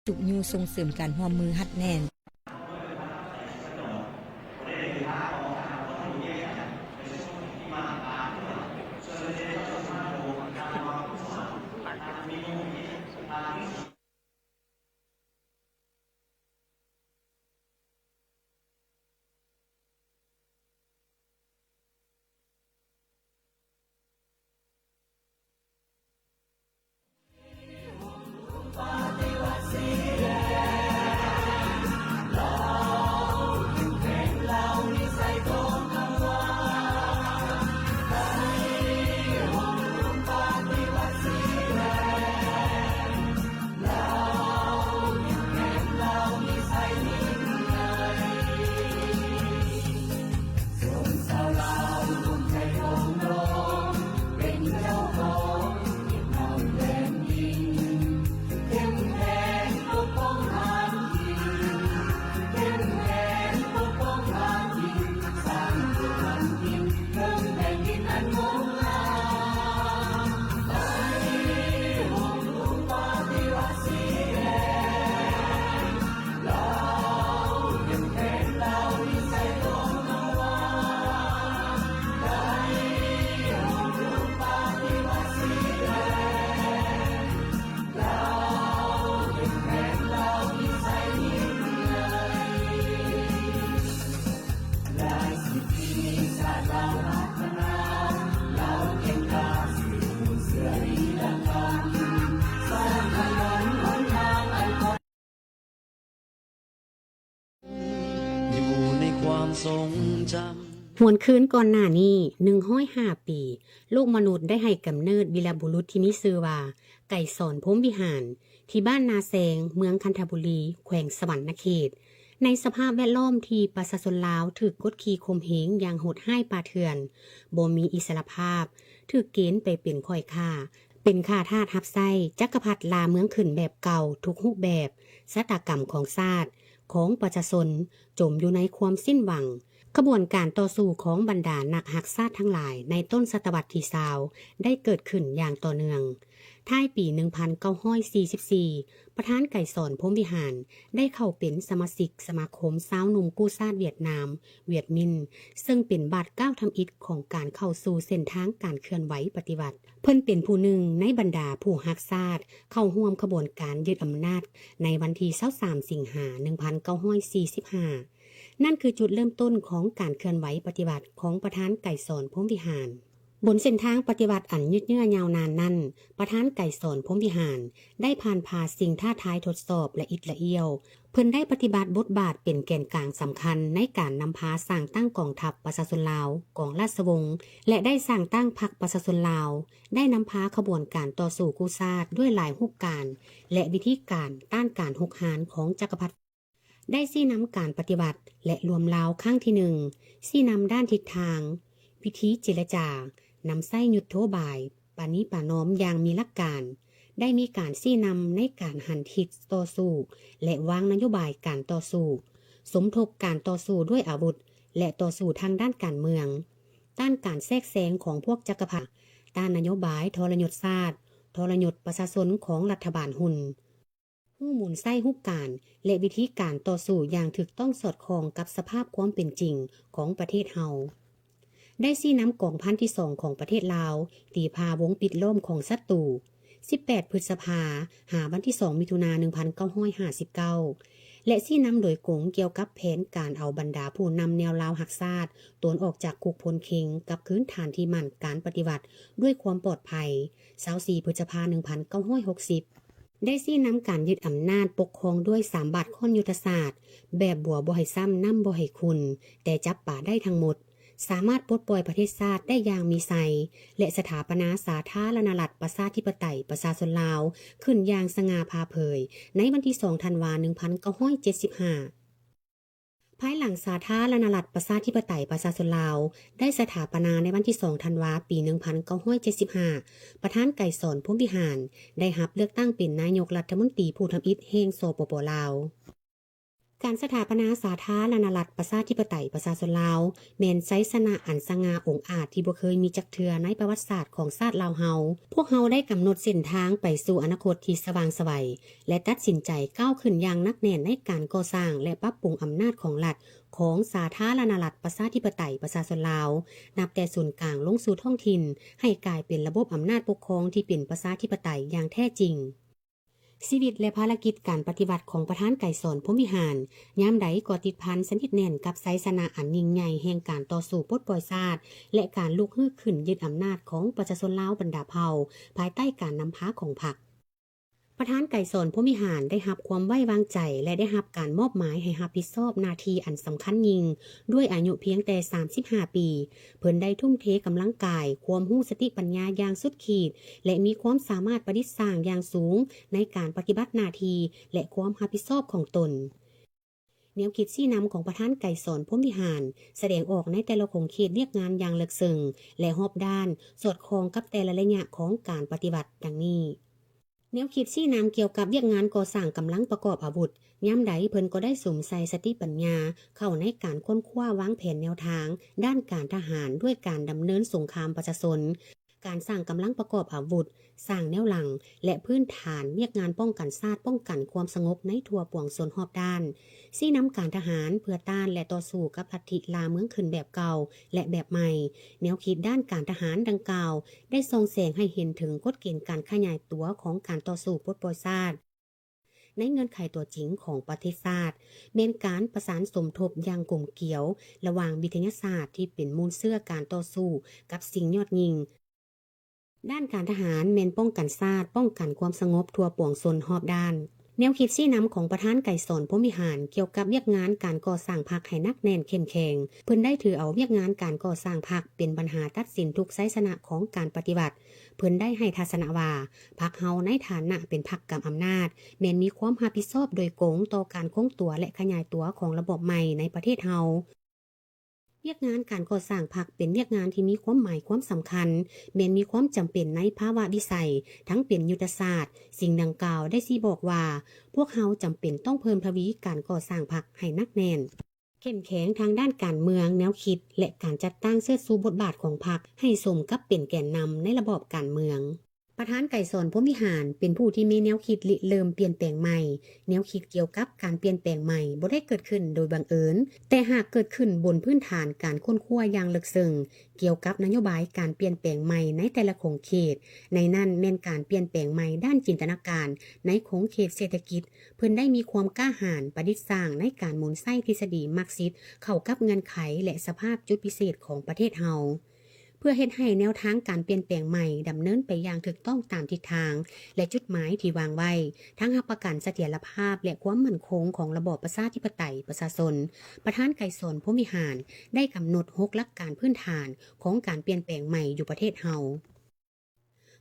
ຊຸກຍູ້ສົ່ງເສີມການຮ່ວມມືຮັດແໜ້ນ. ຫວນຄືນກ່ອນໜ້ານີ້ ໜຶ່ງຮ້ອຍຫ້າປີ, ໂລກມະນຸດໄດ້ໃຫ້ກຳເນີດວີລະບຸລຸດທີ່ມີຊື່ວ່າ ໄກສອນ ພົມວິຫານ ທີ່ບ້ານນາແຊງ ເມືອງຄັນທະບູລີ ແຂວງສະຫວັນນະເຂດ, ໃນສະພາບແວດລ້ອມທີ່ປະຊາຊົນລາວຖືກກົດຂີ່ຂົ່ມເຫງຢ່າງໂຫດຮ້າຍປ່າເຖື່ອນ, ບໍ່ມີອິດສະຫຼະພາບ, ຖືກເກນໄປເປັນຂ້ອຍຂ້າ, ເປັນຂ້າທາດຮັບໃຊ້ຈັກກະພັດລ່າເມືອງຂຶ້ນແບບເກົ່າທຸກຮູບແບບ, ຊະຕາກຳຂອງຊາດ, ຂອງປະຊາຊົນ ຈົມຢູ່ໃນຄວາມສິ້ນຫວັງ. ຂະບວນການຕໍ່ສູ້ຂອງບັນດານັກຮັກຊາດທັງຫຼາຍໃນຕົ້ນສະຕະວັດທີຊາວ ໄດ້ເກີດຂຶ້ນຢ່າງຕໍ່ເນື່ອງ. ທ້າຍປີໜຶ່ງພັນເກົ້າຮ້ອຍສີ່ສິບສີ່ ປະທານໄກສອນ ພົມວິຫານ ໄດ້ເຂົ້າເປັນສະມາຊິກສະມາຄົມຊາວໜຸ່ມກູ້ຊາດຫວຽດນາມ ຫວຽດມິນ, ເຊິ່ງເປັນບາດກ້າວທຳອິດຂອງການເຂົ້າສູ່ເສັ້ນທາງການເຄື່ອນໄຫວປະຕິວັດ. ເພິ່ນເປັນຜູ້ໜຶ່ງໃນບັນດາຜູ້ຮັກຊາດເຂົ້າຮ່ວມຂະບວນການຍຶດອຳນາດໃນວັນທີຊາວສາມ ສິງຫາ ໜຶ່ງພັນເກົ້າຮ້ອຍສີ່ສິບຫ້າ. ນັ້ນຄືຈຸດເລີ່ມຕົ້ນຂອງການເຄື່ອນໄຫວປະຕິວັດຂອງປະທານໄກສອນ ພົມວິຫານ. ບົນເສັ້ນທາງປະຕິວັດອັນຍືດເຍື້ອຍາວນານນັ້ນ, ປະທານໄກສອນ ພົມວິຫານ ໄດ້ຜ່ານຜ່າສິ່ງທ້າທາຍທົດສອບລະອິດລະອ້ຽວ. ເພິ່ນໄດ້ປະຕິບັດບົດບາດເປັນແກນກາງສຳຄັນໃນການນຳພາສ້າງຕັ້ງກອງທັບປະຊາຊົນລາວ, ກອງລາຊະວົງ ແລະ ໄດ້ສ້າງຕັ້ງພັກປະຊາຊົນລາວ, ໄດ້ນຳພາຂະບວນການຕໍ່ສູ້ກູ້ຊາດດ້ວຍຫຼາຍຮູບການ ແລະ ວິທີການຕ້ານການຮຸກຮານຂອງຈັກກະພັດ. ໄດ້ຊີ້ນຳການປະຕິວັດ ແລະ ລວມລາວຄັ້ງທີໜຶ່ງ, ຊີ້ນຳດ້ານທິດທາງ, ວິທີເຈລະຈາ, ນຳໃຊ້ຍຸດໂທບາຍ, ປະນີປະນອມຢ່າງມີຫຼັກການ, ໄດ້ມີການຊີ້ນຳໃນການຫັນທິດຕໍ່ສູ້ ແລະ ວາງນະໂຍບາຍການຕໍ່ສູ້, ສົມທົບການຕໍ່ສູ້ດ້ວຍອາວຸດ ແລະ ຕໍ່ສູ້ທາງດ້ານການເມືອງ, ຕ້ານການແຊກແຊງຂອງພວກຈັກກະພັດ, ຕ້ານນະໂຍບາຍທໍລະຍົດຊາດ, ທໍລະຍົດປະຊາຊົນຂອງລັດຖະບານຮຸ່ນ. ຮູ້ໝູນໃຊ້ຮູບການ ແລະ ວິທີການຕໍ່ສູ້ຢ່າງຖືກຕ້ອງສອດຄ່ອງກັບສະພາບຄວາມເປັນຈິງຂອງປະເທດເຮົາ. ໄດ້ຊີ້ນຳກອງພັນທີສອງຂອງປະເທດລາວ ຕີພາວົງປິດລ້ອມຂອງສັດຕູ ສິບແປດ ພຶດສະພາ ຫາວັນທີສອງ ມິຖຸນາ ໜຶ່ງພັນເກົ້າຮ້ອຍຫ້າສິບເກົ້າ ແລະ ຊີ້ນຳໂດຍກົງກ່ຽວກັບແຜນການເອົາບັນດາຜູ້ນຳແນວລາວຮັກຊາດ ຕົນອອກຈາກຄຸກພົນເຄັງກັບຄືນຖານທີ່ໝັ້ນການປະຕິວັດດ້ວຍຄວາມປອດໄພ ຊາວສີ່ ພຶດສະພາ ໜຶ່ງພັນເກົ້າຮ້ອຍຫົກສິບ. ໄດ້ຊີ້ນຳການຍຶດອຳນາດປົກຄອງດ້ວຍສາມບາດຄ້ອນຍຸດທະສາດ ແບບບົວບໍ່ໃຫ້ຊ້ຳ ນ້ຳບໍ່ໃຫ້ຂຸ່ນ ແຕ່ຈັບປາໄດ້ທັງໝົດ, ສາມາດປົດປ່ອຍປະເທດຊາດໄດ້ຢ່າງມີໄຊ ແລະ ສະຖາປະນາສາທາລະນະລັດປະຊາທິປະໄຕປະຊາຊົນລາວຂຶ້ນຢ່າງສະຫງ່າຜ່າເຜີຍໃນວັນທີສອງ ທັນວາ ໜຶ່ງພັນເກົ້າຮ້ອຍເຈັດສິບຫ້າ. ພາຍຫຼັງສາທາລະນະລັດປະຊາທິປະໄຕປະຊາຊົນລາວໄດ້ສະຖາປະນາໃນວັນທີສອງ ທັນວາ ປີໜຶ່ງພັນເກົ້າຮ້ອຍເຈັດສິບຫ້າ, ປະທານໄກສອນ ພົມວິຫານ ໄດ້ຮັບເລືອກຕັ້ງເປັນນາຍົກລັດຖະມົນຕີຜູ້ທຳອິດແຫ່ງ ສປປ ລາວ. ການສະຖາປະນາສາທາລະນະລັດ ປະຊາທິປະໄຕ ປະຊາຊົນລາວ ແມ່ນໄຊຊະນະອັນສະຫງ່າອົງອາດທີ່ບໍ່ເຄີຍມີຈັກເທື່ອໃນປະຫວັດສາດຂອງຊາດລາວເຮົາ. ພວກເຮົາໄດ້ກຳນົດເສັ້ນທາງໄປສູ່ອະນາຄົດທີ່ສະຫວ່າງໄສວ ແລະ ຕັດສິນໃຈກ້າວຂຶ້ນຢ່າງໜັກແໜ້ນໃນການກໍ່ສ້າງ ແລະ ປັບປຸງອຳນາດຂອງລັດ ຂອງສາທາລະນະລັດ ປະຊາທິປະໄຕ ປະຊາຊົນລາວ ນັບແຕ່ສູນກາງລົງສູ່ທ້ອງຖິ່ນ ໃຫ້ກາຍເປັນລະບົບອຳນາດປົກຄອງທີ່ເປັນປະຊາທິປະໄຕຢ່າງແທ້ຈິງ. ຊີວິດ ແລະ ພາລະກິດການປະຕິວັດຂອງປະທານໄກສອນ ພົມວິຫານ ຍາມໃດກໍຕິດພັນສະໜິດແໜ້ນກັບໄຊຊະນະອັນຍິ່ງໃຫຍ່ແຫ່ງການຕໍ່ສູ້ປົດປ່ອຍຊາດ ແລະ ການລຸກຮືຂຶ້ນຍຶດອຳນາດຂອງປະຊາຊົນລາວບັນດາເຜົ່າ ພາຍໃຕ້ການນຳພາຂອງພັກ. ປະທານໄກສອນ ພົມວິຫານ ໄດ້ຮັບຄວາມໄວ້ວາງໃຈ ແລະ ໄດ້ຮັບການມອບໝາຍໃຫ້ຮັບຜິດຊອບໜ້າທີ່ອັນສຳຄັນຍິ່ງ ດ້ວຍອາຍຸພຽງແຕ່ສາມສິບຫ້າປີ. ເພິ່ນໄດ້ທຸ່ມເທກຳລັງກາຍ, ຄວາມຮູ້ສະຕິປັນຍາຢ່າງສຸດຂີດ ແລະ ມີຄວາມສາມາດປະດິດສ້າງຢ່າງສູງໃນການປະຕິບັດໜ້າທີ່ ແລະ ຄວາມຮັບຜິດຊອບຂອງຕົນ. ແນວຄິດຊີ້ນຳຂອງປະທານໄກສອນ ພົມວິຫານ ສະແດງອອກໃນແຕ່ລະຂົງເຂດວຽກງານຢ່າງເລິກເຊິ່ງ ແລະ ຮອບດ້ານ, ສອດຄ່ອງກັບແຕ່ລະໄລຍະຂອງການປະຕິວັດ ດັ່ງນີ້. ແນວຄິດຊີ້ນຳກ່ຽວກັບວຽກງານກໍ່ສ້າງກຳລັງປະກອບອາວຸດ, ຍາມໃດເພິ່ນກໍໄດ້ສຸມໃສ່ສະຕິປັນຍາເຂົ້າໃນການຄົ້ນຄວ້າວາງແຜນແນວທາງດ້ານການທະຫານ ດ້ວຍການດຳເນີນສົງຄາມປະຊາຊົນ, ການສ້າງກຳລັງປະກອບອາວຸດ, ສ້າງແນວຫຼັງ ແລະ ພື້ນຖານວຽກງານປ້ອງກັນຊາດ, ປ້ອງກັນຄວາມສະຫງົບໃນທົ່ວປວງຊົນຮອບດ້ານ. ຊີ້ນຳການທະຫານເພື່ອຕ້ານ ແລະ ຕໍ່ສູ້ກັບລັດທິລ່າເມືອງຂຶ້ນແບບເກົ່າ ແລະ ແບບໃໝ່. ແນວຄິດດ້ານການທະຫານດັ່ງກ່າວ ໄດ້ສ່ອງແສງໃຫ້ເຫັນເຖິງກົດເກນການຂະຫຍາຍຕົວຂອງການຕໍ່ສູ້ປົດປ່ອຍຊາດ ໃນເງື່ອນໄຂຕົວຈິງຂອງປະເທດຊາດ, ແມ່ນການປະສານສົມທົບຢ່າງກົມກຽວລະຫວ່າງວິທະຍາສາດທີ່ເປັນມູນເຊື້ອການຕໍ່ສູ້ ກັບສິ່ງຍອດຍິ່ງ ດ້ານການທະຫານແມ່ນປ້ອງກັນຊາດ, ປ້ອງກັນຄວາມສະຫງົບທົ່ວປວງຊົນຮອບດ້ານ. ແນວຄິດຊີ້ນຳຂອງປະທານໄກສອນ ພົມວິຫານ ກ່ຽວກັບວຽກງານການກໍ່ສ້າງພັກໃຫ້ໜັກແໜ້ນເຂັ້ມແຂງ. ເພິ່ນໄດ້ຖືເອົາວຽກງານການກໍ່ສ້າງພັກເປັນບັນຫາຕັດສິນທຸກໄຊຊະນະຂອງການປະຕິວັດ. ເພິ່ນໄດ້ໃຫ້ທັດສະນະວ່າ ພັກເຮົາໃນຖານະເປັນພັກກຳອຳນາດ ແມ່ນມີຄວາມຮັບຜິດຊອບໂດຍກົງຕໍ່ການຄົງຕົວ ແລະ ຂະຫຍາຍຕົວຂອງລະບອບໃໝ່ໃນປະເທດເຮົາ. ວຽກງານການກໍ່ສ້າງພັກເປັນວຽກງານທີ່ມີຄວາມໝາຍຄວາມສຳຄັນ, ແມ່ນມີຄວາມຈຳເປັນໃນພາວະວິໄສ, ທັງເປັນຍຸດທະສາດ. ສິ່ງດັ່ງກ່າວໄດ້ຊີ້ບອກວ່າ ພວກເຮົາຈຳເປັນຕ້ອງເພີ່ມທະວີການກໍ່ສ້າງພັກໃຫ້ໜັກແໜ້ນ, ເຂັ້ມແຂງທາງດ້ານການເມືອງ, ແນວຄິດ ແລະ ການຈັດຕັ້ງເຊີດຊູບົດບາດຂອງພັກໃຫ້ສົມກັບເປັນແກນນຳໃນລະບອບການເມືອງ. ປະທານໄກສອນ ພົມວິຫານ ເປັນຜູ້ທີ່ມີແນວຄິດລິເລີ່ມປ່ຽນແປງໃໝ່. ແນວຄິດກ່ຽວກັບການປ່ຽນແປງໃໝ່ບໍ່ໄດ້ເກີດຂຶ້ນໂດຍບັງເອີນ, ແຕ່ຫາກເກີດຂຶ້ນບົນພື້ນຖານການຄົ້ນຄວ້າຢ່າງເລິກເຊິ່ງກ່ຽວກັບນະໂຍບາຍການປ່ຽນແປງໃໝ່ໃນແຕ່ລະຂົງເຂດ, ໃນນັ້ນແມ່ນການປ່ຽນແປງໃໝ່ດ້ານຈິນຕະນາການໃນຂົງເຂດເສດຖະກິດ. ເພິ່ນໄດ້ມີຄວາມກ້າຫານປະດິດສ້າງໃນການໝູນໃຊ້ທິດສະດີມາກຊິດເຂົ້າກັບເງື່ອນໄຂ ແລະ ສະພາບຈຸດພິເສດຂອງປະເທດເຮົາ. ເພື່ອເຮັດໃຫ້ແນວທາງການປ່ຽນແປງໃໝ່ດຳເນີນໄປຢ່າງຖືກຕ້ອງຕາມທິດທາງ ແລະ ຈຸດໝາຍທີ່ວາງໄວ້, ທັງຮັບປະກັນສະຖຽນລະພາບ ແລະ ຄວາມໝັ້ນຄົງຂອງລະບອບປະຊາທິປະໄຕປະຊາຊົນ, ປະທານໄກສອນ ພົມວິຫານ ໄດ້ກຳນົດຫົກຫຼັກການພື້ນຖານຂອງການປ່ຽນແປງໃໝ່ຢູ່ປະເທດເຮົາ.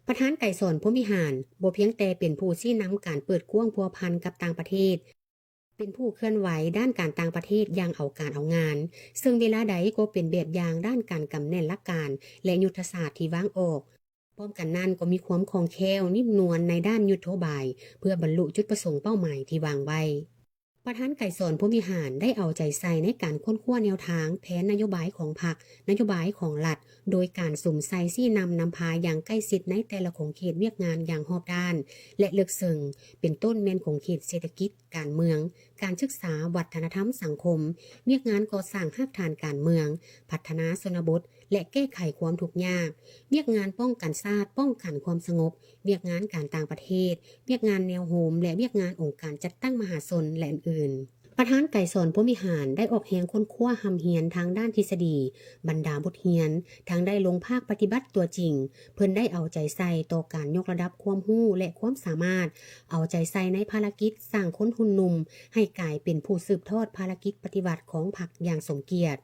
ປະທານໄກສອນ ພົມວິຫານ ບໍ່ພຽງແຕ່ເປັນຜູ້ຊີ້ນຳການເປີດກວ້າງພົວພັນກັບຕ່າງປະເທດ, ເປັນຜູ້ເຄື່ອນໄຫວດ້ານການຕ່າງປະເທດຢ່າງເອົາການເອົາງານ, ເຊິ່ງເວລາໃດກໍເປັນແບບຢ່າງດ້ານການກຳແໜ້ນຫຼັກການ ແລະ ຍຸດທະສາດທີ່ວາງອອກ. ພ້ອມກັນນັ້ນກໍມີຄວາມຄ່ອງແຄ້ວ, ນິ້ມນວນໃນດ້ານຍຸດໂທບາຍ ເພື່ອບັນລຸຈຸດປະສົງເປົ້າໝາຍທີ່ວາງໄວ້. ປະທານໄກສອນ ພົມວິຫານ ໄດ້ເອົາໃຈໃສ່ໃນການຄົ້ນຄວ້າແນວທາງ, ແຜນນະໂຍບາຍຂອງພັກ, ນະໂຍບາຍຂອງລັດ, ໂດຍການສຸມໃສ່ຊີ້ນຳນຳພາຢ່າງໃກ້ຊິດໃນແຕ່ລະຂົງເຂດວຽກງານຢ່າງຮອບດ້ານ ແລະ ເລິກເຊິ່ງ, ເປັນຕົ້ນແມ່ນຂົງເຂດເສດຖະກິດ, ການເມືອງ, ການສຶກສາ, ວັດທະນະທຳສັງຄົມ, ວຽກງານກໍ່ສ້າງຮາກຖານການເມືອງ, ພັດທະນາຊົນນະບົດ ແລະ ແກ້ໄຂຄວາມທຸກຍາກ, ວຽກງານປ້ອງກັນຊາດ, ປ້ອງກັນຄວາມສະຫງົບ, ວຽກງານການຕ່າງປະເທດ, ວຽກງານແນວໂຮມ ແລະ ວຽກງານອົງການຈັດຕັ້ງມະຫາຊົນ ແລະ ອື່ນໆ. ປະທານໄກສອນ ພົມວິຫານ ໄດ້ອອກແຮງຄົ້ນຄວ້າຮ່ຳຮຽນທາງດ້ານທິດສະດີ, ບັນດາບົດຮຽນ, ທັງໄດ້ລົງພາກປະຕິບັດຕົວຈິງ. ເພິ່ນໄດ້ເອົາໃຈໃສ່ຕໍ່ການຍົກລະດັບຄວາມຮູ້ ແລະ ຄວາມສາມາດ, ເອົາໃຈໃສ່ໃນພາລະກິດສ້າງຄົນຮຸ່ນໜຸ່ມໃຫ້ກາຍເປັນຜູ້ສືບທອດພາລະກິດປະຕິວັດຂອງພັກຢ່າງສົມກຽດ.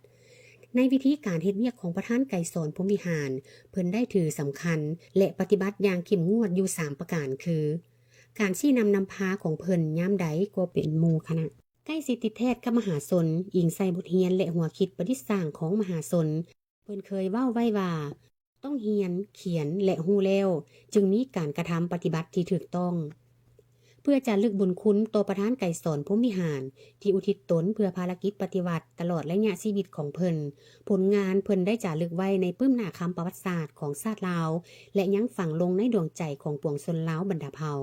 ໃນວິທີການເຮັດວຽກຂອງປະທານໄກສອນ ພົມວິຫານ ເພິ່ນໄດ້ຖືສຳຄັນ ແລະ ປະຕິບັດຢ່າງເຂັ້ມງວດຢູ່ສາມປະການ ຄື ການຊີ້ນຳນຳພາຂອງເພິ່ນຍາມໃດກໍເປັນໝູ່ຄະນະ, ໃກ້ຊິດຕິດແທດກັບມະຫາຊົນ, ອີງໃສ່ບົດຮຽນ ແລະ ຫົວຄິດປະດິດສ້າງຂອງມະຫາຊົນ. ເພິ່ນເຄີຍເວົ້າໄວ້ວ່າ, ຕ້ອງຮຽນ, ຂຽນ ແລະ ຮູ້ແລ້ວ, ຈຶ່ງມີການກະທຳປະຕິບັດທີ່ຖືກຕ້ອງ. ພື່ອຈາລຶກບຸນຄຸນຕໍ່ປະທານໄກສອນ ພົມວິຫານ ທີ່ອຸທິດຕົນເພື່ອພາລະກິດປະຕິວັດຕະຫຼອດໄລຍະຊີວິດຂອງເພິ່ນ. ຜົນງານເພິ່ນໄດ້ຈາລຶກໄວ້ໃນປຶ້ມໜ້າຄຳປະຫວັດສາດຂອງຊາດລາວ ແລະ ຍັງຝັງລົງໃນດວງໃຈຂອງປວງຊົນລາວບັນດາເຜົ່າ.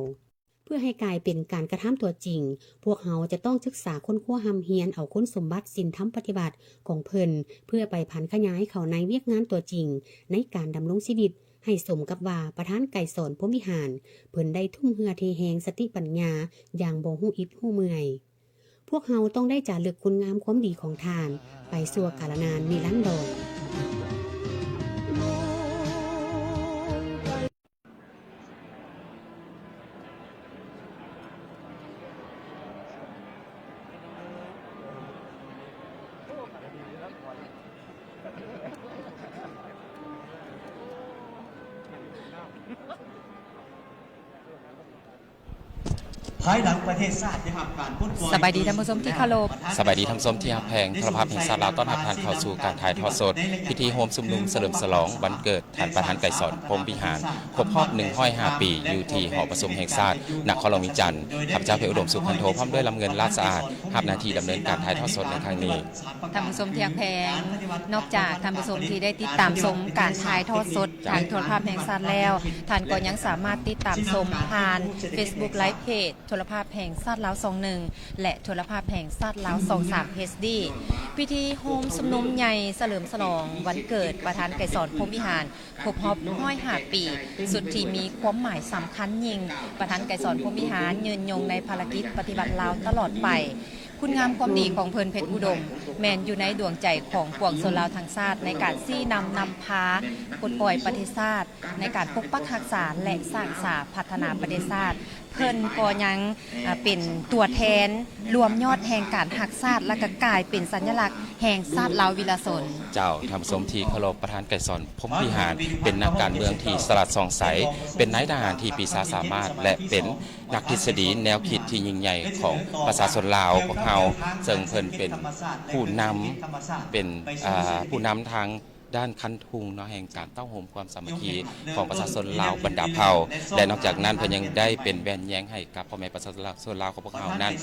ເພື່ອໃຫ້ກາຍເປັນການກະທຳຕົວຈິງ, ພວກເຮົາຈະຕ້ອງສຶກສາຄົ້ນຄວ້າຮ່ຳຮຽນເອົາຄຸນສົມບັດສິນທຳປະຕິວັດຂອງເພິ່ນ ເພື່ອໄປຜັນຂະຫຍາຍເຂົ້າໃນວຽກງານຕົວຈິງໃນການດຳລົງຊີວິດ ໃຫ້ສົມກັບວ່າປະທານໄກສອນ ພົມວິຫານ ເພິ່ນໄດ້ທຸ່ມເຫື່ອເທແຮງສະຕິປັນຍາຢ່າງບໍ່ຮູ້ອິດຮູ້ເມື່ອຍ. ພວກເຮົາຕ້ອງໄດ້ຈາລຶກຄຸນງາມຄວາມດີຂອງທ່ານໄປຊົ່ວກາລະນານນິລັນດອນ. ພາຍຫຼັງປະເທດຊາດໄດ້ຮັບການປົດປ່ອຍ ສະບາຍດີທ່ານຜູ້ຊົມທີ່ເຄົາລົບ. ສະບາຍດີທ່ານຜູ້ຊົມທີ່ຮັກແພງ. ໂທລະພາບແຫ່ງຊາດລາວຕ້ອນຮັບທ່ານເຂົ້າສູ່ການຖ່າຍທອດສົດພິທີໂຮມຊຸມນຸມສະເຫຼີມສະຫຼອງວັນເກີດທ່ານປະທານໄກສອນ ພົມວິຫານ ຄົບຮອບໜຶ່ງຮ້ອຍຫ້າປີ ຢູ່ທີ່ຫໍປະຊຸມແຫ່ງຊາດ ນະຄອນຫຼວງວຽງຈັນ. ຂ້າພະເຈົ້າ ເພັດອຸດົມ ສຸຂັນໂທ ພ້ອມດ້ວຍລຳເງິນ ລາຊະອາດ ຮັບໜ້າທີ່ດຳເນີນການຖ່າຍທອດສົດໃນຄັ້ງນີ້. ທ່ານຜູ້ຊົມທີ່ຮັກແພງ, ນອກຈາກທ່ານຜູ້ຊົມທີ່ໄດ້ຕິດຕາມຊົມການຖ່າຍທອດສົດທາງໂທລະພາບແຫ່ງຊາດແລ້ວ, ທ່ານກໍຍັງສາມາດຕິດຕາມຊົມຜ່ານ Facebook Live Page ໂທລະພາບແຫ່ງຊາດລາວຊ່ອງໜຶ່ງ ແລະ ໂທລະພາບແຫ່ງຊາດລາວຊ່ອງສາມ ເອດດີ. ພິທີໂຮມຊຸມນຸມໃຫຍ່ສະເຫຼີມສະຫຼອງວັນເກີດປະທານໄກສອນ ພົມວິຫານ ຄົບຮອບໜຶ່ງຮ້ອຍຫ້າປີ ສຸດທີ່ມີຄວາມໝາຍສຳຄັນຍິ່ງ. ປະທານໄກສອນ ພົມວິຫານ ຍືນຍົງໃນພາລະກິດປະຕິວັດລາວຕະຫຼອດໄປ. ຄຸນງາມຄວາມດີຂອງເພິ່ນ ເພັດອຸດົມ ແມ່ນຢູ່ໃນດວງໃຈຂອງປວງຊົນລາວທັງຊາດ ໃນການຊີ້ນຳນຳພາປົດປ່ອຍປະເທດຊາດ, ໃນການປົກປັກຮັກສາ ແລະ ສ້າງສາພັດທະນາປະເທດຊາດ. ເພິ່ນກໍຍັງ ເປັນຕົວແທນລວມຍອດແຫ່ງການຮັກຊາດ ແລະ ກໍກາຍເປັນສັນຍະລັກແຫ່ງຊາດລາວວິລະຊົນ. ເຈົ້າ, ທ່ານຜູ້ຊົມທີ່ເຄົາລົບ, ປະທານໄກສອນ ພົມວິຫານ ເປັນນັກການເມືອງທີ່ສະຫຼາດສ່ອງໃສ, ເປັນນາຍທະຫານທີ່ປີຊາສາມາດ ແລະ ເປັນນັກທິດສະດີແນວຄິດທີ່ຍິ່ງໃຫຍ່ຂອງປະຊາຊົນລາວພວກເຮົາ, ເຊິ່ງເພິ່ນເປັນຜູ້ນຳ, ເປັນ ອາ ຜູ້ນຳທາງ ດ້ານຄັນທຸງເນາະ ແຫ່ງການເຕົ້າໂຮມຄວາມສາມັກຄີຂອງປະຊາຊົນລາວບັນດາເຜົ່າ ແລະ ນອກຈາກນັ້ນເພິ່ນຍັງໄດ້ເປັນແວ່ນແຍງໃຫ້ກັບພໍ່ແມ່ປະຊາຊົນລາວຂອງພວກເຮົານັ້ນ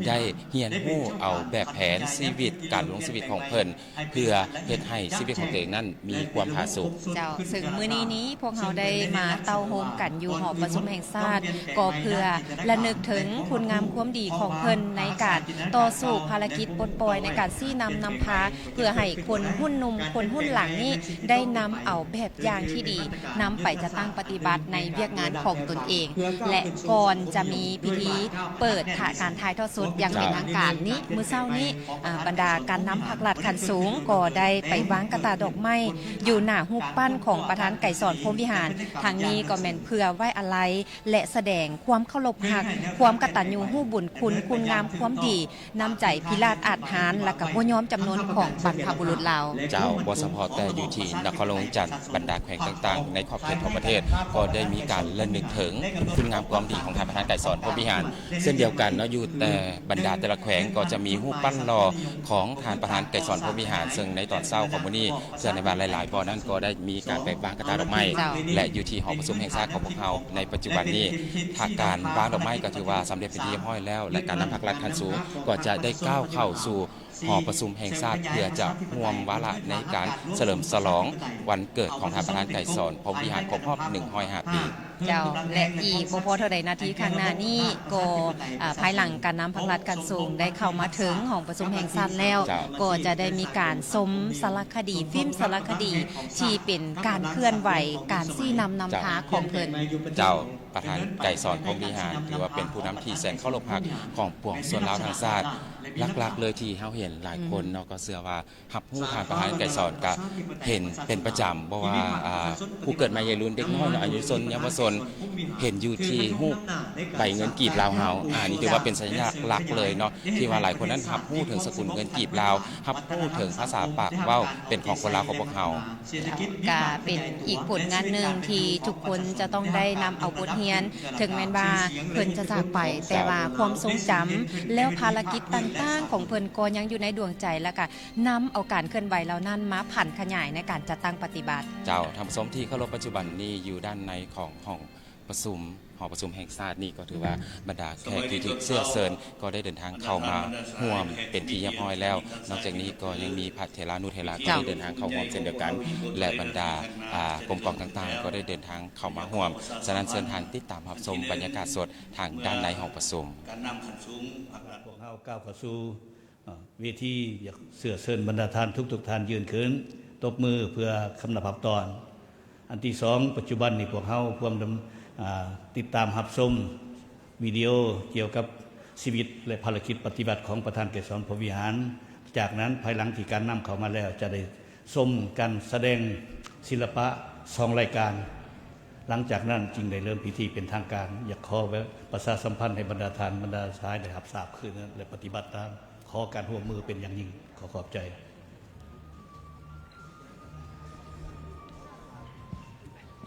ໄດ້ຮຽນຮູ້ເອົາແບບແຜນຊີວິດ, ການດຳລົງຊີວິດຂອງເພິ່ນ ເພື່ອເຮັດໃຫ້ຊີວິດຂອງຕົວເອງນັ້ນມີຄວາມຜາສຸກ. ເຈົ້າ, ເຊິ່ງມື້ນີ້ນີ້ພວກເຮົາໄດ້ມາເຕົ້າໂຮມກັນຢູ່ຫໍປະຊຸມແຫ່ງຊາດ ກໍເພື່ອລະນຶກເຖິງຄຸນງາມຄວາມດີຂອງເພິ່ນໃນການຕໍ່ສູ້ພາລະກິດປົດປ່ອຍ, ໃນການຊີ້ນຳນຳພາ ເພື່ອໃຫ້ຄົນຮຸ່ນໜຸ່ມ ຄົນຮຸ່ນຫຼັງນີ້ໄດ້ນຳເອົາແບບຢ່າງທີ່ດີ ນຳໄປຈັດຕັ້ງປະຕິບັດໃນວຽກງານຂອງຕົນເອງ. ແລະ ກ່ອນຈະມີພິທີເປີດຖະ ການຖ່າຍທອດສົດຢ່າງເປັນທາງການນີ້, ມື້ເຊົ້ານີ້ ອາ ບັນດາການນຳພັກລັດຂັ້ນສູງກໍໄດ້ໄປວາງກະຕ່າດອກໄມ້ຢູ່ໜ້າຮູບປັ້ນຂອງປະທານໄກສອນ ພົມວິຫານ. ທັງນີ້ກໍແມ່ນເພື່ອໄວ້ອາໄລ ແລະ ສະແດງຄວາມເຄົາລົບຮັກ, ຄວາມກະຕັນຍູຮູ້ບຸນຄຸນ, ຄຸນງາມຄວາມດີ, ນ້ຳໃຈພິລາດອາດຫານ ແລະ ກະບໍ່ຍອມຈຳນົນຂອງບັນພະບຸລຸດລາວ. ເຈົ້າ, ບໍ່ສະເພາະແຕ່ຢູ່ທີ່ນະຄອນຫຼວງວຽງຈັນ, ບັນດາແຂວງຕ່າງໆໃນຂອບເຂດທົ່ວປະເທດ ກໍໄດ້ມີການລະນຶກເຖິງຄຸນງາມຄວາມດີຂອງທ່ານປະທານໄກສອນ ພົມວິຫານ ເຊັ່ນດຽວກັນເນາະ. ຢູ່ແຕ່ບັນດາແຕ່ລະແຂວງກໍຈະມີຮູບປັ້ນຫຼໍ່ຂອງທ່ານປະທານໄກສອນ ພົມວິຫານ, ເຊິ່ງໃນຕອນເຊົ້າຂອງມື້ນີ້ ເຊື່ອແນ່ວ່າຫຼາຍໆບ່ອນນັ້ນກໍໄດ້ມີການໄປວາງກະຕ່າດອກໄມ້ ເຈົ້າ ແລະ ຢູ່ທີ່ຫໍປະຊຸມແຫ່ງຊາດຂອງພວກເຮົາໃນປັດຈຸບັນນີ້, ຖ້າການວາງດອກໄມ້ກໍຖືວ່າສຳເລັດເປັນທີ່ຮຽບຮ້ອຍແລ້ວ ແລະ ການນຳພັກລັດຂັ້ນສູງກໍຈະໄດ້ກ້າວເຂົ້າສູ່ຫໍປະຊຸມແຫ່ງຊາດ ເພື່ອຈະຮ່ວມວາລະໃນການສະເຫຼີມສະຫຼອງວັນເກີດຂອງທ່ານປະທານໄກສອນ ພົມວິຫານ ຄົບຮອບໜຶ່ງຮ້ອຍຫ້າປີ. ເຈົ້າ ແລະ ອີກບໍ່ພໍເທົ່າໃດນາທີຂ້າງໜ້ານີ້ ກໍ ອາ ພາຍຫຼັງການນຳພັກລັດຂັ້ນສູງໄດ້ເຂົ້າມາເຖິງຫ້ອງປະຊຸມແຫ່ງຊາດແລ້ວ ເຈົ້າ ກໍຈະໄດ້ມີການຊົມສາລະຄະດີ, ຟິມສາລະຄະດີທີ່ເປັນການເຄື່ອນໄຫວການຊີ້ນຳນຳພາ ເຈົ້າ ຂອງເພິ່ນ. ເຈົ້າ, ປະທານໄກສອນ ພົມວິຫານ ຖືວ່າເປັນຜູ້ນຳທີ່ແສນເຄົາລົບຮັກຂອງປວງຊົນລາວທັງຊາດ. ຫຼັກໆເລີຍທີ່ເຮົາເຫັນຫຼາຍຄົນເນາະ ກໍເຊື່ອວ່າ ຮັບຮູ້ທ່ານປະທານໄກສອນ ກະເຫັນເປັນປະຈຳ, ບໍ່ວ່າ ອາ ຜູ້ເກີດໃໝ່ໃຫຍ່ລຸນ, ເດັກນ້ອຍເນາະ, ອາຍຸຊົນເຍົາວະຊົນ ເຫັນຢູ່ທີ່ຮູບໃບເງິນກີບລາວເຮົາ. ອາ ນີ້ຖືວ່າເປັນສັນຍາລັກເລີຍເນາະ ທີ່ວ່າຫຼາຍຄົນນັ້ນຮັບຮູ້ເຖິງສະກຸນເງິນກີບລາວ, ຮັບຮູ້ເຖິງພາສາປາກເວົ້າເປັນຂອງຄົນລາວຂອງພວກເຮົາ. ກະເປັນອີກຜົນງານໜຶ່ງທີ່ທຸກຄົນຈະຕ້ອງໄດ້ນຳເອົາບົດຮຽນ, ເຖິງແມ່ນວ່າເພິ່ນຈະຈາກໄປ, ແຕ່ວ່າຄວາມຊົງຈຳ ແລ້ວພາລະກິດຕ່າງໆຂອງເພິ່ນກໍຍັງຢູ່ໃນດວງໃຈ ແລ້ວກະ ນຳເອົາການເຄື່ອນໄຫວເຫຼົ່ານັ້ນມາຜັນຂະຫຍາຍໃນການຈັດຕັ້ງປະຕິບັດ. ເຈົ້າ, ທ່ານຜູ້ຊົມທີ່ເຄົາລົບ, ປັດຈຸບັນນີ້ຢູ່ດ້ານໃນຂອງຫ້ອງ ປະຊຸມ ຫໍປະຊຸມແຫ່ງຊາດນີ້ ກໍຖືວ່າບັນດາແຂກທີ່ຖືກເຊື້ອເຊີນກໍໄດ້ເດີນທາງເຂົ້າມາຮ່ວມເປັນທີ່ຮຽບຮ້ອຍແລ້ວ. ນອກຈາກນີ້ກໍຍັງມີພະເຖລານຸເຖລາກໍໄດ້ເດີນທາງເຂົ້າຮ່ວມເຊັ່ນດຽວກັນ ແລະ ບັນດາ ອາ ກົມກອງຕ່າງໆກໍໄດ້ເດີນທາງເຂົ້າມາຮ່ວມ. ສະນັ້ນເຊີນທ່ານຕິດຕາມຮັບຊົມບັນຍາກາດສົດທາງດ້ານໃນຫ້ອງປະຊຸມ. ການນຳຂັ້ນສູງ ພວກເຮົາກ້າວເຂົ້າສູ່ ເວທີ ຢາກເຊື້ອເຊີນບັນດາທ່ານທຸກໆທ່ານຢືນຂຶ້ນ ຕົບມືເພື່ອຄຳນັບຮັບຕອນ. ອັນທີສອງ ປັດຈຸບັນນີ້ພວກເຮົາພວມ ອາ ຕິດຕາມຮັບຊົມວິດີໂອກ່ຽວກັບຊີວິດ ແລະ ພາລະກິດປະຕິບັດຂອງປະທານໄກສອນ ພົມວິຫານ. ຈາກນັ້ນ ພາຍຫຼັງທີ່ການນຳເຂົ້າມາແລ້ວ ຈະໄດ້ຊົມການສະແດງສິລະປະສອງລາຍການ. ຫຼັງຈາກນັ້ນຈຶ່ງໄດ້ເລີ່ມພິທີເປັນທາງການ. ຢາກຂໍປະຊາສຳພັນໃຫ້ບັນດາທ່ານ ບັນດາຊາຍໄດ້ຮັບຊາບຄືນ ແລະ ປະຕິບັດຕາມ. ຂໍການຮ່ວມມືເປັນຢ່າງຍິ່ງ. ຂໍຂອບໃຈ.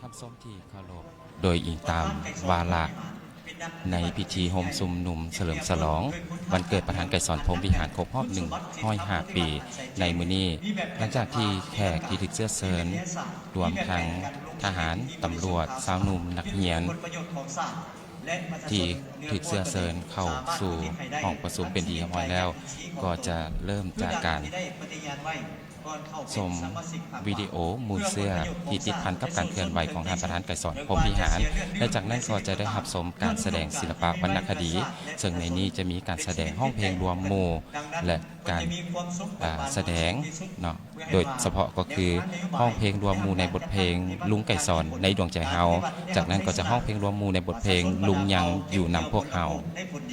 ທ່ານຜູ້ຊົມທີ່ເຄົາລົບ, ໂດຍອີງຕາມວາລະໃນພິທີໂຮມຊຸມນຸມສະເຫຼີມສະຫຼອງວັນເກີດປະທານໄກສອນ ພົມວິຫານ ຄົບຮອບໜຶ່ງຮ້ອຍຫ້າປີໃນມື້ນີ້, ຫຼັງຈາກທີ່ແຂກທີ່ຖືກເຊື້ອເຊີນ ລວມທັງທະຫານ, ຕຳຫຼວດ, ຊາວໜຸ່ມ, ນັກຮຽນ ທີ່ຖືກເຊື້ອເຊີນເຂົ້າສູ່ຫ້ອງປະຊຸມເປັນທີ່ຮຽບຮ້ອຍແລ້ວ, ກໍຈະເລີ່ມຈາກການຊົມວິດີໂອມູນເຊື້ອທີ່ຕິດພັນກັບການເຄື່ອນໄຫວຂອງທ່ານປະທານໄກສອນ ພົມວິຫານ ແລະ ຈາກນັ້ນກໍຈະໄດ້ຮັບຊົມການສະແດງສິລະປະວັນນະຄະດີ, ເຊິ່ງໃນນີ້ຈະມີການສະແດງຮ້ອງເພງລວມໝູ່ ແລະ ການ ອາ ສະແດງເນາະ ໂດຍສະເພາະກໍຄືຮ້ອງເພງລວມໝູ່ໃນບົດເພງລຸງໄກສອນໃນດວງໃຈເຮົາ, ຈາກນັ້ນກໍຈະຮ້ອງເພງລວມໝູ່ໃນບົດເພງລຸງຍັງຢູ່ນຳພວກເຮົາ.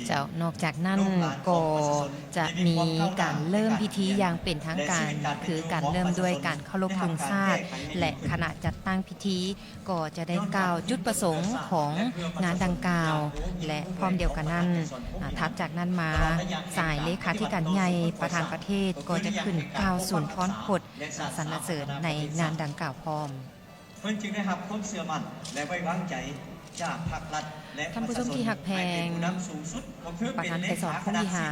ເຈົ້າ, ນອກຈາກນັ້ນກໍຈະມີການເລີ່ມພິທີຢ່າງເປັນທາງການ, ຄືການເລີ່ມດ້ວຍການເຄົາລົບທຸງຊາດ ແລະ ຄະນະຈັດຕັ້ງພິທີ ກໍຈະໄດ້ກ່າວຈຸດປະສົງຂອງງານດັ່ງກ່າວ ແລະ ພ້ອມດຽວກັນນັ້ນ, ອາ, ຖັດຈາກນັ້ນມາ, ສາຍເລຂາທິການໃຫຍ່ປະທານປະເທດກໍຈະຂຶ້ນກ່າວສຸນທອນພົດສັນລະເສີນໃນງານດັ່ງກ່າວພ້ອມ. ເພິ່ນຈຶ່ງໄດ້ຮັບຄວາມເຊື່ອໝັ້ນ ແລະ ໄວ້ວາງໃຈຈາກພັກລັດ ແລະ ທ່ານຜູ້ຊົມທີ່ຮັກແພງ, ປະທານໄກສອນ ພົມວິຫານ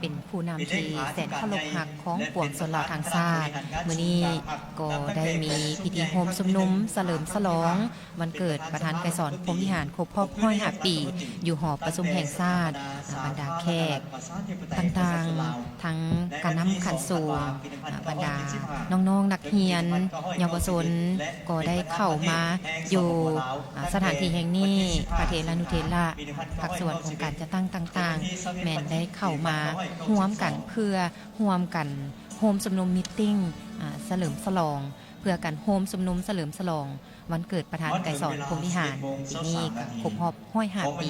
ເປັນຜູ້ນຳທີ່ແສນເຄົາລົບຮັກຂອງປວງຊົນລາວທັງຊາດ. ມື້ນີ້ກໍໄດ້ມີພິທີໂຮມຊຸມນຸມສະເຫຼີມສະຫຼອງວັນເກີດປະທານໄກສອນ ພົມວິຫານ ຄົບຮອບຮ້ອຍຫ້າປີ ຢູ່ຫໍປະຊຸມແຫ່ງຊາດ. ບັນດາແຂກຕ່າງໆ ທັງການນຳຂັ້ນສູງ, ບັນດານ້ອງໆນັກຮຽນ, ເຍົາວະຊົນ ກໍໄດ້ເຂົ້າມາຢູ່ ອາ ສະຖານທີ່ແຫ່ງນີ້. ພະເຖລານຸເຖລະ, ພາກສ່ວນ ອົງການຈັດຕັ້ງຕ່າງໆ ແມ່ນໄດ້ເຂົ້າມາຮ່ວມກັນ ເພື່ອຮ່ວມກັນໂຮມຊຸມນຸມມີດຕິງ ອາ ສະເຫຼີມສະຫຼອງ, ເພື່ອກັນໂຮມຊຸມນຸມສະເຫຼີມສະຫຼອງວັນເກີດປະທານໄກສອນ ພົມວິຫານ. ປີນີ້ກໍຄົບຮອບຮ້ອຍຫ້າປີ.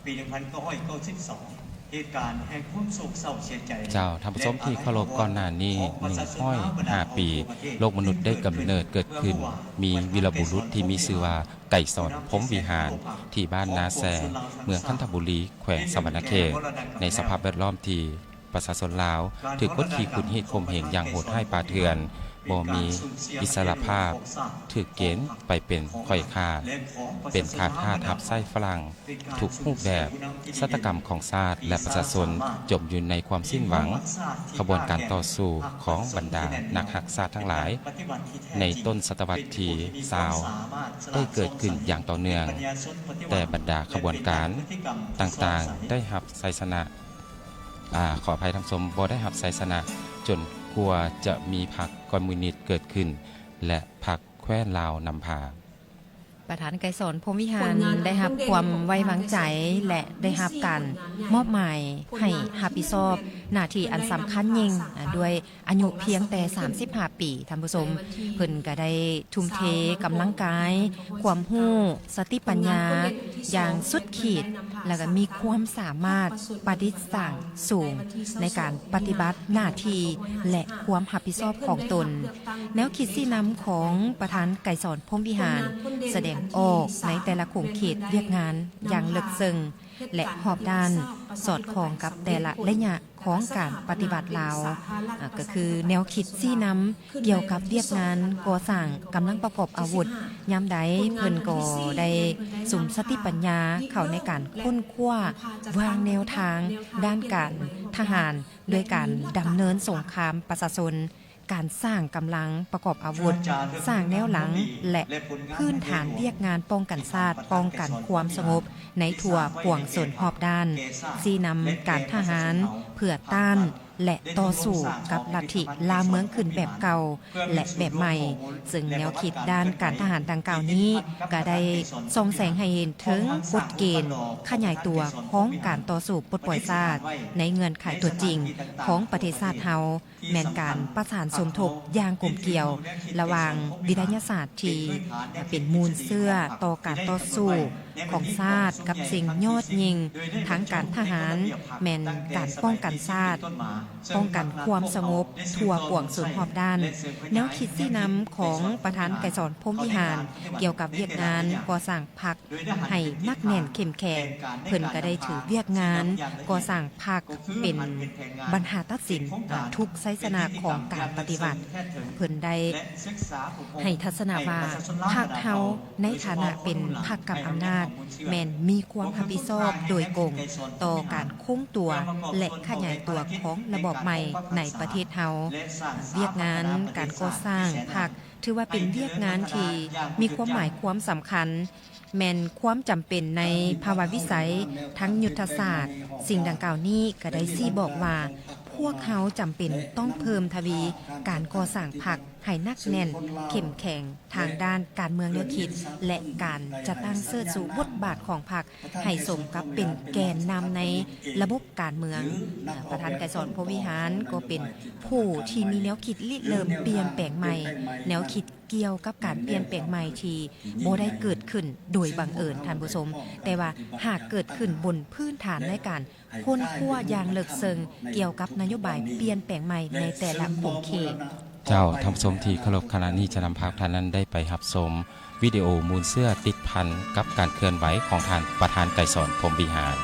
ປີໜຶ່ງພັນເກົ້າຮ້ອຍເກົ້າສິບສອງ ເຫດການແຫ່ງຄວາມໂສກເສົ້າເສຍໃຈ. ເຈົ້າ, ທ່ານຜູ້ຊົມທີ່ເຄົາລົບ, ກ່ອນໜ້ານີ້ໜຶ່ງຮ້ອຍຫ້າປີ ໂລກມະນຸດໄດ້ກຳເນີດເກີດຂຶ້ນ, ມີວີລະບຸລຸດທີ່ມີຊື່ວ່າ ໄກສອນ ພົມວິຫານ ທີ່ບ້ານນາແຊ, ເມືອງຄັນທະບູລີ, ແຂວງສະຫວັນນະເຂດ. ໃນສະພາບແວດລ້ອມທີ່ ປະຊາຊົນລາວຖືກກົດຂີ່ຂູດຮີດຂົ່ມເຫງຢ່າງໂຫດຮ້າຍປ່າເຖື່ອນ, ບໍ່ມີອິດສະຫຼະພາບ, ຖືກເກນໄປເປັນຂ້ອຍຂ້າ, ເປັນຂ້າທາດຮັບໃຊ້ຝຣັ່ງທຸກຮູບແບບ. ຊະຕາກຳຂອງຊາດ ແລະ ປະຊາຊົນຈົມຢູ່ໃນຄວາມສິ້ນຫວັງ. ຂະບວນການຕໍ່ສູ້ຂອງບັນດານັກຮັກຊາດທັງຫຼາຍໃນຕົ້ນສະຕະວັດທີຊາວ ໄດ້ເກີດຂຶ້ນຢ່າງຕໍ່ເນື່ອງ, ແຕ່ບັນດາຂະບວນການຕ່າງໆໄດ້ຮັບໄຊຊະນະ ອາ ຂໍອະໄພທ່ານຜູ້ຊົມ, ບໍ່ໄດ້ຮັບໄຊຊະນະຈົນກວ່າຈະມີພັກຄອມມູນິດເກີດຂຶ້ນ ແລະ ພັກແຄວ້ນລາວນຳພາ. ປະທານໄກສອນ ພົມວິຫານ ໄດ້ຮັບຄວາມໄວ້ວາງໃຈ ແລະ ໄດ້ຮັບການມອບໝາຍໃຫ້ຮັບຜິດຊອບໜ້າທີ່ອັນສຳຄັນຍິ່ງ ອາ ດ້ວຍອາຍຸພຽງແຕ່ສາມສິບຫ້າປີ. ທ່ານຜູ້ຊົມ, ເພິ່ນກໍໄດ້ ທຸ່ມເທກຳລັງກາຍ, ຄວາມຮູ້, ສະຕິປັນຍາຢ່າງສຸດຂີດ ແລ້ວກໍມີຄວາມສາມາດປະດິດສ້າງສູງໃນການປະຕິບັດໜ້າທີ່ ແລະ ຄວາມຮັບຜິດຊອບຂອງຕົນ. ແນວຄິດຊີ້ນຳຂອງປະທານໄກສອນ ພົມວິຫານ ສະແດງອອກໃນແຕ່ລະຂົງເຂດວຽກງານຢ່າງເລິກເຊິ່ງ ແລະ ຮອບດ້ານ, ສອດຄ່ອງກັບແຕ່ລະໄລຍະ ຂອງການປະຕິວັດລາວ ອາ ກໍຄືແນວຄິດຊີ້ນຳກ່ຽວກັບວຽກງານກໍ່ສ້າງກຳລັງປະກອບອາວຸດ. ຍາມໃດເພິ່ນກໍໄດ້ສຸມສະຕິປັນຍາເຂົ້າໃນການຄົ້ນຄວ້າວາງແນວທາງດ້ານການທະຫານ ດ້ວຍການດຳເນີນສົງຄາມປະຊາຊົນ ການສ້າງກຳລັງປະກອບອາວຸດ, ສ້າງແນວຫຼັງ ແລະ ພື້ນຖານວຽກງານປ້ອງກັນຊາດ, ປ້ອງກັນຄວາມສະຫງົບໃນທົ່ວປວງຊົນຮອບດ້ານ, ຊີ້ນຳການທະຫານເພື່ອຕ້ານ ແລະ ຕໍ່ສູ້ກັບລັດທິລ່າເມືອງຂຶ້ນແບບເກົ່າ ແລະ ແບບໃໝ່, ເຊິ່ງແນວຄິດດ້ານການທະຫານດັ່ງກ່າວນີ້ ກໍໄດ້ສ່ອງແສງໃຫ້ເຫັນເຖິງກົດເກນຂະຫຍາຍຕົວຂອງການຕໍ່ສູ້ປົດປ່ອຍຊາດ ໃນເງື່ອນໄຂຕົວຈິງຂອງປະເທດຊາດເຮົາ ແມ່ນການປະສານສົມທົບຢ່າງກົມກຽວລະຫວ່າງວິທະຍາສາດທີ່ເປັນມູນເຊື້ອຕໍ່ການຕໍ່ສູ້ຂອງຊາດ ກັບສິ່ງຍອດຍິ່ງທາງການທະຫານ ແມ່ນການປ້ອງກັນຊາດ, ປ້ອງກັນຄວາມສະຫງົບທົ່ວປວງຊົນຮອບດ້ານ. ແນວຄິດຊີ້ນຳຂອງປະທານໄກສອນ ພົມວິຫານ ກ່ຽວກັບວຽກງານກໍ່ສ້າງພັກ ໃຫ້ໜັກແໜ້ນເຂັ້ມແຂງ, ເພິ່ນກໍໄດ້ຖືວຽກງານກໍ່ສ້າງພັກເປັນບັນຫາຕັດສິນທຸກໄຊຊະນະຂອງການປະຕິວັດ. ເພິ່ນໄດ້ໃຫ້ທັດສະນະວ່າ ພັກເຮົາໃນຖານະເປັນພັກກຳອຳນາດ ແມ່ນມີຄວາມຮັບຜິດຊອບໂດຍກົງຕໍ່ການຄົງຕົວ ແລະ ຂະຫຍາຍຕົວຂອງລະບອບໃໝ່ໃນປະເທດເຮົາ. ວຽກງານການກໍ່ສ້າງພັກ ຖືວ່າເປັນວຽກງານທີ່ມີຄວາມໝາຍຄວາມສຳຄັນ, ແມ່ນຄວາມຈຳເປັນໃນພາວະວິໄສທາງຍຸດທະສາດ. ສິ່ງດັ່ງກ່າວນີ້ກໍໄດ້ຊີ້ບອກວ່າ ພວກເຮົາຈຳເປັນຕ້ອງເພີ່ມທະວີການກໍ່ສ້າງພັກໃຫ້ໜັກແໜ້ນເຂັ້ມແຂງທາງດ້ານການເມືອງແນວຄິດ ແລະ ການຈັດຕັ້ງເຊີດຊູບົດບາດຂອງພັກ ໃຫ້ສົມກັບເປັນແກນນຳໃນລະບົບການເມືອງ. ປະທານໄກສອນ ພົມວິຫານ ກໍເປັນຜູ້ທີ່ມີແນວຄິດລິເລີ່ມປ່ຽນແປງໃໝ່, ແນວຄິດກ່ຽວກັບການປ່ຽນແປງໃໝ່ທີ່ບໍ່ໄດ້ເກີດຂຶ້ນໂດຍບັງເອີນ, ທ່ານຜູ້ຊົມ, ແຕ່ວ່າຫາກເກີດຂຶ້ນບົນພື້ນຖານໃນການຄົ້ນຄວ້າຢ່າງເລິກເຊິ່ງກ່ຽວກັບນະໂຍບາຍປ່ຽນແປງໃໝ່ໃນແຕ່ລະຂົງເຂດ. ເຈົ້າ, ທ່ານຜູ້ຊົມທີ່ເຄົາລົບ, ຂະນະນີ້ຈະນຳພາທ່ານນັ້ນໄດ້ໄປຮັບຊົມ ວິດີໂອມູນເຊື້ອຕິດພັນກັບການເຄື່ອນໄຫວຂອງທ່ານປະທານໄກສອນ ພົມວິຫານ.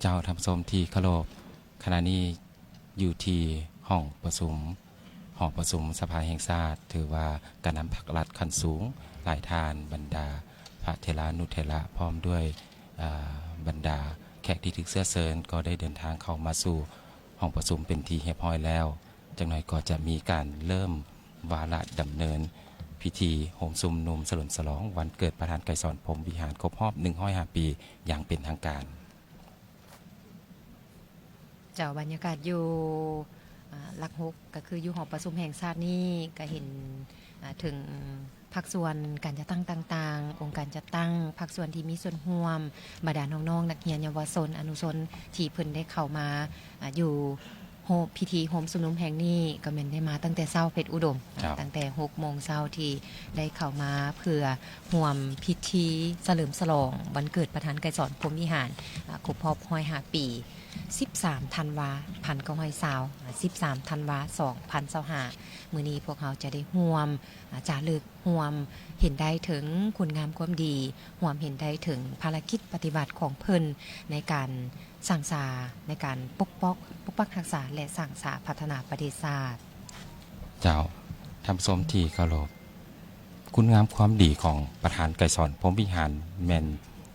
ເຈົ້າ, ທ່ານຜູ້ຊົມທີ່ເຄົາລົບ, ຂະນະນີ້ຢູ່ທີ່ຫ້ອງປະຊຸມ ຫໍປະຊຸມສະພາແຫ່ງຊາດ, ຖືວ່າການນຳພັກລັດຂັ້ນສູງຫຼາຍທ່ານ, ບັນດາພະເຖລານຸເຖລະ ພ້ອມດ້ວຍ ອາ ບັນດາແຂກທີ່ຖືກເຊື້ອເຊີນ ກໍໄດ້ເດີນທາງເຂົ້າມາສູ່ຫ້ອງປະຊຸມເປັນທີ່ຮຽບຮ້ອຍແລ້ວ. ຈັກໜ່ອຍກໍຈະມີການເລີ່ມວາລະດຳເນີນພິທີໂຮມຊຸມນຸມສະເຫຼີມສະຫຼອງວັນເກີດປະທານໄກສອນ ພົມວິຫານ ຄົບຮອບໜຶ່ງຮ້ອຍຫ້າປີຢ່າງເປັນທາງການ. ເຈົ້າ, ບັນຍາກາດຢູ່ ອາ ຫຼັກຫົກ ກໍຄືຢູ່ຫໍປະຊຸມແຫ່ງຊາດນີ້ ກໍເຫັນ ອາ ເຖິງພາກສ່ວນການຈັດຕັ້ງຕ່າງໆ, ອົງການຈັດຕັ້ງ, ພາກສ່ວນທີ່ມີສ່ວນຮ່ວມ, ບັນດານ້ອງໆ ນັກຮຽນ, ເຍົາວະຊົນ, ອະນຸຊົນ ທີ່ເພິ່ນໄດ້ເຂົ້າມາ ອາ ຢູ່ ໂຮມ ພິທີໂຮມຊຸມນຸມແຫ່ງນີ້ ກໍແມ່ນໄດ້ມາຕັ້ງແຕ່ເຊົ້າເພັດອຸດົມ, ເຈົ້າ, ຕັ້ງແຕ່ຫົກໂມງເຊົ້າ ທີ່ໄດ້ເຂົ້າມາເພື່ອຮ່ວມພິທີສະເຫຼີມສະຫຼອງວັນເກີດປະທານໄກສອນ ພົມວິຫານ ອາ ຄົບຮອບໜຶ່ງຮ້ອຍຫ້າປີ, ສິບສາມທັນວາ ພັນເກົ້າຮ້ອຍຊາວ, ອາ ສິບສາມທັນວາ ສອງພັນຊາວຫ້າ. ມື້ນີ້ພວກເຮົາຈະໄດ້ຮ່ວມ ອາ ຈາລຶກ ຮ່ວມເຫັນໄດ້ເຖິງຄຸນງາມຄວາມດີ, ຮ່ວມເຫັນໄດ້ເຖິງພາລະກິດປະຕິວັດຂອງເພິ່ນໃນການສ້າງສາ, ໃນການປົກປ້ອງ, ປົກປັກຮັກສາ ແລະ ສ້າງສາພັດທະນາປະເທດຊາດ. ເຈົ້າ, ທ່ານຜູ້ຊົມທີ່ເຄົາລົບ, ຄຸນງາມຄວາມດີຂອງປະທານໄກສອນ ພົມວິຫານ ແມ່ນ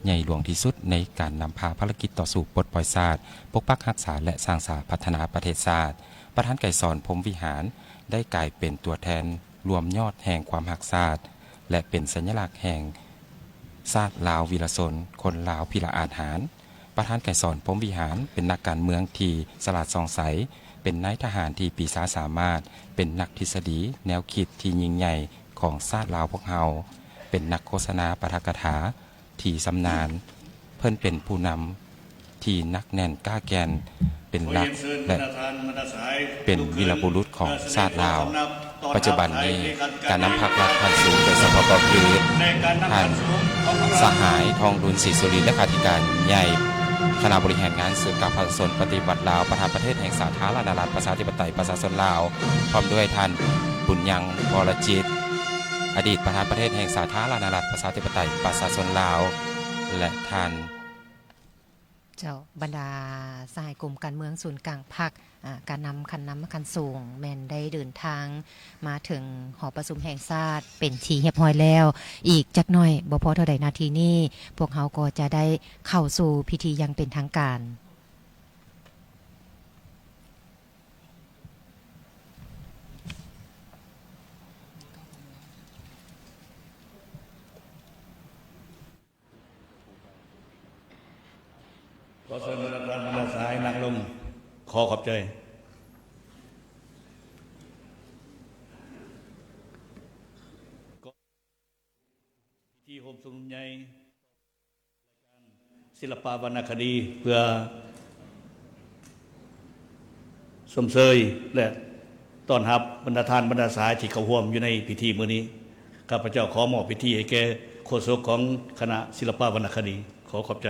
ໃຫຍ່ຫຼວງທີ່ສຸດໃນການນຳພາພາລະກິດຕໍ່ສູ້ປົດປ່ອຍຊາດ, ປົກປັກຮັກສາ ແລະ ສ້າງສາພັດທະນາປະເທດຊາດ. ປະທານໄກສອນ ພົມວິຫານ ໄດ້ກາຍເປັນຕົວແທນ ລວມຍອດແຫ່ງຄວາມຮັກຊາດ ແລະ ເປັນສັນຍະລັກແຫ່ງຊາດລາວວີລະຊົນ ຄົນລາວພິລະອາດຫານ. ປະທານໄກສອນ ພົມວິຫານ ເປັນນັກການເມືອງທີ່ສະຫຼາດສ່ອງໃສ, ເປັ ປັນນາຍທະຫານທີ່ປີຊາສາມາດ, ເປັນນັກທິດສະດີແນວຄິດທີ່ຍິ່ງໃຫຍ່ຂອງຊາດລາວພວກເຮົາ, ເປັນນັກໂຄສະນາປາຖະກະຖາທີ່ຊຳນານ, ເພິ່ນເປັນຜູ້ນຳ ທີ່ໜັກແໜ້ນກ້າແກ່ນເປັນຫຼັກ ແລະ ເປັນວີລະບຸລຸດຂອງຊາດລາວ. ປັດຈຸບັນນີ້ ການນຳພັກລັດຂັ້ນສູງ ໂດຍສະເພາະກໍຄື ທ່ານສະຫາຍ ທອງລຸນ ສີສຸລິນ ເລຂາທິການໃຫຍ່ຄະນະບໍລິຫານງານສູນກາງປະຊາຊົນປະຕິວັດລາວ, ປະທານປະເທດແຫ່ງສາທາລະນະລັດ ປະຊາທິປະໄຕ ປະຊາຊົນລາວ, ພ້ອມດ້ວຍທ່ານ ບຸນຍັງ ວໍລະຈິດ ອະດີດປະທານປະເທດແຫ່ງສາທາລະນະລັດ ປະຊາທິປະໄຕ ປະຊາຊົນລາວ ແລະ ທ່ານ ເຈົ້າ, ບັນດາສະຫາຍກົມການເມືອງສູນກາງພັກ, ອາ, ການນຳຂັ້ນນຳຂັ້ນສູງ ແມ່ນໄດ້ເດີນທາງມາເຖິງຫໍປະຊຸມແຫ່ງຊາດເປັນທີ່ຮຽບຮ້ອຍແລ້ວ. ອີກຈັກໜ້ອຍ, ບໍ່ພໍເທົ່າໃດນາທີນີ້, ພວກເຮົາກໍຈະໄດ້ເຂົ້າສູ່ພິທີຢ່າງເປັນທາງການ. ຂໍເຊີນບັນດາທ່ານບັນດາສະຫາຍນັ່ງລົງ. ຂໍຂອບໃຈ. ພິທີໂຮມຊຸມນຸມໃຫຍ່ ລາຍການສິລະປະວັນນະຄະດີ ເພື່ອ ຊົມເຊີຍ ແລະ ຕ້ອນຮັບບັນດາທ່ານບັນດາສະຫາຍທີ່ເຂົ້າຮ່ວມຢູ່ໃນພິທີມື້ນີ້. ຂ້າພະເຈົ້າຂໍມອບພິທີໃຫ້ແກ່ໂຄສົກຂອງຄະນະສິລະປະວັນນະຄະດີ. ຂໍຂອບໃຈ.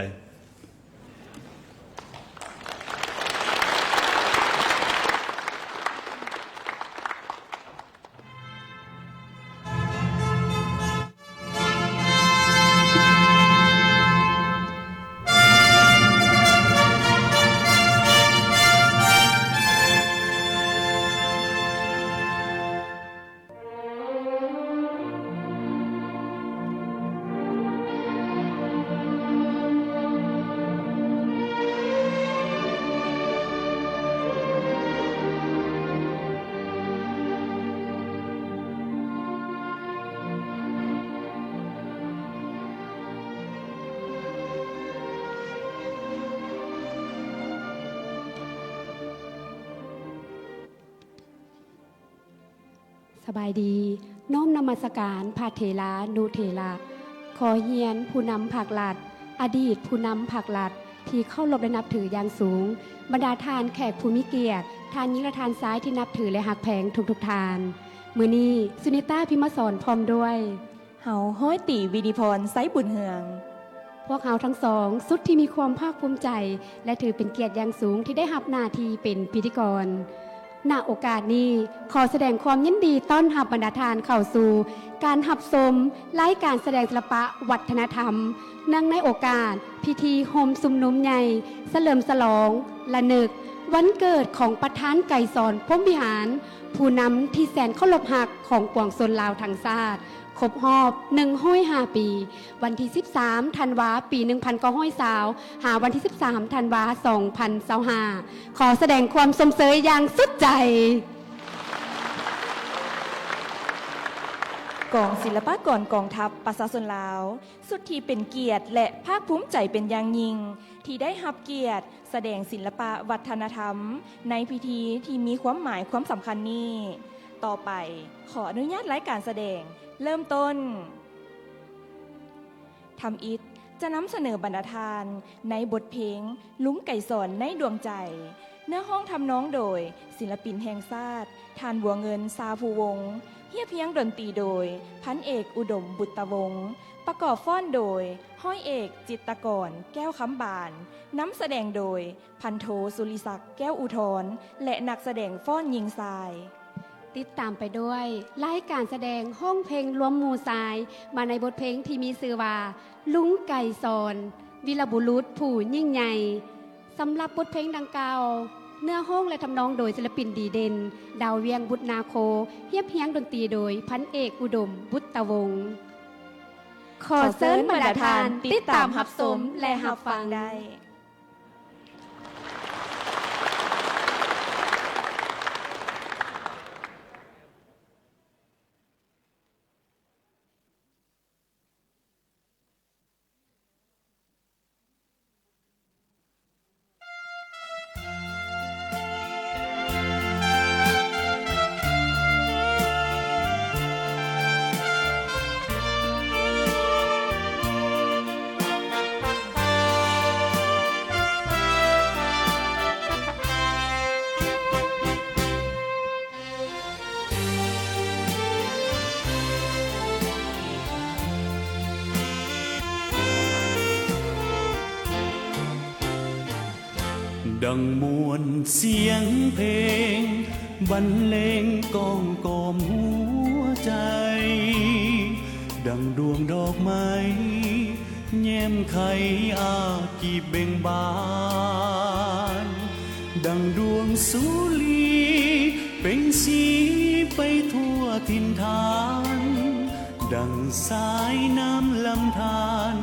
ສະບາຍດີ, ນ້ອມນະມັດສະການພະເຖລານຸເຖລະ. ຂໍຮຽນຜູ້ນຳພັກລັດ, ອະດີດຜູ້ນຳພັກລັດທີ່ເຄົາລົບ ແລະ ນັບຖືຢ່າງສູງ, ບັນດາທ່ານແຂກຜູ້ມີກຽດ, ທ່ານຍິງ ແລະ ທ່ານຊາຍທີ່ນັບຖື ແລະ ຮັກແພງທຸກໆທ່ານ. ມື້ນີ້ ສຸນິຕາ ພິມມະສອນ ພ້ອມດ້ວຍ ເຮົາ ຮ້ອຍຕີ ວິນິພອນ ໄຊບຸນເຮືອງ. ພວກເຮົາທັງສອງ ສຸດທີ່ມີຄວາມພາກພູມໃຈ ແລະ ຖືເປັນກຽດຢ່າງສູງທີ່ໄດ້ຮັບໜ້າທີ່ເປັນພິທີກອນ. ນະໂອກາດນີ້ ຂໍສະແດງຄວາມຍິນດີຕ້ອນຮັບບັນດາທ່ານເຂົ້າສູ່ການຮັບຊົມລາຍການສະແດງສິລະປະວັດທະນະທຳ ເນື່ອງໃນໂອກາດພິທີໂຮມຊຸມນຸມໃຫຍ່ສະເຫຼີມສະຫຼອງລະນຶກວັນເກີດຂອງປະທານໄກສອນ ພົມວິຫານ, ຜູ້ນຳທີ່ແສນເຄົາລົບຮັກຂອງປວງຊົນລາວທັງຊາດ. ຄົບຮອບໜຶ່ງຮ້ອຍຫ້າປີ, ວັນທີສິບສາມ ທັນວາ ປີໜຶ່ງພັນເກົ້າຮ້ອຍຊາວ ຫາວັນທີສິບສາມ ທັນວາ ສອງພັນຊາວຫ້າ. ຂໍສະແດງຄວາມຊົມເຊີຍຢ່າງສຸດໃຈ. ກອງສິລະປາກອນກອງທັບປະຊາຊົນລາວ ສຸດທີ່ເປັນກຽດ ແລະ ພາກພູມໃຈເປັນຢ່າງຍິ່ງ ທີ່ໄດ້ຮັບກຽດ ສະແດງສິລະປະວັດທະນະທຳໃນພິທີທີ່ມີຄວາມໝາຍຄວາມສຳຄັນນີ້. ຕໍ່ໄປ, ຂໍອະນຸຍາດລາຍການສະແດງເລີ່ມຕົ້ນ. ທຳອິດຈະນຳສະເໜີບັນດາທ່ານໃນບົດເພງ ລຸງໄກສອນໃນດວງໃຈ, ເນື້ອຮ້ອງທຳນອງໂດຍສິນລະປິນແຫ່ງຊາດ ທ່ານ ບົວເງິນ ຊາພູວົງ, ຮຽບຮຽງດົນຕີໂດຍ ພັນເອກ ອຸດົມ ບຸດຕະວົງ, ປະກອບຟ້ອນໂດຍ ຮ້ອຍເອກ ຈິດຕະກອນ ແກ້ວຄຳບານ, ນຳສະແດງໂດຍ ພັນໂທ ສຸລິສັກ ແກ້ວອຸທອນ ແລະ ນັກສະແດງຟ້ອນຍິງຊາຍ. ຕິດຕາມໄປດ້ວຍລາຍການສະແດງຮ້ອງເພງລວມໝູ່ຊາຍ ມາໃນບົດເພງທີ່ມີຊື່ວ່າ ລຸງໄກສອນ ວີລະບຸລຸດຜູ້ຍິ່ງໃຫຍ່. ສຳລັບບົດເພງດັ່ງກ່າວ, ເນື້ອຮ້ອງ ແລະ ທຳນອງໂດຍສິນລະປິນດີເດັ່ນ ດາວວຽງ ບຸດນາໂຄ, ຮຽບຮຽງດົນຕີໂດຍ ພັນເອກ ອຸດົມ ບຸດຕະວົງ. ຂໍເຊີນບັນດາທ່ານຕິດຕາມຮັບຊົມ ແລະ ຮັບຟັງໄດ້. ດັ່ງມ່ວນສຽງເພງ ບັນເລງກ້ອມຫົວໃຈ, ດັ່ງດວງດອກໄມ້ແຍ້ມໄຂອາກີບເບັ່ງບານ, ດັ່ງດວງສຸລີເປັ່ງສີໄປທົ່ວຖິ່ນຖານ, ດັ່ງສາຍນ້ຳລຳທານ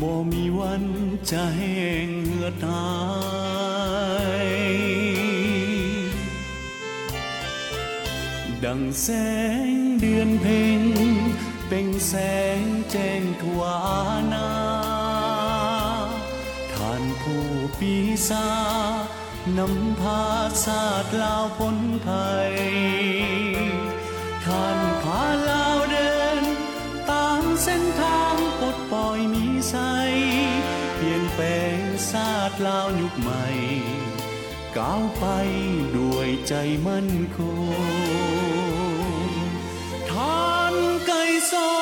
ບໍ່ມີວັນຈະແຫ້ງເຫືອດຫາຍ. ດັ່ງແສງເດືອນເພັງ ເປັ່ງແສງແຈ້ງທົ່ວອານາ, ທ່ານຜູ້ປີຊາ ນຳພາຊາດລາວພົ້ນໄພ, ທ່ານພາລາວເດີນຕາມເສັ້ນທາງປົດປ່ອຍມີໄຊ, ປ່ຽນແປງຊາດລາວຍຸກໃໝ່ ກ້າວໄປດ້ວຍໃຈໝັ້ນຄົງ. ທ່ານໄກສອ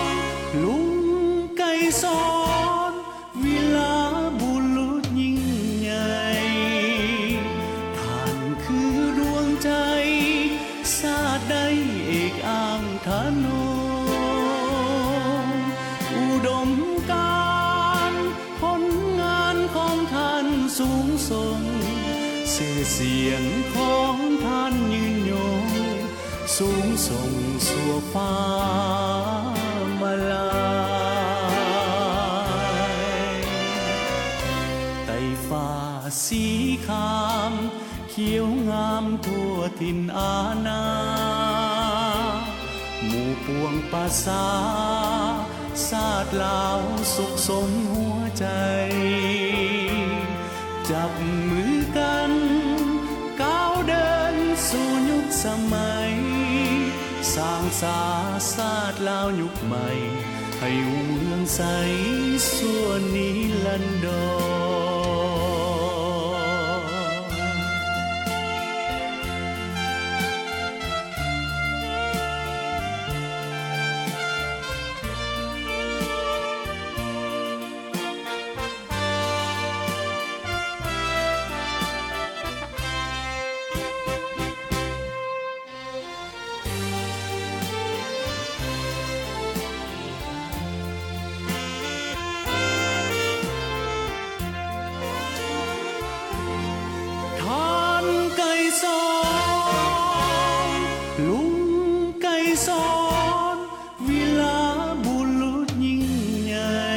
ນ ລຸງໄກສອນ ວິລາບຸລຸດຍິ່ງໃຫຍ່, ທ່ານຄືດວງໃຈ ຊາດໄດ້ເອກອ້າງທະນົງ, ອຸດົມການຜົນງານຂອງທ່ານສູງສົ່ງ, ຊື່ສຽງຂອງທ່ານຍືນຍົງ ສູງສົ່ງຊົ່ວຟ້າມາລາຍ. ໄຕ່ຟ້າສີຄາມ ຂຽວງາມທົ່ວຖິ່ນອານາ, ໝູ່ປວງປະຊາຊາດລາວສຸກສົມຫົວໃຈ, ຈັບມືກັນ ກ້າວເດີນສູ່ຍຸກສະໄໝ, ສ້າງສາຊາດລາວຍຸກໃໝ່ ໃຫ້ຮຸ່ງເຮືອງໃສຊົ່ວນິລັນດອນ. ທ່ານໄກສອນ ລຸງໄກສອນ ວິລາບຸລຸດຍິ່ງໃຫຍ່,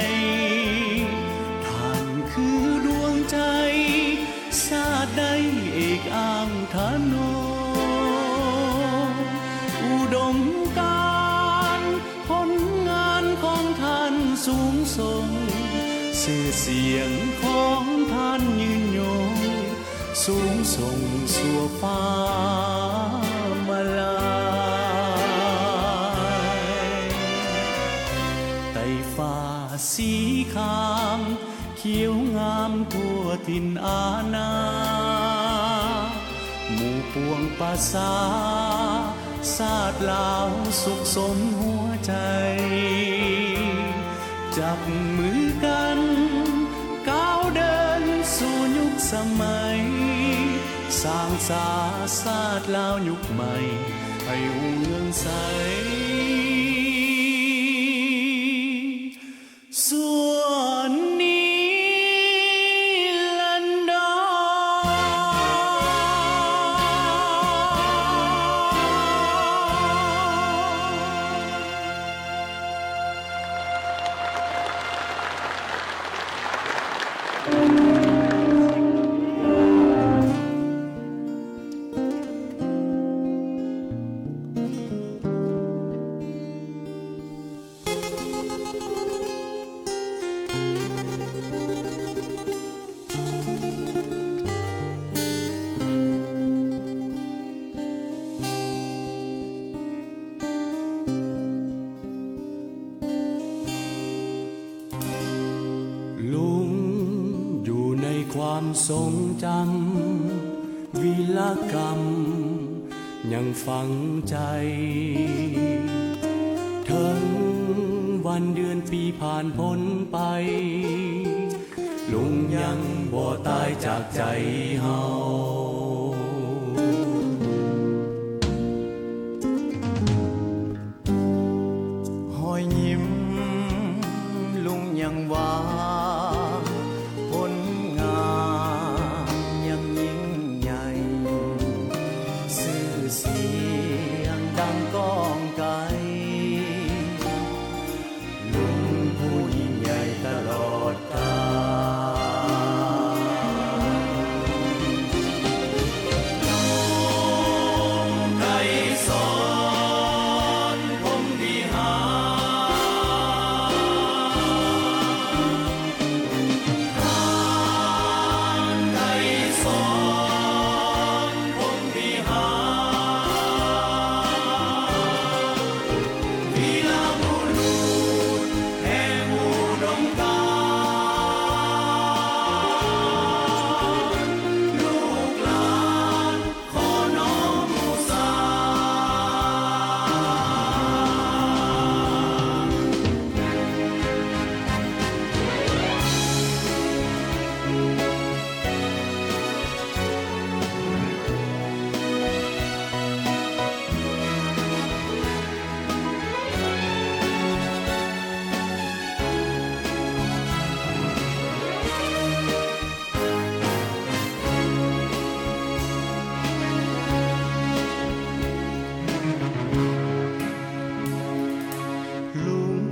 ທ່ານຄືດວງໃຈ ຊາດໄດ້ເອກອ້າງທະນົງ, ອຸດົມການຜົນງານຂອງທ່ານສູງສົ່ງ, ຊື່ສຽງຂອງທ່ານຍືນຍົງ ສູງສົ່ງຊົ່ວຟ້າມາລາຍ. ໄຕ່ຟ້າສີຄາມ ຂຽວງາມທົ່ວຖິ່ນອານາ, ໝູ່ປວງປະຊາຊາດລາວສຸກສົມຫົວໃຈ, ຈັບມືກັນ ກ້າວເດີນສູ່ຍຸກສະໄໝ, ສ້າງສາຊາດລາວຍຸກໃໝ່ ໃຫ້ຮຸ່ງເຮືອງໃສ ຊົ່ວນິລັນດອນ. ລຸງຢູ່ໃນຄວາມຊົງຈຳ ວິລະກຳຍັງຝັງໃຈ ເຖິງໄວ ວັນເດືອນປີຜ່ານພົ້ນໄປ ລຸງຍັງບໍ່ຕາຍຈາກໃຈເຮົາ. ຮອຍຍິ້ມລຸງຍັງວ່າ ຜົນງາມຍັງຍິ່ງໃຫຍ່ ຊື່ສຽງດັງກ້ອງໄກ ລຸງຜູ້ຍິ່ງໃຫຍ່ຕະຫຼອດການ. ລຸງ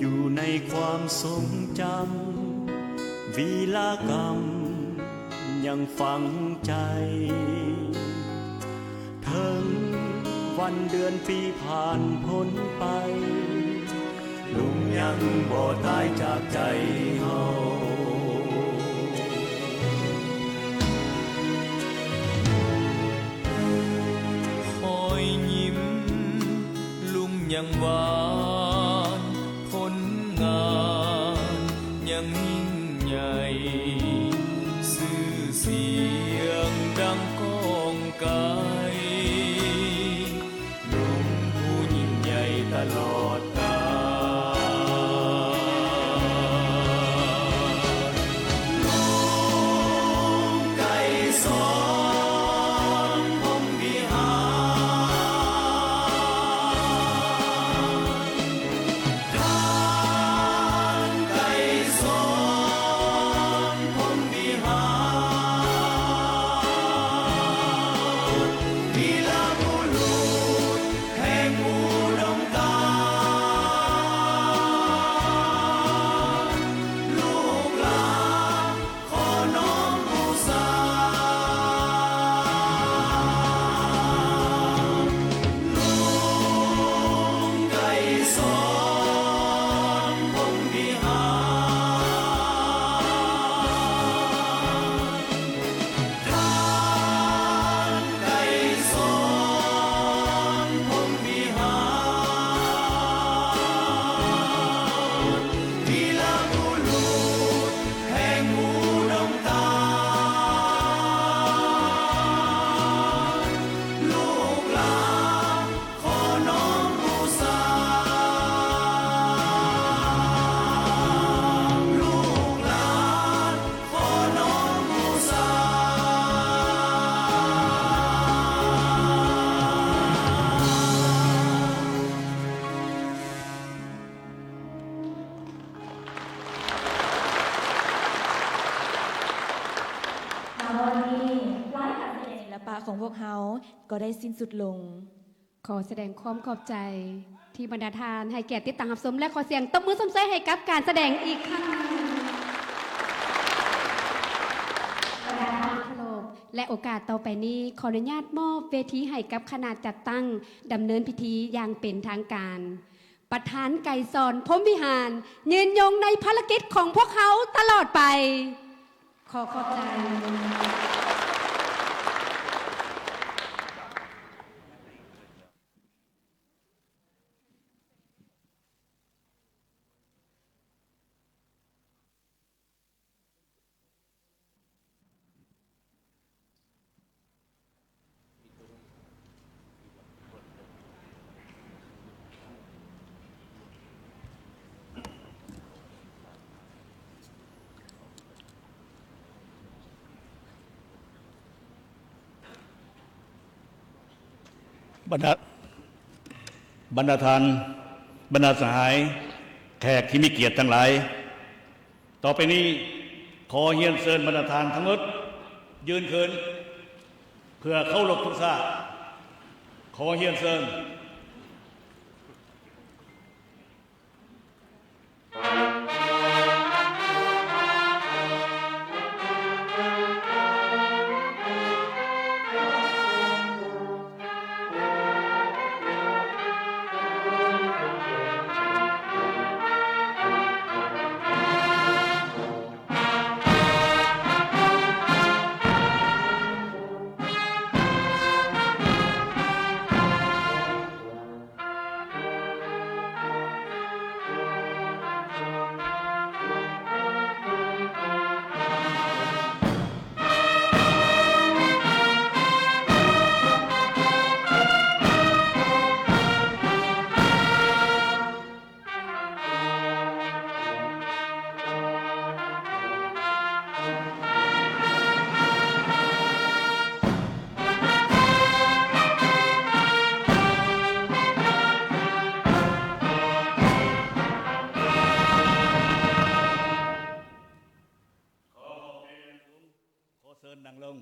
ຢູ່ໃນຄວາມຊົງຈຳ ວີລະກຳຍັງຝັງໃຈ ເຖິງວັນເດືອນປີຜ່ານພົ້ນໄປ ລຸງຍັງບໍ່ຕາຍຈາກໃຈເຮົາ. ຮອຍຍິ້ມລຸງຍັງຫວານ ຜົນງານຍັງຍິ່ງໃຫຍ່ ຊື່ສຽງດັງກ້ອງໄກ ລຸງຜູ້ຍິ່ງໃຫຍ່ຕະຫຼອດການ. ລຸງໄກສອນພົມວິຫານ ທ່ານໄກສອນພົມວິຫານ ວີລະບຸລຸດແຫ່ງອຸດົມການ ລູກຫຼານ ຂໍນ້ອມບູຊາ ລຸງໄກສອນພົມວິຫານ ທ່ານໄກສອນພົມວິຫານ ວີລະບຸລຸດ ແຫ່ງອຸດົມການ ລູກຫຼານຂໍນ້ອມບູຊາ ລູກຫຼານຂໍນ້ອມບູຊາ. ໃນວັນນີ້ ລາຍການສະແດງສິລະປະຂອງພວກເຮົາກໍໄດ້ສິ້ນສຸດລົງ. ຂໍສະແດງຄວາມຂອບໃຈທີ່ບັນດາທ່ານໃຫ້ກຽດຕິດຕາມຮັບຊົມ ແລະ ຂໍສຽງຕົບມືຊົມເຊີຍໃຫ້ກັບການສະແດງອີກຄັ້ງໜຶ່ງ. ບັນດາທ່ານທີ່ເຄົາລົບ ແລະ ໂອກາດຕໍ່ໄປນີ້ ຂໍອະນຸຍາດມອບເວທີໃຫ້ກັບຄະນະຈັດຕັ້ງດຳເນີນພິທີຢ່າງເປັນທາງການ. ປະທານໄກສອນ ພົມວິຫານ ຍືນຍົງໃນພາລະກິດຂອງພວກເຮົາຕະຫຼອດໄປ. ຂໍຂອບໃຈ. ເ ບັນດາ ບັນດາທ່ານ, ບັນດາສະຫາຍ, ແຂກທີ່ມີກຽດທັງຫຼາຍ, ຕໍ່ໄປນີ້ຂໍຮຽນເຊີນບັນດາທ່ານທັງໝົດຢືນຂຶ້ນ ເພື່ອເຄົາລົບທຸງຊາດ. ຂໍຮຽນເຊີນ. ຂໍເຊີນນັ່ງລົງ.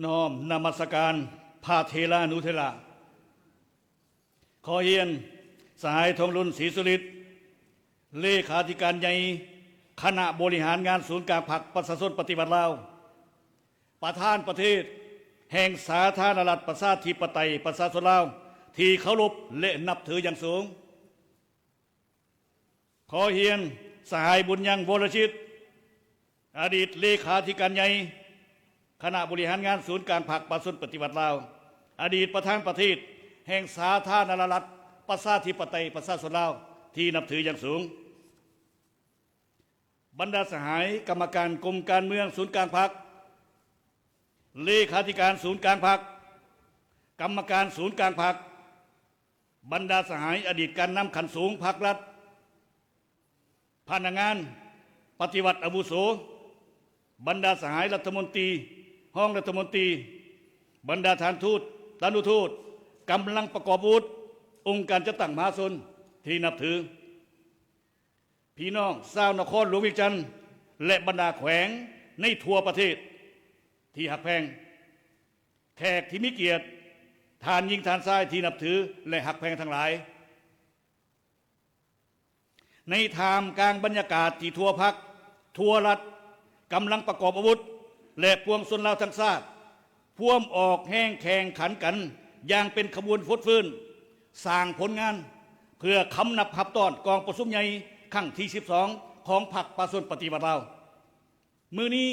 ນ້ອມນະມັດສະການພະເຖລານຸເຖລະ. ຂໍຮຽນ ສະຫາຍ ທອງລຸນ ສີສຸລິດ, ເລຂາທິການໃຫຍ່ຄະນະບໍລິຫານງານສູນກາງພັກປະຊາຊົນປະຕິວັດລາວ, ປະທານປະເທດແຫ່ງສາທາລະນະລັດ ປະຊາທິປະໄຕ ປະຊາຊົນລາວ ທີ່ເຄົາລົບ ແລະ ນັບຖືຢ່າງສູງ. ຂໍຮຽນ ສະຫາຍ ບຸນຍັງ ວໍລະຈິດ, ອະດີດເລຂາທິການໃຫຍ່ຄະນະບໍລິຫານງານສູນກາງພັກປະຊາຊົນປະຕິວັດລາວ, ອະດີດປະທານປະເທດແຫ່ງສາທາລະນະລັດ ປະຊາທິປະໄຕ ປະຊາຊົນລາວ ທີ່ນັບຖືຢ່າງສູງ. ບັນດາສະຫາຍກຳມະການກົມການເມືອງສູນກາງພັກ, ເລຂາທິການສູນກາງພັກ, ກຳມະການສູນກາງພັກ, ບັນດາສະຫາຍອະດີດການນຳຂັ້ນສູງພັກລັດ, ພະນັກງານປະຕິວັດອາວຸໂສ, ບັນດາສະຫາຍລັດຖະມົນຕີ, ຮອງລັດຖະມົນຕີ, ບັນດາທ່ານທູດ, ຕານຸທູດ, ກຳລັງປະກອບອາວຸດ, ອົງການຈັດຕັ້ງມະຫາຊົນທີ່ນັບຖື. ພີ່ນ້ອງຊາວນະຄອນຫຼວງວຽງຈັນ ແລະ ບັນດາແຂວງໃນທົ່ວປະເທດທີ່ຮັກແພງ, ແຂກທີ່ມີກຽດ, ທ່ານຍິງທ່ານຊາຍທີ່ນັບຖື ແລະ ຮັກແພງທັງຫຼາຍ, ໃນທ່າມກາງບັນຍາກາດທີ່ທົ່ວພັກ, ທົ່ວລັດ, ກຳລັງປະກອບອາວຸດ ແລະ ປວງຊົນລາວທັງຊາດ ພວມອອກແຮງແຂ່ງຂັນກັນຢ່າງເປັນຂະບວນຟົດຟື້ນ, ສ້າງຜົນງານເພື່ອຄຳນັບຮັບຕ້ອນກອງປະຊຸມໃຫຍ່ຄັ້ງທີສິບສອງ ຂອງພັກປະຊາຊົນປະຕິວັດລາວ. ມື້ນີ້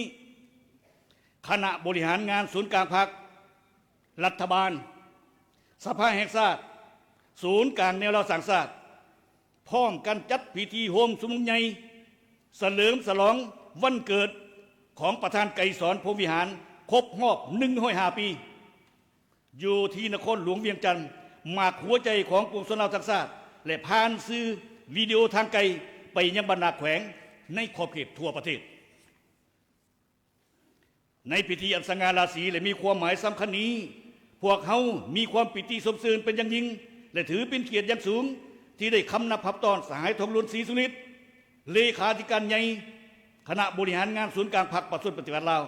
ຄະນະບໍລິຫານງານສູນກາງພັກ, ລັດຖະບານ, ສະພາແຫ່ງຊາດ, ສູນກາງແນວລາວສ້າງຊາດ ພ້ອມກັນຈັດພິທີໂຮມຊຸມນຸມໃຫຍ່ສະເຫຼີມສະຫຼອງວັນເກີດຂອງປະທານໄກສອນ ພົມວິຫານ ຄົບຮອບໜຶ່ງຮ້ອຍຫ້າປີ ຢູ່ທີ່ນະຄອນຫຼວງວຽງຈັນ, ໝາກຫົວໃຈຂອງປວງຊົນລາວທັງຊາດ ແລະ ຜ່ານສື່ວິດີໂອທາງໄກໄປຍັງບັນດາແຂວງໃນຂອບເຂດທົ່ວປະເທດ. ໃນພິທີອັນສະຫງ່າລາສີ ແລະ ມີຄວາມໝາຍສຳຄັນນີ້, ພວກເຮົາມີຄວາມປີຕິຊົມຊື່ນເປັນຢ່າງຍິ່ງ ແລະ ຖືເປັນກຽດຢ່າງສູງ ທີ່ໄດ້ຄຳນັບຮັບຕ້ອນສະຫາຍ ທອງລຸນ ສີສຸລິດ, ເລຂາທິການໃຫຍ່ຄະນະບໍລິຫານງານສູນກາງພັກປະຊາຊົນປະຕິວັດລາວ,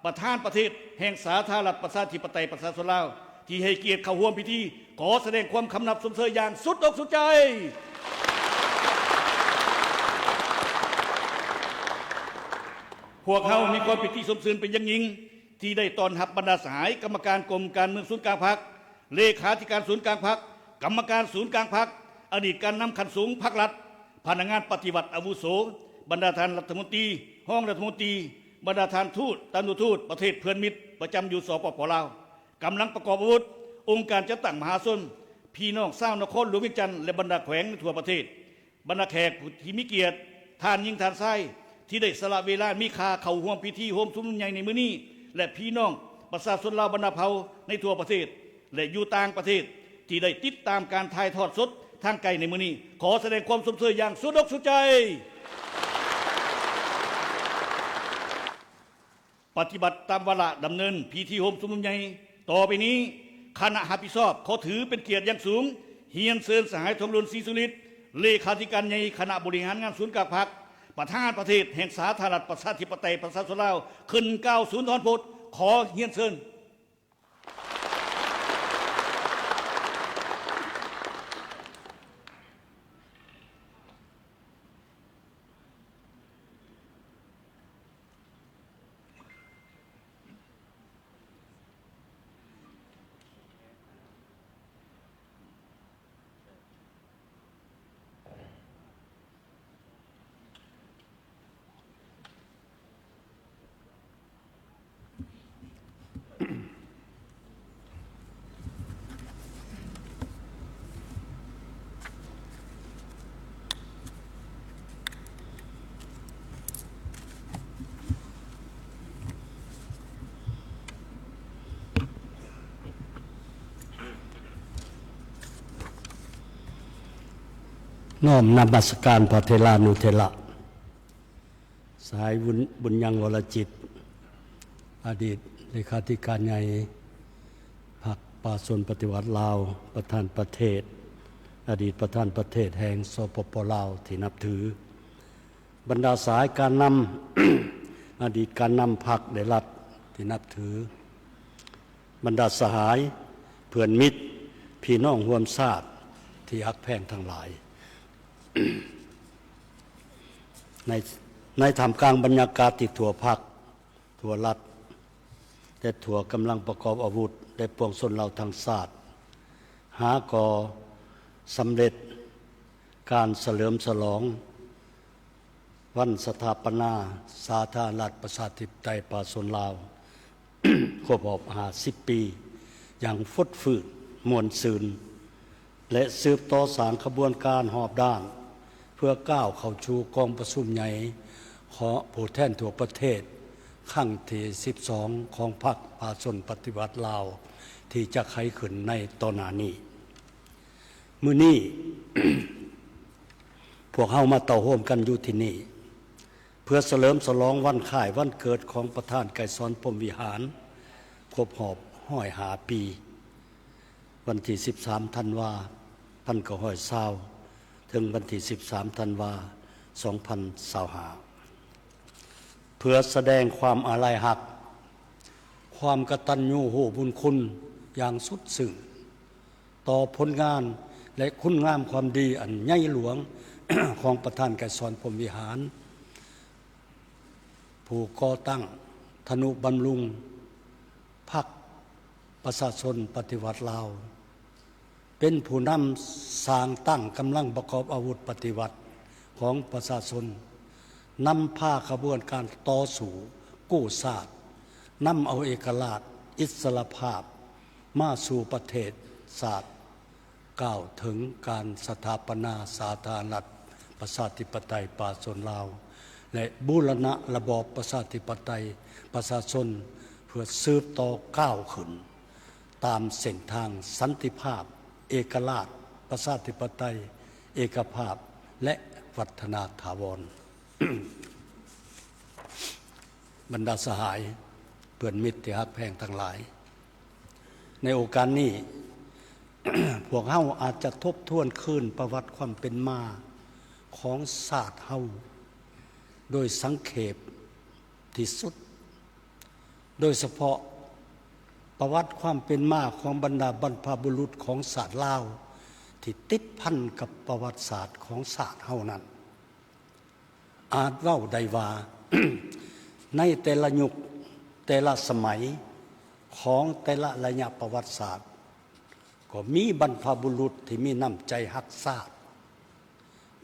ປະທານປະເທດແຫ່ງສາທາລະນະລັດ ປະຊາທິປະໄຕ ປະຊາຊົນລາວ ທີ່ໃຫ້ກຽດເຂົ້າຮ່ວມພິທີ. ຂໍສະແດງຄວາມຄຳນັບຊົມເຊີຍຢ່າງສຸດອົກສຸດໃຈ. ພວກເຮົາມີຄວາມປີຕິຊົມຊື່ນເປັນຢ່າງຍິ່ງ ທີ່ໄດ້ຕ້ອນຮັບບັນດາສະຫາຍກຳມະການກົມການເມືອງສູນກາງພັກ, ເລຂາທິການສູນກາງພັກ, ກຳມະການສູນກາງພັກ, ອະດີດການນຳຂັ້ນສູງພັກລັດ, ພະນັກງານປະຕິວັດອາວຸໂສ, ບັນດາທ່ານລັດຖະມົນຕີ, ຮອງລັດຖະມົນຕີ, ບັນດາທ່ານທູດ, ຕານຸທູດປະເທດເພື່ອນມິດປະຈຳຢູ່ ສປປ ລາວ, ກຳລັງປະກອບອາວຸດ, ອົງການຈັດຕັ້ງມະຫາຊົນ, ພີ່ນ້ອງຊາວນະຄອນຫຼວງວຽງຈັນ ແລະ ບັນດາແຂວງໃນທົ່ວປະເທດ, ບັນດາແຂກຜູ້ທີ່ມີກຽດ, ທ່ານຍິງທ່ານຊາຍ ທີ່ໄດ້ສະຫຼະເວລາມີຄ່າເຂົ້າຮ່ວມພິທີໂຮມຊຸມນຸມໃຫຍ່ໃນມື້ນີ້ ແລະ ພີ່ນ້ອງປະຊາຊົນລາວບັນດາເຜົ່າໃນທົ່ວປະເທດ ແລະ ຢູ່ຕ່າງປະເທດ ທີ່ໄດ້ຕິດຕາມການຖ່າຍທອດສົດທາງໄກໃນມື້ນີ້. ຂໍສະແດງຄວາມຊົມເຊີຍຢ່າງສຸດອົກສຸດໃຈ. ປະຕິບັດຕາມວາລະດຳເນີນພິທີໂຮມຊຸມນຸມໃຫຍ່. ຕໍ່ໄປນີ້, ຄະນະຮັບຜິດຊອບຂໍຖືເປັນກຽດຢ່າງສູງ ຮຽນເຊີນສະຫາຍ ທອງລຸນ ສີສຸລິດ ເລຂາທິການໃຫຍ່ຄະນະບໍລິຫານງານສູນກາງພັກ, ປະທານປະເທດແຫ່ງສາທາລະນະລັດ ປະຊາທິປະໄຕ ປະຊາຊົນລາວ ຂຶ້ນກ່າວສຸນທອນພົດ. ຂໍຮຽນເຊີນ. ນ້ອມນະມັດສະການພະເຖລານຸເຖລະ. ສະຫາຍ ບຸນ ບຸນຍັງ ວໍລະຈິດ ອະດີດເລຂາທິການໃຫຍ່ພັກປະຊາຊົນປະຕິວັດລາວ, ປະທານປະເທດ, ອະດີດປະທານປະເທດແຫ່ງ ສປປ ລາວ ທີ່ນັບຖື, ບັນດາສະຫາຍການນຳ, ອະດີດການນຳພັກ ແລະ ລັດທີ່ນັບຖື, ບັນດາສະຫາຍ, ເພື່ອນມິດ, ພີ່ນ້ອງຮ່ວມຊາດທີ່ຮັກແພງທັງຫຼາຍ. ໃນ ໃນທ່າມກາງບັນຍາກາດທີ່ທົ່ວພັກ, ທົ່ວລັດ ແລະ ທົ່ວກຳລັງປະກອບອາວຸດ ແລະ ປວງຊົນລາວທັງຊາດ ຫາກໍ່ສຳເລັດການສະເຫຼີມສະຫຼອງວັນສະຖາປະນາສາທາລະນະລັດ ປະຊາທິປະໄຕ ປະຊາຊົນລາວ ຄົບຮອບຫ້າສິບປີຢ່າງຟົດຟື້ນມ່ວນຊື່ນ ແລະ ສືບຕໍ່ສ້າງຂະບວນການຮອບດ້ານ ເພື່ອກ້າວເຂົ້າສູ່ກອງປະຊຸມໃຫຍ່ຂອງຜູ້ແທນທົ່ວປະເທດ ຄັ້ງທີສິບສອງ ຂອງພັກປະຊາຊົນປະຕິວັດລາວ ທີ່ຈະໄຂຂຶ້ນໃນຕໍ່ໜ້ານີ້. ມື້ນີ້ ພວກເຮົາມາເຕົ້າໂຮມກັນຢູ່ທີ່ນີ້ ເພື່ອສະເຫຼີມສະຫຼອງວັນຄ້າຍວັນເກີດຂອງປະທານໄກສອນ ພົມວິຫານ ຄົບຮອບຮ້ອຍຫ້າປີ, ວັນທີສິບສາມ ທັນວາ ພັນເກົ້າຮ້ອຍຊາວ ເຖິງວັນທີສິບສາມ ທັນວາ ສອງພັນຊາວຫ້າ ເພື່ອສະແດງຄວາມອາໄລຮັກ, ຄວາມກະຕັນຍູຮູ້ບຸນຄຸນຢ່າງສຸດຊຶ້ງ ຕໍ່ຜົນງານ ແລະ ຄຸນງາມຄວາມດີອັນໃຫຍ່ຫຼວງຂອງປະທານໄກສອນ ພົມວິຫານ ຜູ້ກໍ່ຕັ້ງທະນຸບຳລຸງພັກປະຊາຊົນປະຕິວັດລາວ, ເປັນຜູ້ນຳສ້າງຕັ້ງກຳລັງປະກອບອາວຸດປະຕິວັດຂອງປະຊາຊົນ, ນຳພາຂະບວນການຕໍ່ສູ້ກູ້ຊາດ, ນຳເອົາເອກະລາດ, ອິດສະຫຼະພາບ ມາສູ່ປະເທດຊາດ, ກ່າວເຖິງການສະຖາປະນາສາທາລະນະລັດ ປະຊາທິປະໄຕ ປະຊາຊົນລາວ ແລະ ບູລະນະລະບອບປະຊາທິປະໄຕ ປະຊາຊົນ ເພື່ອສືບຕໍ່ກ້າວຂຶ້ນຕາມເສັ້ນທາງສັນຕິພາບ, ເອກະລາດ, ປະຊາທິປະໄຕ, ເອກະພາບ ແລະ ວັດທະນາຖາວອນ. ບັນດາສະຫາຍ, ເພື່ອນມິດທີ່ຮັກແພງທັງຫຼາຍ, ໃນໂອກາດນີ້ ພວກເຮົາອາດຈະທົບທວນຄືນປະຫວັດຄວາມເປັນມາຂອງຊາດເຮົາໂດຍສັງເຂບທີ່ສຸດ, ໂດຍສະເພາະປະຫວັດຄວາມເປັນມາຂອງບັນດາບັນພະບຸລຸດຂອງຊາດລາວ ທີ່ຕິດພັນກັບປະຫວັດສາດຂອງຊາດເຮົານັ້ນ. ອາດເວົ້າໄດ້ວ່າ ໃນແຕ່ລະຍຸກ ແຕ່ລະສະໄໝ ຂອງແຕ່ລະໄລຍະປະຫວັດສາດ ກໍມີບັນພະບຸລຸດທີ່ມີນ້ຳໃຈຮັກຊາດ,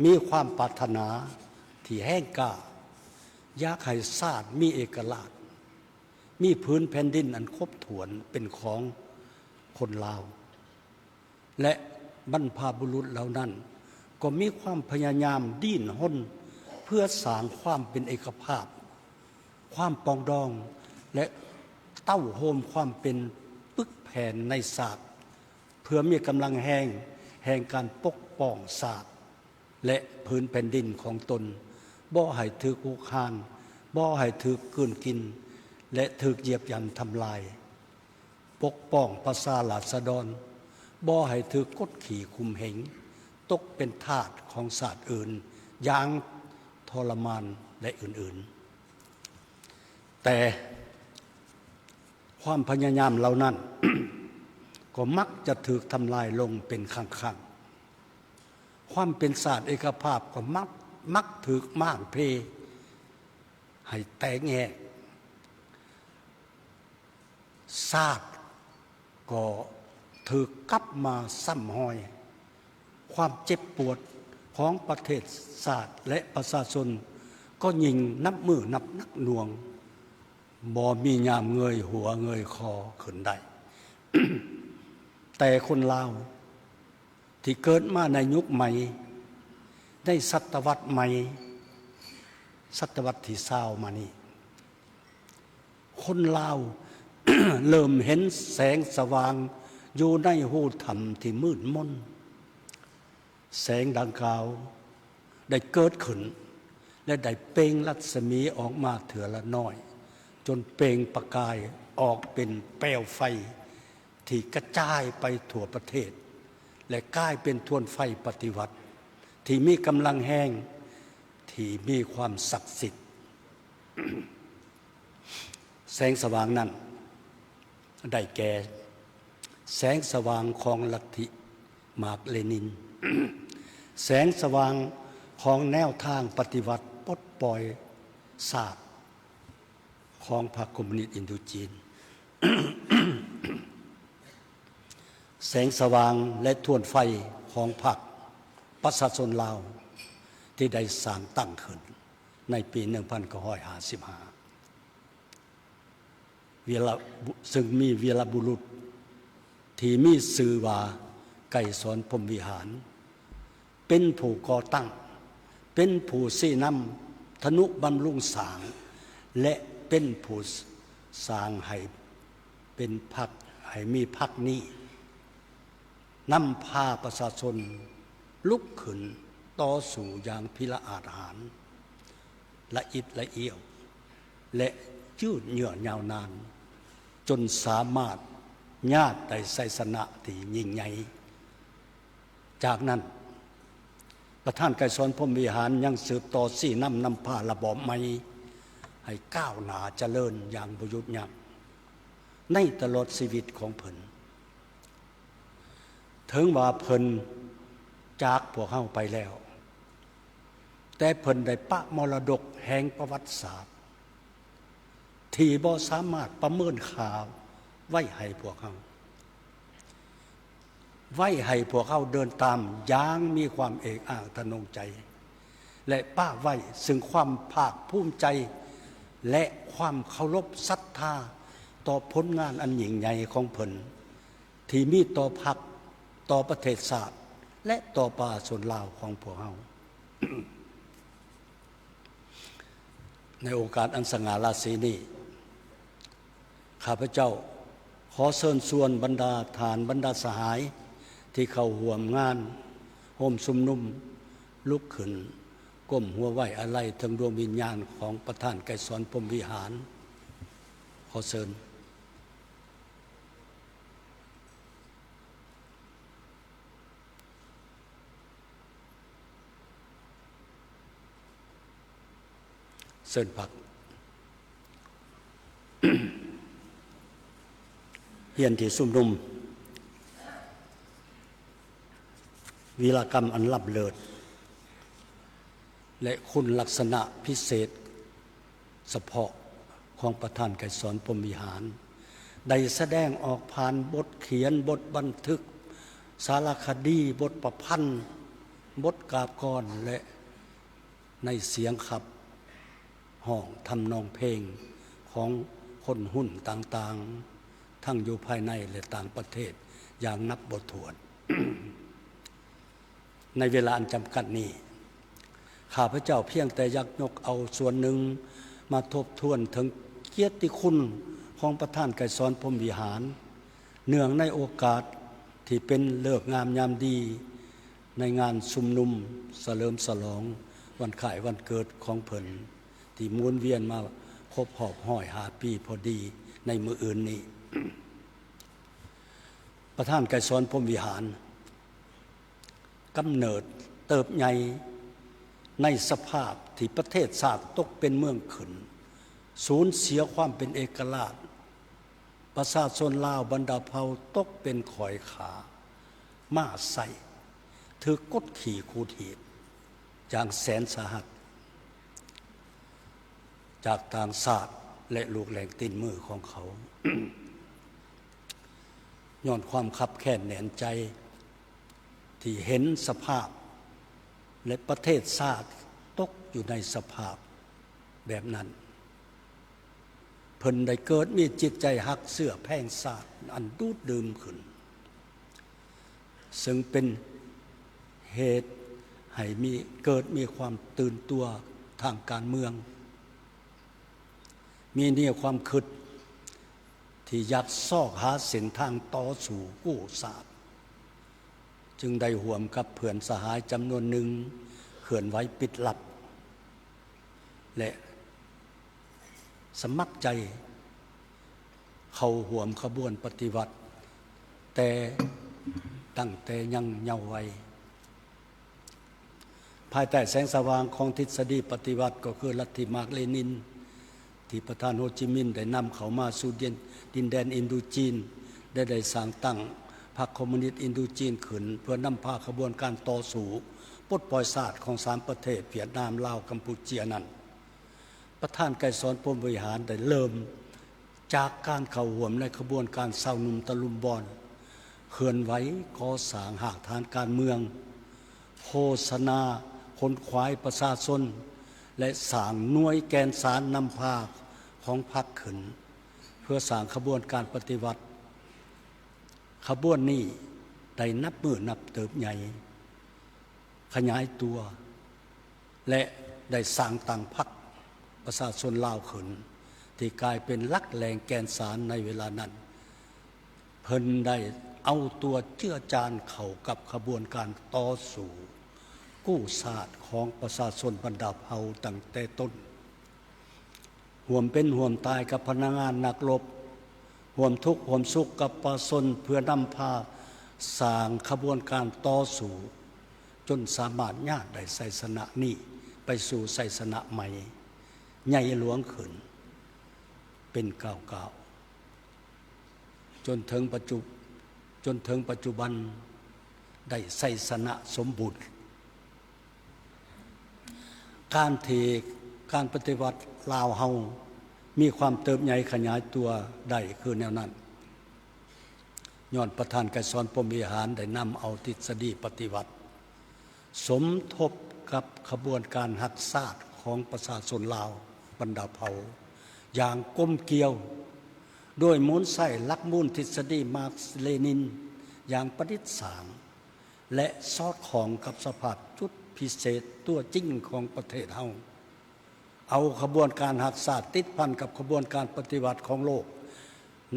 ມີຄວາມປາດຖະໜາທີ່ແຮງກ້າ ຢາກໃຫ້ຊາດມີເອກະລາດ, ມີພື້ນແຜ່ນດິນອັນຄົບຖ້ວນເປັນຂອງຄົນລາວ. ແລະ ບັນພະບຸລຸດເຫຼົ່ານັ້ນກໍມີຄວາມພະຍາຍາມດີ້ນຮົນເ ພື່ອສ້າງຄວາມເປັນເອກະພາບ, ຄວາມປອງດອງ ແລະ ເຕົ້າໂຮມຄວາມເປັນປຶກແຜ່ນໃນຊາດ, ເພື່ອມີກຳລັງແຮງແຫ່ງການປົກປ້ອງຊາດ ແລະ ພື້ນແຜ່ນດິນຂອງຕົນ, ບໍ່ໃຫ້ຖືກຮຸກຮານ, ບໍ່ໃຫ້ຖືກກືນກິນ ແລະ ຖືກຢຽບຢ່ຳທຳລາຍ. ປົກປ້ອງປະຊາລາຊະດອນ ບໍ່ໃຫ້ຖືກກົດຂີ່ຂົ່ມເຫງ, ຕົກເປັນທາດຂອງຊາດອື່ນຢ່າງທໍລະມານ ແລະ ອື່ນໆ. ແຕ່ຄວາມພະຍາຍາມເຫຼົ່ານັ້ນ ກໍມັກຈະຖືກທຳລາຍລົງເປັນຄັ້ງໆ. ຄວາມເປັນຊາດເອກະພາບກໍມັກ, ມັກຖືກມ້າງເພໃຫ້ແຕກແຍກ. ຊາດກໍຖືກກັບມາຊ້ຳຮອຍ. ຄວາມເຈັບປວດຂອງປະເທດຊາດ ແລະ ປະຊາຊົນກໍຍິ່ງນັບມື້ນັບໜັກໜ່ວງ, ບໍ່ມີຍາມເງີຍຫົວເງີຍຄໍຂຶ້ນໄດ້. ແຕ່ຄົນລາວ ທີ່ເກີດມາໃນຍຸກໃໝ່, ໃນສະຕະວັດໃໝ່, ສະຕະວັດທີຊາວມານີ້, ຄົນລາວເລີ່ມເຫັນແສງສະຫວ່າງຢູ່ໃນຮູຖ້ຳທີ່ມືດມົນ. ແສງດັ່ງກ່າວໄດ້ເກີດຂຶ້ນ ແລະ ໄດ້ເປັ່ງລັດສະໝີອອກມາເທື່ອລະນ້ອຍ, ຈົນເປັ່ງປະກາຍອອກເປັນແປວໄຟທີ່ກະຈາຍໄປທົ່ວປະເທດ ແລະ ກາຍເປັນທວນໄຟປະຕິວັດທີ່ມີກຳລັງແຮງ, ທີ່ມີຄວາມສັກສິດ. ແສງສະຫວ່າງນັ້ນໄດ້ແກ່ ແສງສະຫວ່າງຂອງລັດທິມາກເລນິນ, ແສງສະຫວ່າງຂອງແນວທາງປະຕິວັດປົດປ່ອຍຊາດຂອງພັກຄອມມູນິດອິນໂດຈີນ, ແສງສະຫວ່າງ ແລະ ທວນໄຟຂອງພັກປະຊາຊົນລາວ ທີ່ໄດ້ສ້າງຕັ້ງຂຶ້ນໃນປີໜຶ່ງພັນເກົ້າຮ້ອຍຫ້າສິບຫ້າ. ວີລະ ຊຶ່ງມີວີລະບຸລຸດທີ່ມີຊື່ວ່າ ໄກສອນ ພົມວິຫານ ເປັນຜູ້ກໍ່ຕັ້ງ, ເປັນຜູ້ຊີ້ນຳ, ທະນຸບຳລຸງສ້າງ ແລະ ເປັນຜູ້ສ້າງໃຫ້ເປັນພັກ, ໃຫ້ມີພັກນີ້. ນຳພາປະຊາຊົນລຸກຂຶ້ນຕໍ່ສູ້ຢ່າງພິລະອາດຫານ, ລະອິດລະອ້ຽວ ແລະ ຍືດເຍື້ອຍາວນານ, ຈົນສາມາດຍາດໄດ້ໄຊຊະນະທີ່ຍິ່ງໃຫຍ່. ຈາກນັ້ນ, ປະທານໄກສອນ ພົມວິຫານ ຍັງສືບຕໍ່ຊີ້ນຳນຳພາລະບອບໃໝ່ໃຫ້ກ້າວໜ້າຈະເລີນຢ່າງບໍ່ຢຸດຢັ້ງໃນຕະຫຼອດຊີວິດຂອງເພິ່ນ. ເຖິງວ່າເພິ່ນຈາກພວກເຮົາໄປແລ້ວ, ແຕ່ເພິ່ນໄດ້ປະມໍລະດົກແຫ່ງປະຫວັດສາດທີ່ບໍ່ສາມາດປະເມີນຄ່າໄວ້ໃຫ້ພວກເຮົາ, ໄວ້ໃຫ້ພວກເຮົາເດີນຕາມຢ່າງມີຄວາມເອກອ້າງທະນົງໃຈ ແລະ ປະໄວ້ເຊິ່ງຄວາມພາກພູມໃຈ ແລະ ຄວາມເຄົາລົບສັດທາຕໍ່ຜົນງານອັນຍິ່ງໃຫຍ່ຂອງເພິ່ນ ທີ່ມີຕໍ່ພັກ, ຕໍ່ປະເທດຊາດ ແລະ ຕໍ່ປະຊາຊົນລາວຂອງພວກເຮົາ. ໃນໂອກາດອັນສະຫງ່າລາສີນີ້, ຂ້າພະເຈົ້າຂໍເຊີນຊວນບັນດາທ່ານ, ບັນດາສະຫາຍທີ່ເຂົ້າຮ່ວມງານໂຮມຊຸມນຸມ ລຸກຂຶ້ນກົ້ມຫົວໄວ້ອາໄລເຖິງດວງວິນຍານຂອງປະທານໄກສອນ ພົມວິຫານ. ຂໍເຊີນ. ເຊີນພັກ. ຮຽນທີ່ຊຸມນຸມ, ວີລະກຳອັນລ້ຳເລີດ ແລະ ຄຸນລັກສະນະພິເສດສະເພາະຂອງປະທານໄກສອນ ພົມວິຫານ ໄດ້ສະແດງອອກຜ່ານບົດຂຽນ, ບົດບັນທຶກ, ສາລະຄະດີ, ບົດປະພັນ, ບົດກາບກອນ ແລະ ໃນສຽງຂັບຮ້ອງທຳນອງເພງຂອງຄົນຮຸ່ນຕ່າງໆ ທັງຢູ່ພາຍໃນ ແລະ ຕ່າງປະເທດຢ່າງນັບບໍ່ຖ້ວນ. ໃນເວລາອັນຈຳກັດນີ້, ຂ້າພະເຈົ້າພຽງແຕ່ຢາກຍົກເອົາສ່ວນໜຶ່ງມາທົບທວນເຖິງກຽດຕິຄຸນຂອງປະທານໄກສອນ ພົມວິຫານ ເນື່ອງໃນໂອກາດທີ່ເປັນເລີກງາມຍາມດີ ໃນງານຊຸມນຸມສະເຫຼີມສະຫຼອງວັນຄ້າຍວັນເກີດຂອງເພິ່ນ ທີ່ໝູນວຽນມາຄົບຮອບຮ້ອຍຫ້າປີພໍດີໃນມື້ອື່ນນີ້. ປະທານໄກສອນ ພົມວິຫານ ກຳເນີດເຕີບໃຫຍ່ໃນສະພາບທີ່ປະເທດຊາດຕົກເປັນເມືອງຂຶ້ນ, ສູນເສຍຄວາມເປັນເອກະລາດ, ປະຊາຊົນລາວບັນດາເຜົ່າຕົກເປັນຂ້ອຍຂ້າມ້າໄຊ້, ຖືກກົດຂີ່ຂູດຮີດຢ່າງແສນສາຫັດ ຈາກຕ່າງຊາດ ແລະ ລູກແຫຼ່ງຕີນມືຂອງເຂົາ. ຍ້ອນຄວາມຄັບແຄ້ນແໜ້ນໃຈ ທີ່ເຫັນສະພາບ ແລະ ປະເທດຊາດຕົກຢູ່ໃນສະພາບແບບນັ້ນ, ເພິ່ນໄດ້ເກີດມີຈິດໃຈຮັກເຊື້ອແພງຊາດອັນດູດດື່ມຂຶ້ນ, ເຊິ່ງເປັນເຫດໃຫ້ມີ, ເກີດມີຄວາມຕື່ນຕົວທາງການເມືອງ, ມີແນວຄວາມຄິດທີ່ຢາກຊອກຫາເສັ້ນທາງຕໍ່ສູ້ກູ້ຊາດ, ຈຶ່ງໄດ້ຮ່ວມກັບເພື່ອນສະຫາຍຈຳນວນໜຶ່ງເຄື່ອນໄຫວປິດລັບ ແລະ ສະໝັກໃຈເຂົ້າຮ່ວມຂະບວນປະຕິວັດ ແຕ່ ຕັ້ງແຕ່ຍັງເຍົາໄວ. ພາຍໃຕ້ແສງສະຫວ່າງຂອງທິດສະດີປະຕິວັດ ກໍຄືລັດທິມາກເລນິນ ທີ່ປະທານໂຮຈິມິນໄດ້ນຳເຂົ້າມາສູ່ດິນ, ດິນແດນອິນດູຈີນ ແລະ ໄດ້ສ້າງຕັ້ງພັກຄອມມູນິດອິນດູຈີນຂຶ້ນ ເພື່ອນຳພາຂະບວນການຕໍ່ສູ້ປົດປ່ອຍຊາດຂອງສາມປະເທດ ຫວຽດນາມ, ລາວ, ກຳປູເຈຍນັ້ນ. ປະທານໄກສອນ ພົມວິຫານ ໄດ້ເລີ່ມຈາກການເຂົ້າຮ່ວມໃນຂະບວນການຊາວໜຸ່ມຕະລຸມບອນ ເຄື່ອນໄຫວກໍ່ສ້າງຮາກຖານການເມືອງ, ໂຄສະນາຂົນຂວາຍປະຊາຊົນ ແລະ ສ້າງໜ່ວຍແກ່ນສານນຳພາຂອງພັກຂຶ້ນ ເພື່ອສ້າງຂະບວນການປະຕິວັດ. ຂະບວນນີ້ໄດ້ນັບມື້ນັບເຕີບໃຫຍ່ ຂະຫຍາຍຕົວ ແລະ ໄດ້ສ້າງຕັ້ງພັກປະຊາຊົນລາວຂຶ້ນ ທີ່ກາຍເປັນຫຼັກແຫຼ່ງແກ່ນສານໃນເວລານັ້ນ. ເພິ່ນໄດ້ເອົາຕົວເຈືອຈານເຂົ້າກັບຂະບວນການຕໍ່ສູ້ກູ້ຊາດຂອງປະຊາຊົນບັນດາເຜົ່າຕັ້ງແຕ່ຕົ້ນ. ຮ່ວມເປັນຮ່ວມຕາຍກັບພະນັກງານນັກລົບ, ຮ່ວມທຸກຮ່ວມສຸກກັບປະຊາຊົນ ເພື່ອນຳພາສ້າງຂະບວນການຕໍ່ສູ້ ຈົນສາມາດຍາດໄດ້ໄຊຊະນະນີ້ໄປສູ່ໄຊຊະນະໃໝ່ ໃຫຍ່ຫຼວງຂຶ້ນເປັນກ້າວໆ ຈົນເຖິງປັດຈຸ, ຈົນເຖິງປັດຈຸບັນໄດ້ໄຊຊະນະສົມບູນ. ການທີ່ການປະຕິວັດລາວເຮົາມີຄວາມເຕີບໃຫຍ່ຂະຫຍາຍຕົວໄດ້ຄືແນວນັ້ນ ຍ້ອນປະທານໄກສອນ ພົມວິຫານ ໄດ້ນຳເອົາທິດສະດີປະຕິວັດ ສົມທົບກັບຂະບວນການຮັກຊາດຂອງປະຊາຊົນລາວບັນດາເຜົ່າຢ່າງກົມກຽວ, ໂດຍໝູນໃຊ້ຫຼັກມູນທິດສະດີມາກເລນິນຢ່າງປະດິດສ້າງ ແລະ ສອດຄ່ອງກັບສະພາບຈຸດພິເສດຕົວຈິງຂອງປະເທດເຮົາ. ເອົາຂະບວນການຮັກຊາດຕິດພັນກັບຂະບວນການປະຕິວັດຂອງໂລກ,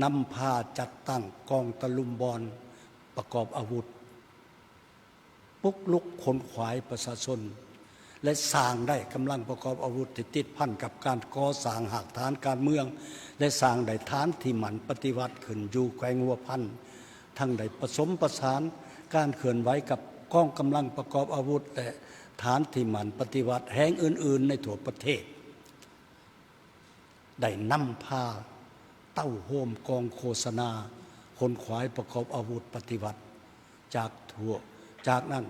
ນຳພາຈັດຕັ້ງກອງຕະລຸມບອນປະກອບອາວຸດ, ປຸກລຸກຂົນຂວາຍປະຊາຊົນ ແລະ ສ້າງໄດ້ກຳລັງປະກອບອາວຸດທີ່ຕິດພັນກັບການກໍ່ສ້າງຮາກຖານການເມືອງ ແລະ ສ້າງໄດ້ຖານທີ່ໝັ້ນປະຕິວັດຂຶ້ນຢູ່ແຂວງຫົວພັນ, ທັງໄດ້ປະສົມປະສານການເຄື່ອນໄຫວກັບກອງກຳລັງປະກອບອາວຸດ ແລະ ຖານທີ່ໝັ້ນປະຕິວັດແຫ່ງອື່ນໆໃນທົ່ວປະເທດ. ໄດ້ນຳພາເຕົ້າໂຮມກອງໂຄສະນາຂົນຂວາຍປະກອບອາວຸດປະຕິວັດຈາກທົ່ວ, ຈາກນັ້ນ,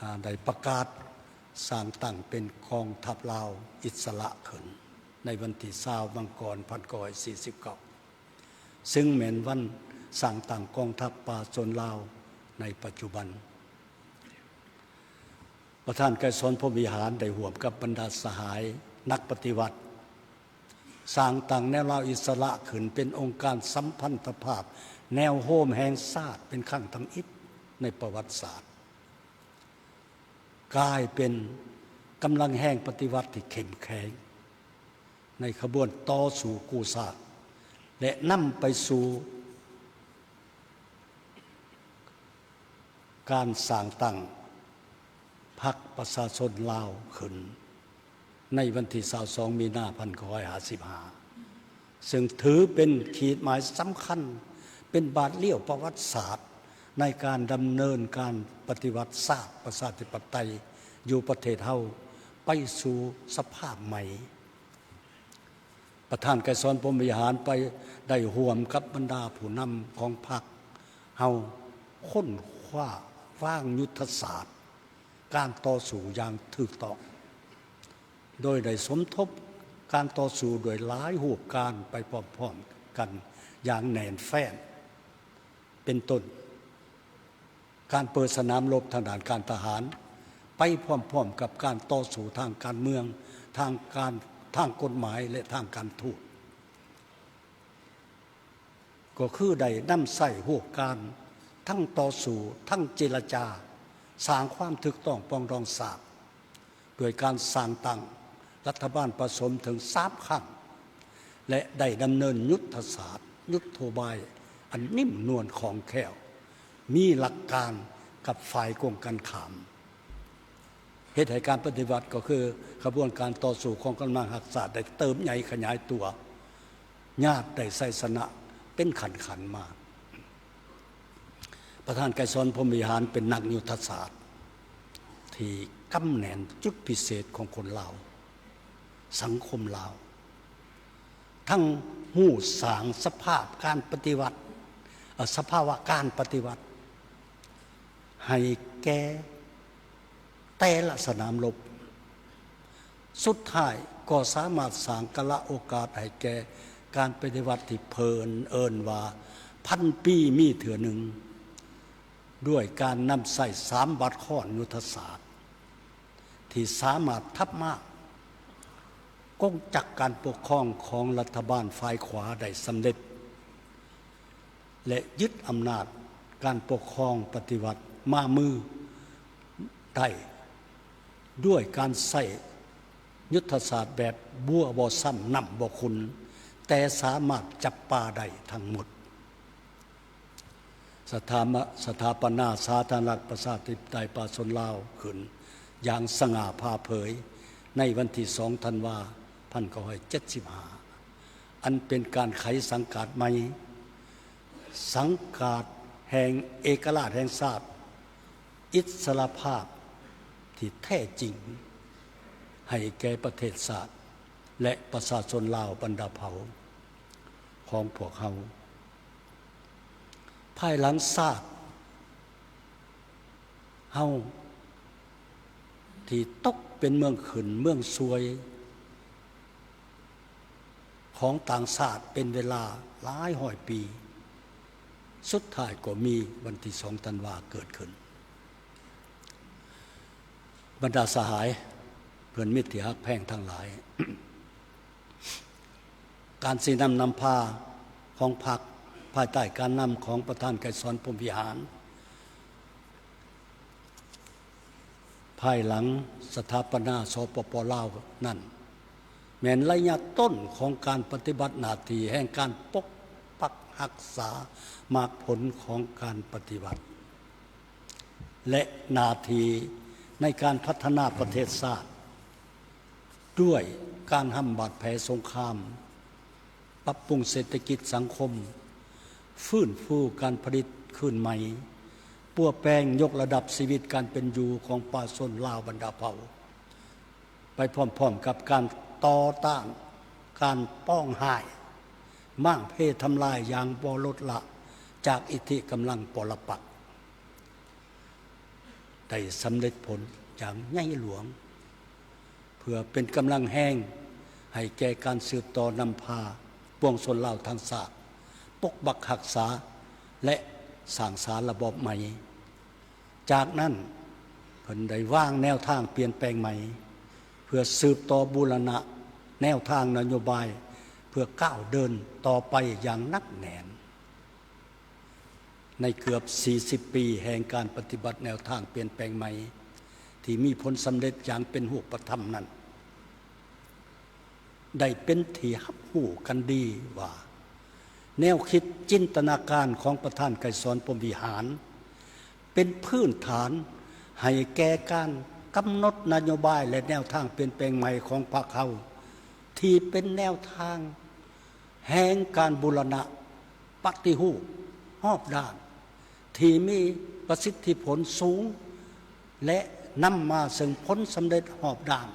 ອາ, ໄດ້ປະກາດສ້າງຕັ້ງເປັນກອງທັບລາວອິດສະຫຼະຂຶ້ນໃນວັນທີຊາວ ມັງກອນ ພັນເກົ້າຮ້ອຍສີ່ສິບເກົ້າ ຊຶ່ງແມ່ນວັນສ້າງຕັ້ງກອງທັບປະຊາຊົນລາວໃນປັດຈຸບັນ. ປະທານໄກສອນ ພົມວິຫານ ໄດ້ຮ່ວມກັບບັນດາສະຫາຍນັກປະຕິວັດ ສ້າງຕັ້ງແນວລາວອິດສະຫຼະຂຶ້ນເປັນອົງການສຳພັນທະພາບແນວໂຮມແຫ່ງຊາດເປັນຄັ້ງທຳອິດໃນປະຫວັດສາດ, ກາຍເປັນ ກຳລັງແຮງປະຕິວັດທີ່ເຂັ້ມແຂງໃນຂະບວນຕໍ່ສູ້ກູ້ຊາດ ແລະ ນຳໄປສູ່ການສ້າງຕັ້ງພັກປະຊາຊົນລາວຂຶ້ນ ໃນວັນທີຊາວສອງ ມີນາ ພັນເກົ້າຮ້ອຍຫ້າສິບຫ້າ ເຊິ່ງຖືເປັນຂີດໝາຍສຳຄັນ ເປັນບາດລ້ຽວປະຫວັດສາດ ໃນການດຳເນີນການປະຕິວັດຊາດປະຊາທິປະໄຕຢູ່ປະເທດເຮົາ ໄປສູ່ສະພາບໃໝ່. ປະທານໄກສອນ ພົມວິຫານ ໄປໄດ້ຮ່ວມກັບບັນດາຜູ້ນຳຂອງພັກເຮົາຄົ້ນຄວ້າວາງຍຸດທະສາດການຕໍ່ສູ້ຢ່າງຖືກຕ້ອງ ໂດຍໄດ້ສົມທົບການຕໍ່ສູ້ດ້ວຍຫຼາຍຮູບການໄປພ້ອມໆກັນຢ່າງແໜ້ນແຟ້ນ ເປັນຕົ້ນ ການເປີດສະໜາມລົບທາງດ້ານການທະຫານ ໄປພ້ອມໆກັບການຕໍ່ສູ້ທາງການເມືອງ, ທາງການ, ທາງກົດໝາຍ ແລະ ທາງການທູດ. ກໍຄືໄດ້ນຳໃຊ້ຮູບການທັງຕໍ່ສູ້ ທັງເຈລະຈາ ສ້າງຄວາມຖືກຕ້ອງປອງດອງຊາດ ດ້ວຍການສ້າງຕັ້ງລັດຖະບານປະສົມເຖິງສາມຄັ້ງ ແລະ ໄດ້ດຳເນີນຍຸດທະສາດ, ຍຸດໂທບາຍອັນນິ້ມນວນຄ່ອງແຄ້ວ, ມີຫຼັກການກັບຝ່າຍກົງກັນຂ້າມ. ເຮັດໃຫ້ການປະຕິວັດ ກໍຄືຂະບວນການຕໍ່ສູ້ຂອງກຳລັງຮັກຊາດ ໄດ້ເຕີບໃຫຍ່ຂະຫຍາຍຕົວ, ຍາດໄດ້ໄຊຊະນະເປັນຂັ້ນໆມາ. ປະທານໄກສອນ ພົມວິຫານ ເປັນນັກຍຸດທະສາດທີ່ກຳແໜ້ນຈຸດພິເສດຂອງຄົນລາວ, ສັງຄົມລາວ, ທັງຮູ້ສ້າງສະພາບການປະຕິວັດ, ເອີ ສະພາວະການປະຕິວັດ ໃຫ້ແກ່ແຕ່ລະສະໜາມລົບ. ສຸດທ້າຍກໍສາມາດສ້າງກາລະໂອກາດໃຫ້ແກ່ການປະຕິວັດທີ່ເພິ່ນເອີ້ນວ່າພັນປີມີເທື່ອໜຶ່ງ ດ້ວຍການນຳໃຊ້ສາມບາດຄ້ອນຍຸດທະສາດ ທີ່ສາມາດທັບມ້າງກົງຈັກການປົກຄອງຂອງລັດຖະບານຝ່າຍຂວາໄດ້ສຳເລັດ ແລະ ຍຶດອຳນາດການປົກຄອງປະຕິວັດມາມືໄດ້ ດ້ວຍການໃຊ້ຍຸດທະສາດແບບບົວບໍ່ຊ້ຳນ້ຳບໍ່ຂຸ່ນ ແຕ່ສາມາດຈັບປາໄດ້ທັງໝົດ. ສະຖາມະ ສະຖາປະນາສາທາລະນະລັດປະຊາທິປະໄຕປະຊາຊົນລາວຂຶ້ນຢ່າງສະຫງ່າຜ່າເຜີຍໃນວັນທີສອງ ທັນວາ ພັນເກົ້າຮ້ອຍເຈັດສິບຫ້າ ອັນເປັນການໄຂສັງກາດໃໝ່, ສັງກາດແຫ່ງເອກະລາດແຫ່ງຊາດ, ອິດສະຫຼະພາບທີ່ແທ້ຈິງໃຫ້ແກ່ປະເທດຊາດ ແລະ ປະຊາຊົນລາວບັນດາເຜົ່າຂອງພວກເຮົາ. ພາຍຫຼັງຊາດເຮົາທີ່ຕົກເປັນເມືອງຂຶ້ນເມືອງຊ່ວຍຂອງຕ່າງຊາດເປັນເວລາຫຼາຍຮ້ອຍປີ, ສຸດທ້າຍກໍມີວັນທີສອງ ທັນວາເກີດຂຶ້ນ. ບັນດາສະຫາຍ, ເພື່ອນມິດທີ່ຮັກແພງທັງຫຼາຍ, ການຊີ້ນຳນຳພາຂອງພັກ ພາຍໃຕ້ການນຳຂອງປະທານໄກສອນ ພົມວິຫານ ພາຍຫຼັງສະຖາປະນາ ສປປ ລາວ ນັ້ນ ແມ່ນໄລຍະຕົ້ນຂອງການປະຕິບັດໜ້າທີ່ແຫ່ງການປົກປັກຮັກສາໝາກຜົນຂອງການປະຕິວັດ ແລະ ໜ້າທີ່ໃນການພັດທະນາປະເທດຊາດ ດ້ວຍການຫ້ຳບາດແຜສົງຄາມ, ປັບປຸງເສດຖະກິດສັງຄົມ, ຟື້ນຟູການຜະລິດຄືນໃໝ່, ປົວແປງຍົກລະດັບຊີວິດການເປັນຢູ່ຂອງປະຊາຊົນລາວບັນດາເຜົ່າ, ໄປພ້ອມໆກັບການຕໍ່ຕ້ານການປອງຮ້າຍ, ມ້າງເພທຳລາຍຢ່າງບໍ່ລົດລະຈາກອິດທິກຳລັງປໍລະປັກ ໄດ້ສຳເລັດຜົນຢ່າງໃຫຍ່ຫຼວງ ເພື່ອເປັນກຳລັງແຮງໃຫ້ແກ່ການສືບຕໍ່ນຳພາປວງຊົນລາວທັງຊາດ ປົກປັກຮັກສາ ແລະ ສ້າງສາລະບອບໃໝ່. ຈາກນັ້ນ ເພິ່ນໄດ້ວາງແນວທາງປ່ຽນແປງໃໝ່ ເພື່ອສືບຕໍ່ບູລະນະແນວທາງນະໂຍບາຍ ເພື່ອກ້າວເດີນຕໍ່ໄປຢ່າງໜັກແໜ້ນ. ໃນເກືອບສີ່ສິບປີແຫ່ງການປະຕິບັດແນວທາງປ່ຽນແປງໃໝ່ ທີ່ມີຜົນສຳເລັດຢ່າງເປັນຮູບປະທຳນັ້ນ ໄດ້ເປັນທີ່ຮັບຮູ້ກັນດີວ່າ ແນວຄິດຈິນຕະນາການຂອງປະທານໄກສອນ ພົມວິຫານ ເປັນພື້ນຖານໃຫ້ແກ່ການກຳນົດນະໂຍບາຍ ແລະ ແນວທາງປ່ຽນແປງໃໝ່ຂອງພັກເຮົາ ທີ່ເປັນແນວທາງແຫ່ງການບູລະນະປະຕິຮູບຮອບດ້ານ ທີ່ມີປະສິດທິຜົນສູງ ແລະ ນຳມາເຊິ່ງຜົນສຳເລັດຮອບດ້ານ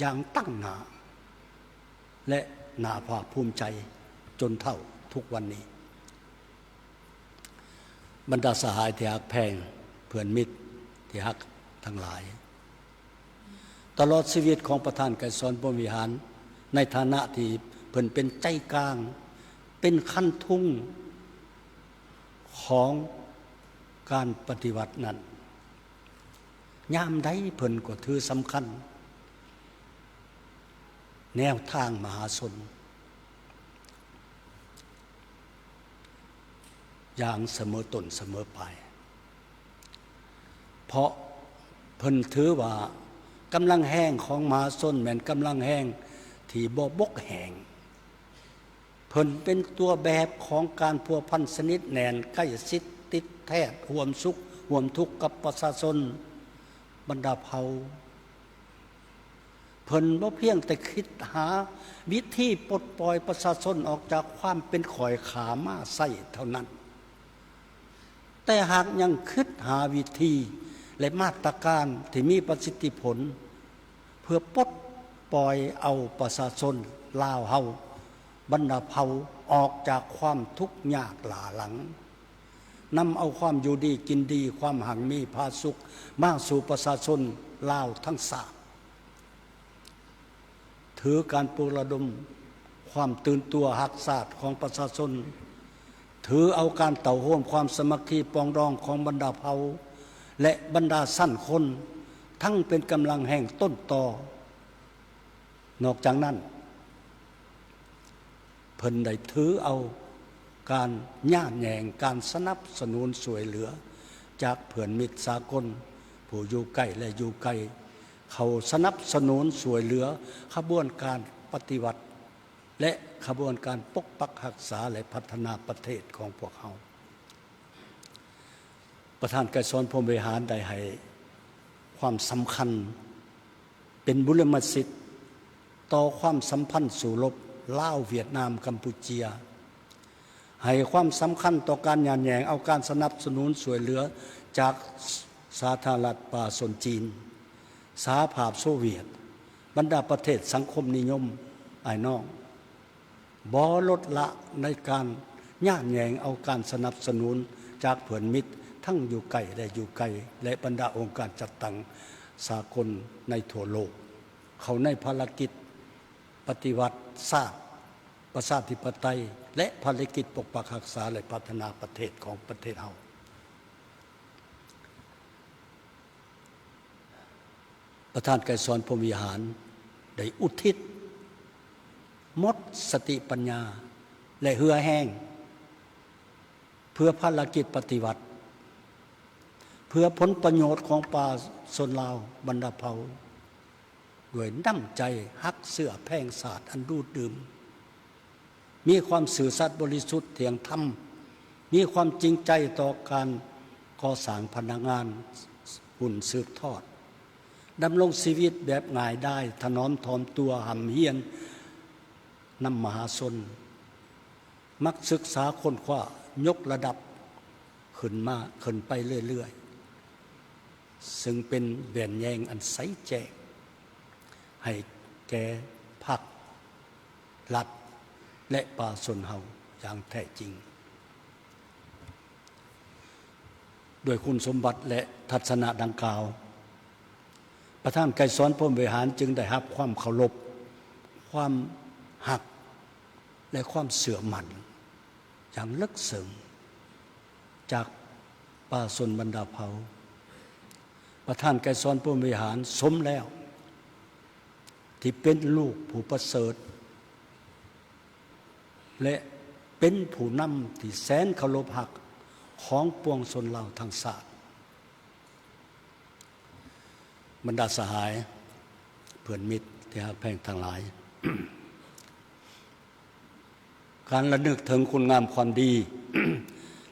ຢ່າງຕັ້ງໜ້າ ແລະ ໜ້າພາກພູມໃຈຈົນເທົ່າທຸກວັນນີ້. ບັນດາສະຫາຍທີ່ຮັກແພງ, ເພື່ອນມິດທີ່ຮັກທັງຫຼາຍ, ຕະຫຼອດຊີວິດຂອງປະທານໄກສອນ ພົມວິຫານ ໃນຖານະທີ່ເພິ່ນເປັນໃຈກາງ, ເປັນຄັນທຸງຂອງການປະຕິວັດນັ້ນ, ຍາມໃດເພິ່ນກໍຖືສຳຄັນແນວທາງມະຫາຊົນ ຢ່າງສະເໝີຕົ້ນສະເໝີປາຍ, ເພາະເພິ່ນຖືວ່າກຳລັງແຮງຂອງມະຫາຊົນແມ່ນກຳລັງແຮງທີ່ບໍ່ບົກແຫ້ງ. ເພິ່ນເປັນຕົວແບບຂອງການພົວພັນສະໜິດແໜ້ນ, ໃກ້ຊິດຕິດແທດ, ຮ່ວມສຸກຮ່ວມທຸກກັບປະຊາຊົນບັນດາເຜົ່າ. ເພິ່ນບໍ່ພຽງແຕ່ຄິດຫາວິທີປົດປ່ອຍປະຊາຊົນອອກຈາກຄວາມເປັນຂ້ອຍຂ້າມ້າໄຊເທົ່ານັ້ນ, ແຕ່ຫາກຍັງຄິດຫາວິທີ ແລະ ມາດຕະການທີ່ມີປະສິດທິຜົນ ເພື່ອປົດປ່ອຍເອົາປະຊາຊົນລາວເຮົາບັນດາເຜົ່າອອກຈາກຄວາມທຸກຍາກຫຼ້າຫຼັງ, ນຳເອົາຄວາມຢູ່ດີກິນດີ, ຄວາມຮັ່ງມີຜາສຸກມາສູ່ປະຊາຊົນລາວທັງຊາດ. ຖືການປຸກລະດົມຄວາມຕື່ນຕົວຮັກຊາດຂອງປະຊາຊົນ, ຖືເອົາການເຕົ້າໂຮມຄວາມສາມັກຄີປອງດອງຂອງບັນດາເຜົ່າ ແລະ ບັນດາຊັ້ນຄົນ ທັງເປັນກຳລັງແຮງຕົ້ນຕໍ. ນອກຈາກນັ້ນ, ເພິ່ນໄດ້ຖືເອົາການຍາດແຍ່ງການສະໜັບສະໜູນຊ່ວຍເຫຼືອຈາກເພື່ອນມິດສາກົນ ຜູ້ຢູ່ໃກ້ ແລະ ຢູ່ໄກ ເຂົ້າສະໜັບສະໜູນຊ່ວຍເຫຼືອຂະບວນການປະຕິວັດ ແລະ ຂະບວນການປົກປັກຮັກສາ ແລະ ພັດທະນາປະເທດຂອງພວກເຮົາ. ປະທານໄກສອນ ພົມວິຫານ ໄດ້ໃຫ້ຄວາມສຳຄັນເປັນບຸລິມະສິດຕໍ່ຄວາມສຳພັນສູ້ລົບລາວ-ຫວຽດນາມ-ກຳປູເຈຍ, ໃຫ້ຄວາມສຳຄັນຕໍ່ການຍາດແຍ່ງເອົາການສະໜັບສະໜູນຊ່ວຍເຫຼືອຈາກສາທາລະນະລັດປະຊາຊົນຈີນ, ສະຫະພາບໂຊວຽດ, ບັນດາປະເທດສັງຄົມນິຍົມອ້າຍນ້ອງ ບໍ່ລົດລະໃນການຍາດແຍ່ງເອົາການສະໜັບສະໜູນຈາກເພື່ອນມິດທັງຢູ່ໃກ້ ແລະ ຢູ່ໄກ ແລະ ບັນດາອົງການຈັດຕັ້ງສາກົນໃນທົ່ວໂລກ ເຂົ້າໃນພາລະກິດປະຕິວັດຊາດ ປະຊາທິປະໄຕ ແລະ ພາລະກິດປົກປັກຮັກສາ ແລະ ພັດທະນາປະເທດຂອງປະເທດເຮົາ. ປະທານໄກສອນ ພົມວິຫານ ໄດ້ອຸທິດໝົດສະຕິປັນຍາ ແລະ ເຫື່ອແຮງ ເພື່ອພາລະກິດປະຕິວັດ, ເພື່ອຜົນປະໂຫຍດຂອງປະຊາຊົນລາວບັນດາເຜົ່າ, ດ້ວຍນ້ຳໃຈຮັກເຊື້ອແພງຊາດອັນດູດດື່ມ. ມີຄວາມຊື່ສັດບໍລິສຸດທ່ຽງທຳ, ມີຄວາມຈິງໃຈຕໍ່ການກໍ່ສ້າງພະນັກງານຮຸ່ນສືບທອດ, ດຳລົງຊີວິດແບບງ່າຍດາຍ, ຖະໜອມຖ່ອມຕົວ, ຮ່ຳຮຽນນຳມະຫາຊົນ, ມັກສຶກສາຄົ້ນຄວ້າ, ຍົກລະດັບຂຶ້ນມາ, ຂຶ້ນໄປເລື້ອຍໆ. ເຊິ່ງເປັນແວ່ນແຍງອັນໃສແຈ້ງໃຫ້ແກ່ພັກ, ລັດ ແລະ ປະຊາຊົນເຮົາຢ່າງແທ້ຈິງ. ດ້ວຍຄຸນສົມບັດ ແລະ ທັດສະນະດັ່ງກ່າວ, ປະທານໄກສອນ ພົມວິຫານ ຈຶ່ງໄດ້ຮັບຄວາມເຄົາລົບ, ຄວາມຮັກ ແລະ ຄວາມເຊື່ອໝັ້ນຢ່າງເລິກເຊິ່ງຈາກປະຊາຊົນບັນດາເຜົ່າ. ປະທານໄກສອນ ພົມວິຫານ ສົມແລ້ວທີ່ເປັນລູກຜູ້ປະເສີດ ແລະ ເປັນຜູ້ນຳທີ່ແສນເຄົາລົບຮັກຂອງປວງຊົນລາວທັງຊາດ. ບັນດາສະຫາຍ ເພື່ອນມິດທີ່ຮັກແພງທັງຫຼາຍ, ການລະນຶກເຖິງຄຸນງາມຄວາມດີ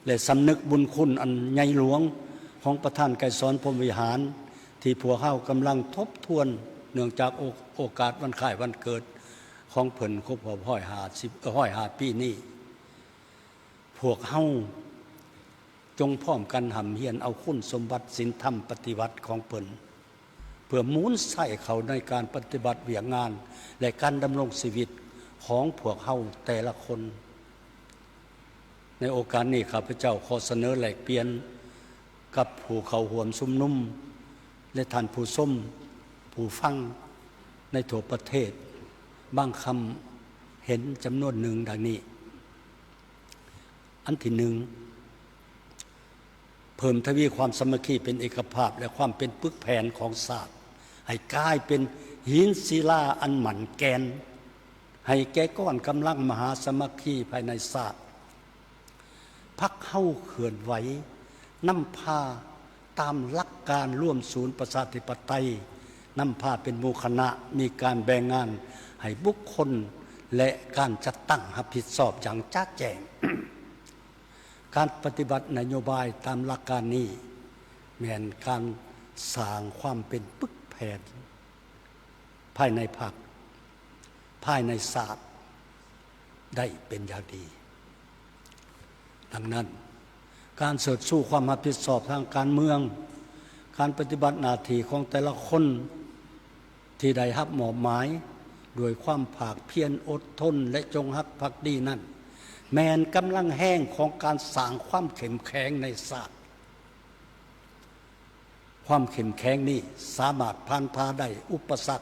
ແລະ ສຳນຶກບຸນຄຸນອັນໃຫຍ່ຫຼວງຂອງປະທານໄກສອນ ພົມວິຫານ ທີ່ພວກເຮົາກຳລັງທົບທວນ ເນື່ອງຈາກໂອ ໂອກາດວັນຄ້າຍວັນເກີດຂອງເພິ່ນຄົບຮອບຮ້ອຍຫ້າສິບ ເອີ ຮ້ອຍຫ້າປີນີ້. ພວກເຮົາຈົ່ງພ້ອມກັນຮ່ຳຮຽນເອົາຄຸນສົມບັດສິນທຳປະຕິວັດຂອງເພິ່ນ ເພື່ອໝູນໃຊ້ເຂົ້າໃນການປະຕິບັດວຽກງານ ແລະ ການດຳລົງຊີວິດຂອງພວກເຮົາແຕ່ລະຄົນ. ໃນໂອກາດນີ້ ຂ້າພະເຈົ້າຂໍສະເໜີແລກປ່ຽນກັບຜູ້ເຂົ້າຮ່ວມຊຸມນຸມ ແລະ ທ່ານຜູ້ຊົມຜູ້ຟັງໃນທົ່ວປະເທດ ບາງຄຳເຫັນຈຳນວນໜຶ່ງດັ່ງນີ້. ອັນທີໜຶ່ງ, ເພີ່ມທະວີຄວາມສາມັກຄີເປັນເອກະພາບ ແລະ ຄວາມເປັນປຶກແຜ່ນຂອງຊາດ ໃຫ້ກາຍເປັນຫີນສິລາອັນໝັ້ນແກ່ນ ໃຫ້ແກ່ກ້ອນກຳລັງມະຫາສາມັກຄີພາຍໃນຊາດ. ພັກເຮົາເຄື່ອນໄຫວນຳພາຕາມຫຼັກການລວມສູນປະຊາທິປະໄຕ, ນຳພາເປັນໝູ່ຄະນະ, ມີການແບ່ງງານໃຫ້ບຸກຄົນ ແລະ ການຈັດຕັ້ງຮັບຜິດຊອບຢ່າງຈະແຈ້ງ. ການປະຕິບັດນະໂຍບາຍຕາມຫຼັກການນີ້ ແມ່ນການສ້າງຄວາມເປັນປຶກແຜ່ນ ພາຍໃນພັກ, ພາຍໃນຊາດໄດ້ເປັນຢ່າງດີ. ດັ່ງນັ້ນ, ການເຊີດຊູຄວາມຮັບຜິດຊອບທາງການເມືອງ, ການປະຕິບັດໜ້າທີ່ຂອງແຕ່ລະຄົນທີ່ໄດ້ຮັບມອບໝາຍດ້ວຍຄວາມພາກພຽນ, ອົດທົນ ແລະ ຈົງຮັກພັກດີນັ້ນ ແມ່ນກຳລັງແຮງຂອງການສ້າງຄວາມເຂັ້ມແຂງໃນຊາດ. ຄວາມເຂັ້ມແຂງນີ້ສາມາດຜ່ານຜ່າໄດ້ອຸປະສັກ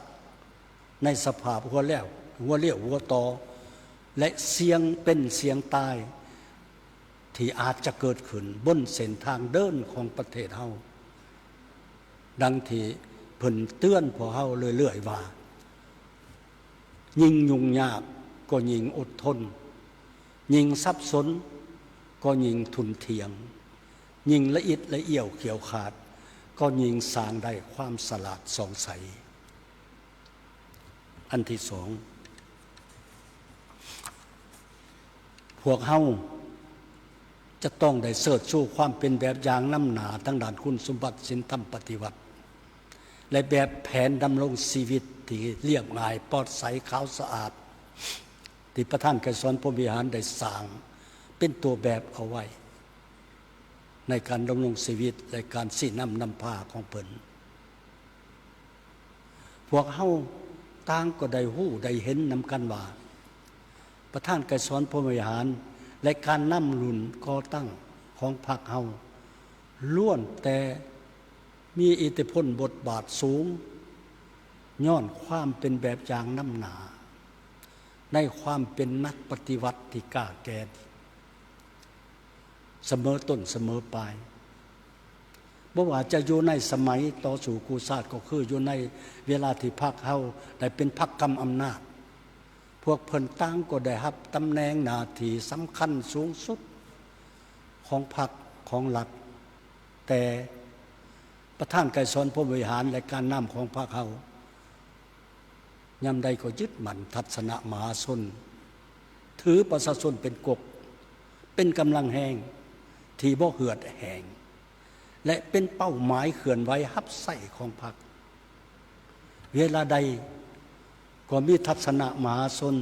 ໃນສະພາບຫົວແລ້ວ ຫົວລ້ຽວຫົວຕໍ່ ແລະ ສ່ຽງເປັນສ່ຽງຕາຍທີ່ອາດຈະເກີດຂຶ້ນບົນເສັ້ນທາງເດີນຂອງປະເທດເຮົາ. ດັ່ງທີ່ເພິ່ນເຕືອນພວກເຮົາເລື້ອຍໆວ່າ, ຍິ່ງຫຍຸ້ງຍາກກໍຍິ່ງອົດທົນ, ຍິ່ງສັບສົນກໍຍິ່ງທຸ່ນທ່ຽງ, ຍິ່ງລະອິດລະອ້ຽວຂ້ຽວຂາດກໍຍິ່ງສ້າງໄດ້ຄວາມສະຫຼາດສ່ອງໃສ. ອັນທີສອງ, ພວກເຮົາຈະຕ້ອງໄດ້ເຊີດຊູຄວາມເປັນແບບຢ່າງນຳໜ້າທາງດ້ານຄຸນສົມບັດສິນທຳປະຕິວັດ ແລະ ແບບແຜນດຳລົງຊີວິດທີ່ລຽບງ່າຍ, ປອດໃສ, ຂາວສະອາດ ທີ່ປະທານໄກສອນ ພົມວິຫານ ໄດ້ສ້າງເປັນຕົວແບບເອົາໄວ້ໃນການດຳລົງຊີວິດ ແລະ ການຊີ້ນຳນຳພາຂອງເພິ່ນ. ພວກເຮົາຕ່າງກໍໄດ້ຮູ້ໄດ້ເຫັນນຳກັນວ່າ ປະທານໄກສອນ ພົມວິຫານ ແລະ ການນຳລຸ້ນກໍ່ຕັ້ງຂອງພັກເຮົາ ລ້ວນແຕ່ມີອິດທິພົນບົດບາດສູງ ຍ້ອນຄວາມເປັນແບບຢ່າງນຳໜ້າ ໃນຄວາມເປັນນັກປະຕິວັດທີ່ກ້າແກ່ນ ສະເໝີຕົ້ນສະເໝີປາຍ. ບໍ່ວ່າຈະຢູ່ໃນສະໄໝຕໍ່ສູ້ກູ້ຊາດ, ກໍຄືຢູ່ໃນເວລາທີ່ພັກເຮົາໄດ້ເປັນພັກກຳອຳນາດ, ພວກເພິ່ນຕ່າງກໍໄດ້ຮັບຕຳແໜ່ງໜ້າທີ່ສຳຄັນສູງສຸດຂອງພັກ, ຂອງລັດ. ແຕ່ປະທານໄກສອນ ພົມວິຫານ ແລະ ການນຳຂອງພັກເຮົາ ຍາມໃດກໍຍຶດໝັ້ນທັດສະນະມະຫາຊົນ, ຖືປະຊາຊົນເປັນກົກ, ເປັນກຳລັງແຮງທີ່ບໍ່ເຫືອດແຫ້ງ ແລະ ເປັນເປົ້າໝາຍເຄື່ອນໄຫວຮັບໃຊ້ຂອງພັກ. ເວລາໃດກໍມີທັດສະນະມະຫາຊົນ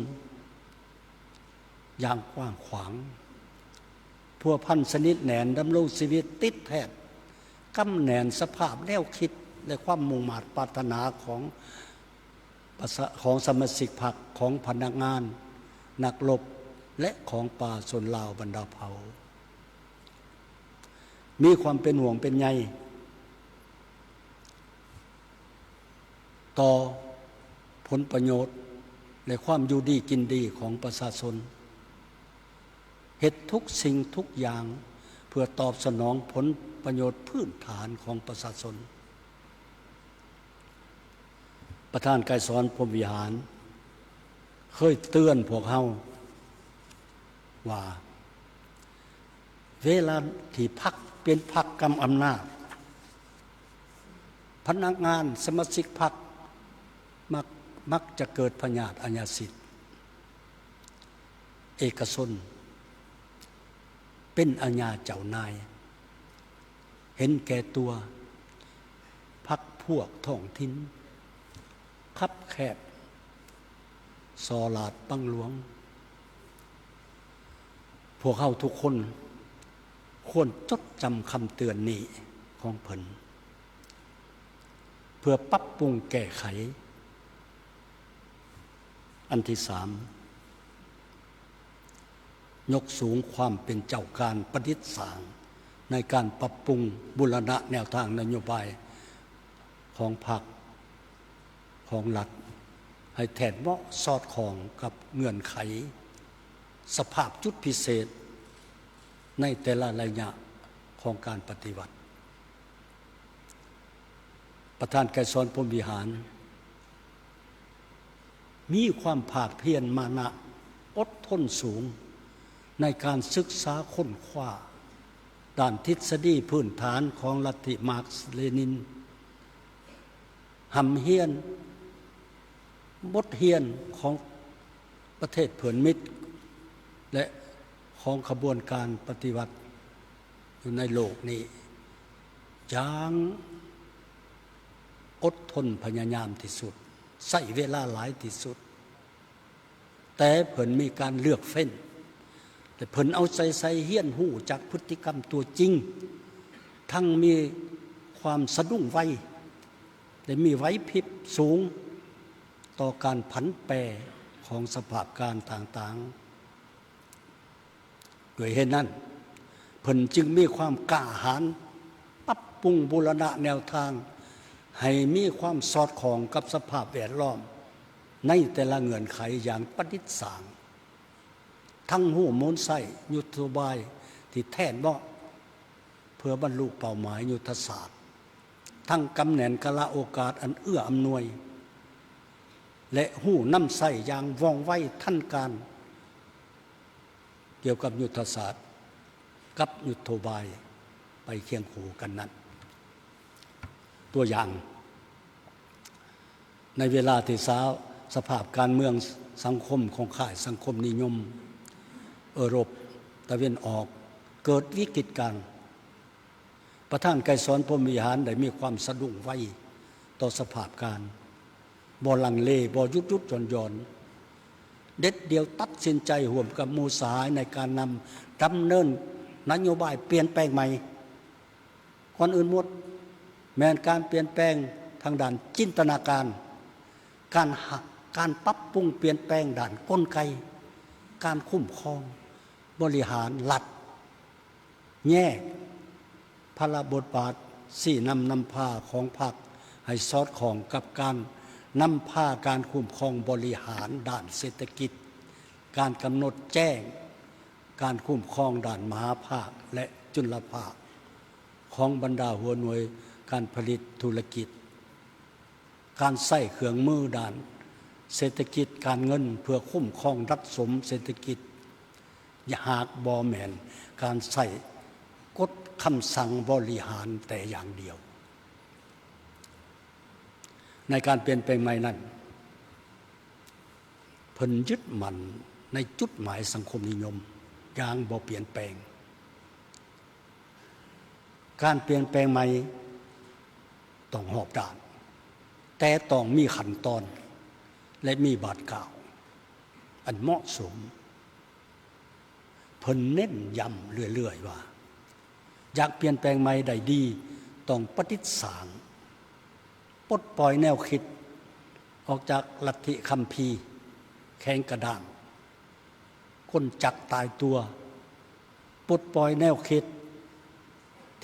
ຢ່າງກວ້າງຂວາງ, ພົວພັນສະໜິດແໜ້ນ, ດຳລົງຊີວິດຕິດແທດ, ກຳແໜ້ນສະພາບແນວຄິດ ແລະ ຄວາມມຸ່ງມາດປາດຖະໜາຂອງປະຊາ, ຂອງສະມາຊິກພັກ, ຂອງພະນັກງານ, ນັກລົບ ແລະ ຂອງປະຊາຊົນລາວບັນດາເຜົ່າ. ມີຄວາມເປັນຫ່ວງເປັນໃຍ ຕໍ່ຜົນປະໂຫຍດ ແລະ ຄວາມຢູ່ດີກິນດີຂອງປະຊາຊົນ, ເຮັດທຸກສິ່ງທຸກຢ່າງເພື່ອຕອບສະໜອງຜົນປະໂຫຍດພື້ນຖານຂອງປະຊາຊົນ. ປະທານໄກສອນ ພົມວິຫານ ເຄີຍເຕືອນພວກເຮົາວ່າ ເວລາທີ່ພັກເປັນພັກກຳອຳນາດ, ພະນັກງານສະມາຊິກພັກ ມັກ ມັກຈະເກີດພະຍາດອາຍາສິດ ເອກະຊົນ ເປັນອາຍາເຈົ້ານາຍ ເຫັນແກ່ຕົວ ພັກພວກທ້ອງຖິ່ນ ຄັບແຄບ ສໍ້ລາດບັງຫຼວງ. ພວກເຮົາທຸກຄົນຄວນຈົດຈຳຄຳເຕືອນນີ້ຂອງເພິ່ນ ເພື່ອປັບປຸງແກ້ໄຂ. ອັນທີສາມ, ຍົກສູງຄວາມເປັນເຈົ້າການປະດິດສ້າງ ໃນການປັບປຸງບູລະນະແນວທາງນະໂຍບາຍຂອງພັກ ຂອງລັດ ໃຫ້ແທດເໝາະສອດຄ່ອງກັບເງື່ອນໄຂ ສະພາບຈຸດພິເສດ ໃນແຕ່ລະໄລຍະຂອງການປະຕິວັດ. ປະທານໄກສອນ ພົມວິຫານ ມີຄວາມພາກພຽນມານະ ອົດທົນສູງ ໃນການສຶກສາຄົ້ນຄວ້າດ້ານທິດສະດີພື້ນຖານຂອງລັດທິມາກສ-ເລນິນ, ຮ່ຳຮຽນບົດຮຽນຂອງປະເທດເພື່ອນມິດ ແລະ ຂອງຂະບວນການປະຕິວັດຢູ່ໃນໂລກນີ້ຢ່າງອົດທົນພະຍາຍາມທີ່ສຸດ, ໃຊ້ເວລາຫຼາຍທີ່ສຸດ. ແຕ່ເພິ່ນມີການເລືອກເຟ້ນ ແລະ ເພິ່ນເອົາໃຈໃສ່ຮຽນຮູ້ຈາກພຶດຕິກຳຕົວຈິງ, ທັງມີຄວາມສະດຸ້ງໄວ ແລະ ມີໄຫວພິບສູງຕໍ່ການຜັນແປຂອງສະພາບການຕ່າງໆ. ດ້ວຍເຫດນັ້ນ, ເພິ່ນຈຶ່ງມີຄວາມກ້າຫານປັບປຸງບູລະນະແນວທາງໃຫ້ມີຄວາມສອດຄ່ອງກັບສະພາບແວດລ້ອມໃນແຕ່ລະເງື່ອນໄຂຢ່າງປະດິດສ້າງ, ທັງຮູ້ມູນໃຊ້ຍຸດໂທບາຍທີ່ແທດເໝາະເພື່ອບັນລຸເປົ້າໝາຍຍຸດທະສາດ, ທັງກຳແໜ້ນກາລະໂອກາດອັນເອື້ອອຳນວຍ ແລະ ຮູ້ນຳໃຊ້ຢ່າງວ່ອງໄວທັນການ ກ່ຽວກັບຍຸດທະສາດກັບຍຸດໂທບາຍໄປຄຽງຄູ່ກັນນັ້ນ. ຕົວຢ່າງ, ໃນເວລາທີ່ສາ-, ສະພາບການເມືອງສັງຄົມຂອງຄ້າຍສັງຄົມນິຍົມເອີຣົບຕາເວັນອອກເກີດວິກິດການ, ປະທານໄກສອນ ພົມວິຫານ ໄດ້ມີຄວາມສະດຸ້ງໄວຕໍ່ສະພາບການ, ບໍ່ລັງເລ, ບໍ່ຢຸດໆຢ່ອນໆ, ເດັດດ່ຽວຕັດສິນໃຈຮ່ວມກັບໝູ່ສະຫາຍໃນການນຳດຳເນີນນະໂຍບາຍປ່ຽນແປງໃໝ່. ກ່ອນອື່ນໝົດ ແມ່ນການປ່ຽນແປງທາງດ້ານຈິນຕະນາການ, ການຫາ-, ການປັບປຸງປ່ຽນແປງດ້ານກົນໄກການຄຸ້ມຄອງບໍລິຫານລັດ, ແຍກພາລະບົດບາດຊີ້ນຳນຳພາຂອງພັກໃຫ້ສອດຄ່ອງກັບການນຳພາການຄຸ້ມຄອງບໍລິຫານດ້ານເສດຖະກິດ, ການກຳນົດແຈ້ງການຄຸ້ມຄອງດ້ານມະຫາພາກ ແລະ ຈຸນລະພາກຂອງບັນດາຫົວໜ່ວຍການຜະລິດທຸລະກິດ, ການໃຊ້ເຄື່ອງມືດ້ານເສດຖະກິດການເງິນເພື່ອຄຸ້ມຄອງດັດສົມເສດຖະກິດ, ຫາກບໍ່ແມ່ນການໃຊ້ກົດຄຳສັ່ງບໍລິຫານແຕ່ຢ່າງດຽວ. ໃນການປ່ຽນແປງໃໝ່ນັ້ນ, ເພິ່ນຍຶດໝັ້ນໃນຈຸດໝາຍສັງຄົມນິຍົມຢ່າງບໍ່ປ່ຽນແປງ. ການປ່ຽນແປງໃໝ່ຕ້ອງຮອບດ້ານ, ແຕ່ຕ້ອງມີຂັ້ນຕອນ ແລະ ມີບາດກ້າວອັນເໝາະສົມ. ເພິ່ນເນັ້ນຢ້ຳເລື້ອຍໆວ່າ ຢາກປ່ຽນແປງໃໝ່ໄດ້ດີ, ຕ້ອງປະດິດສ້າງ, ປົດປ່ອຍແນວຄິດອອກຈາກລັດທິຄຳພີແຂງກະດ້າງ, ກົນຈັກຕາຍຕົວ, ປົດປ່ອຍແນວຄິດ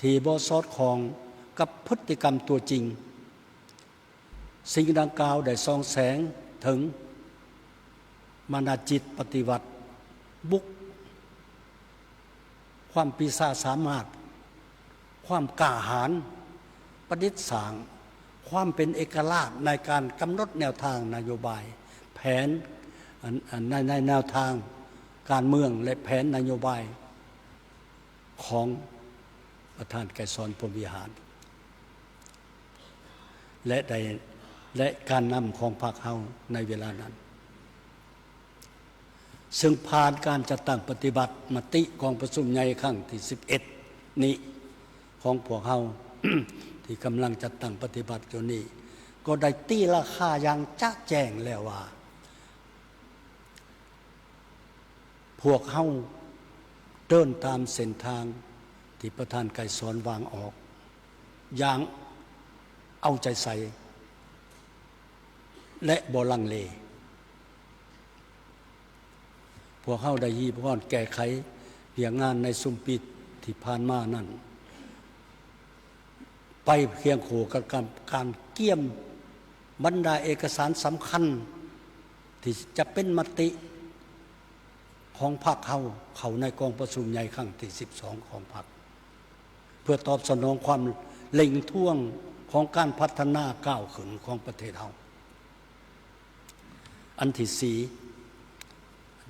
ທີ່ບໍ່ສອດຄ່ອງກັບພຶດຕິກຳຕົວຈິງ. ສິ່ງດັ່ງກ່າວໄດ້ສ່ອງແສງເຖິງມານະຈິດປະຕິວັດ, ບຸກ, ຄວາມປີຊາສາມາດ, ຄວາມກ້າຫານ, ປະດິດສ້າງ, ຄວາມເປັນເອກະລາດໃນການກຳນົດແນວທາງນະໂຍບາຍ, ແຜນ, ອັນ, ອັນ, ໃນ, ໃນແນວທາງການເມືອງ ແລະ ແຜນນະໂຍບາຍ ຂອງປະທານໄກສອນ ພົມວິຫານ. ແລະໄດ້ ແລະການນຳຂອງພັກເຮົາໃນເວລານັ້ນ ເຊິ່ງຜ່ານການຈັດຕັ້ງປະຕິບັດມະຕິກອງປະຊຸມໃຫຍ່ຄັ້ງທີສິບເອັດນີ້ຂອງພວກເຮົາ ທີ່ກຳລັງຈັດຕັ້ງປະຕິບັດຢູ່ນີ້ ກໍໄດ້ຕີລາຄາຢ່າງຈະແຈ້ງແລ້ວວ່າ ພວກເຮົາເດີນຕາມເສັ້ນທາງທີ່ປະທານໄກສອນວາງອອກຢ່າງເອົາໃຈໃສ່ ແລະບໍ່ລັງເລ. ພວກເຮົາໄດ້ຮີບຮ້ອນແກ້ໄຂວຽກງານໃນຊຸມປີທີ່ຜ່ານມານັ້ນ ໄປຄຽງຄູ່ກັບການກຽມບັນດາເອກະສານສຳຄັນ ທີ່ຈະເປັນມະຕິຂອງພັກເຮົາເຂົ້າໃນກອງປະຊຸມໃຫຍ່ຄັ້ງທີສິບສອງຂອງພັກ ເພື່ອຕອບສະໜອງຄວາມເລັ່ງທວງຂອງການພັດທະນາກ້າວຂຶ້ນຂອງປະເທດເຮົາ. ອັນທີສີ່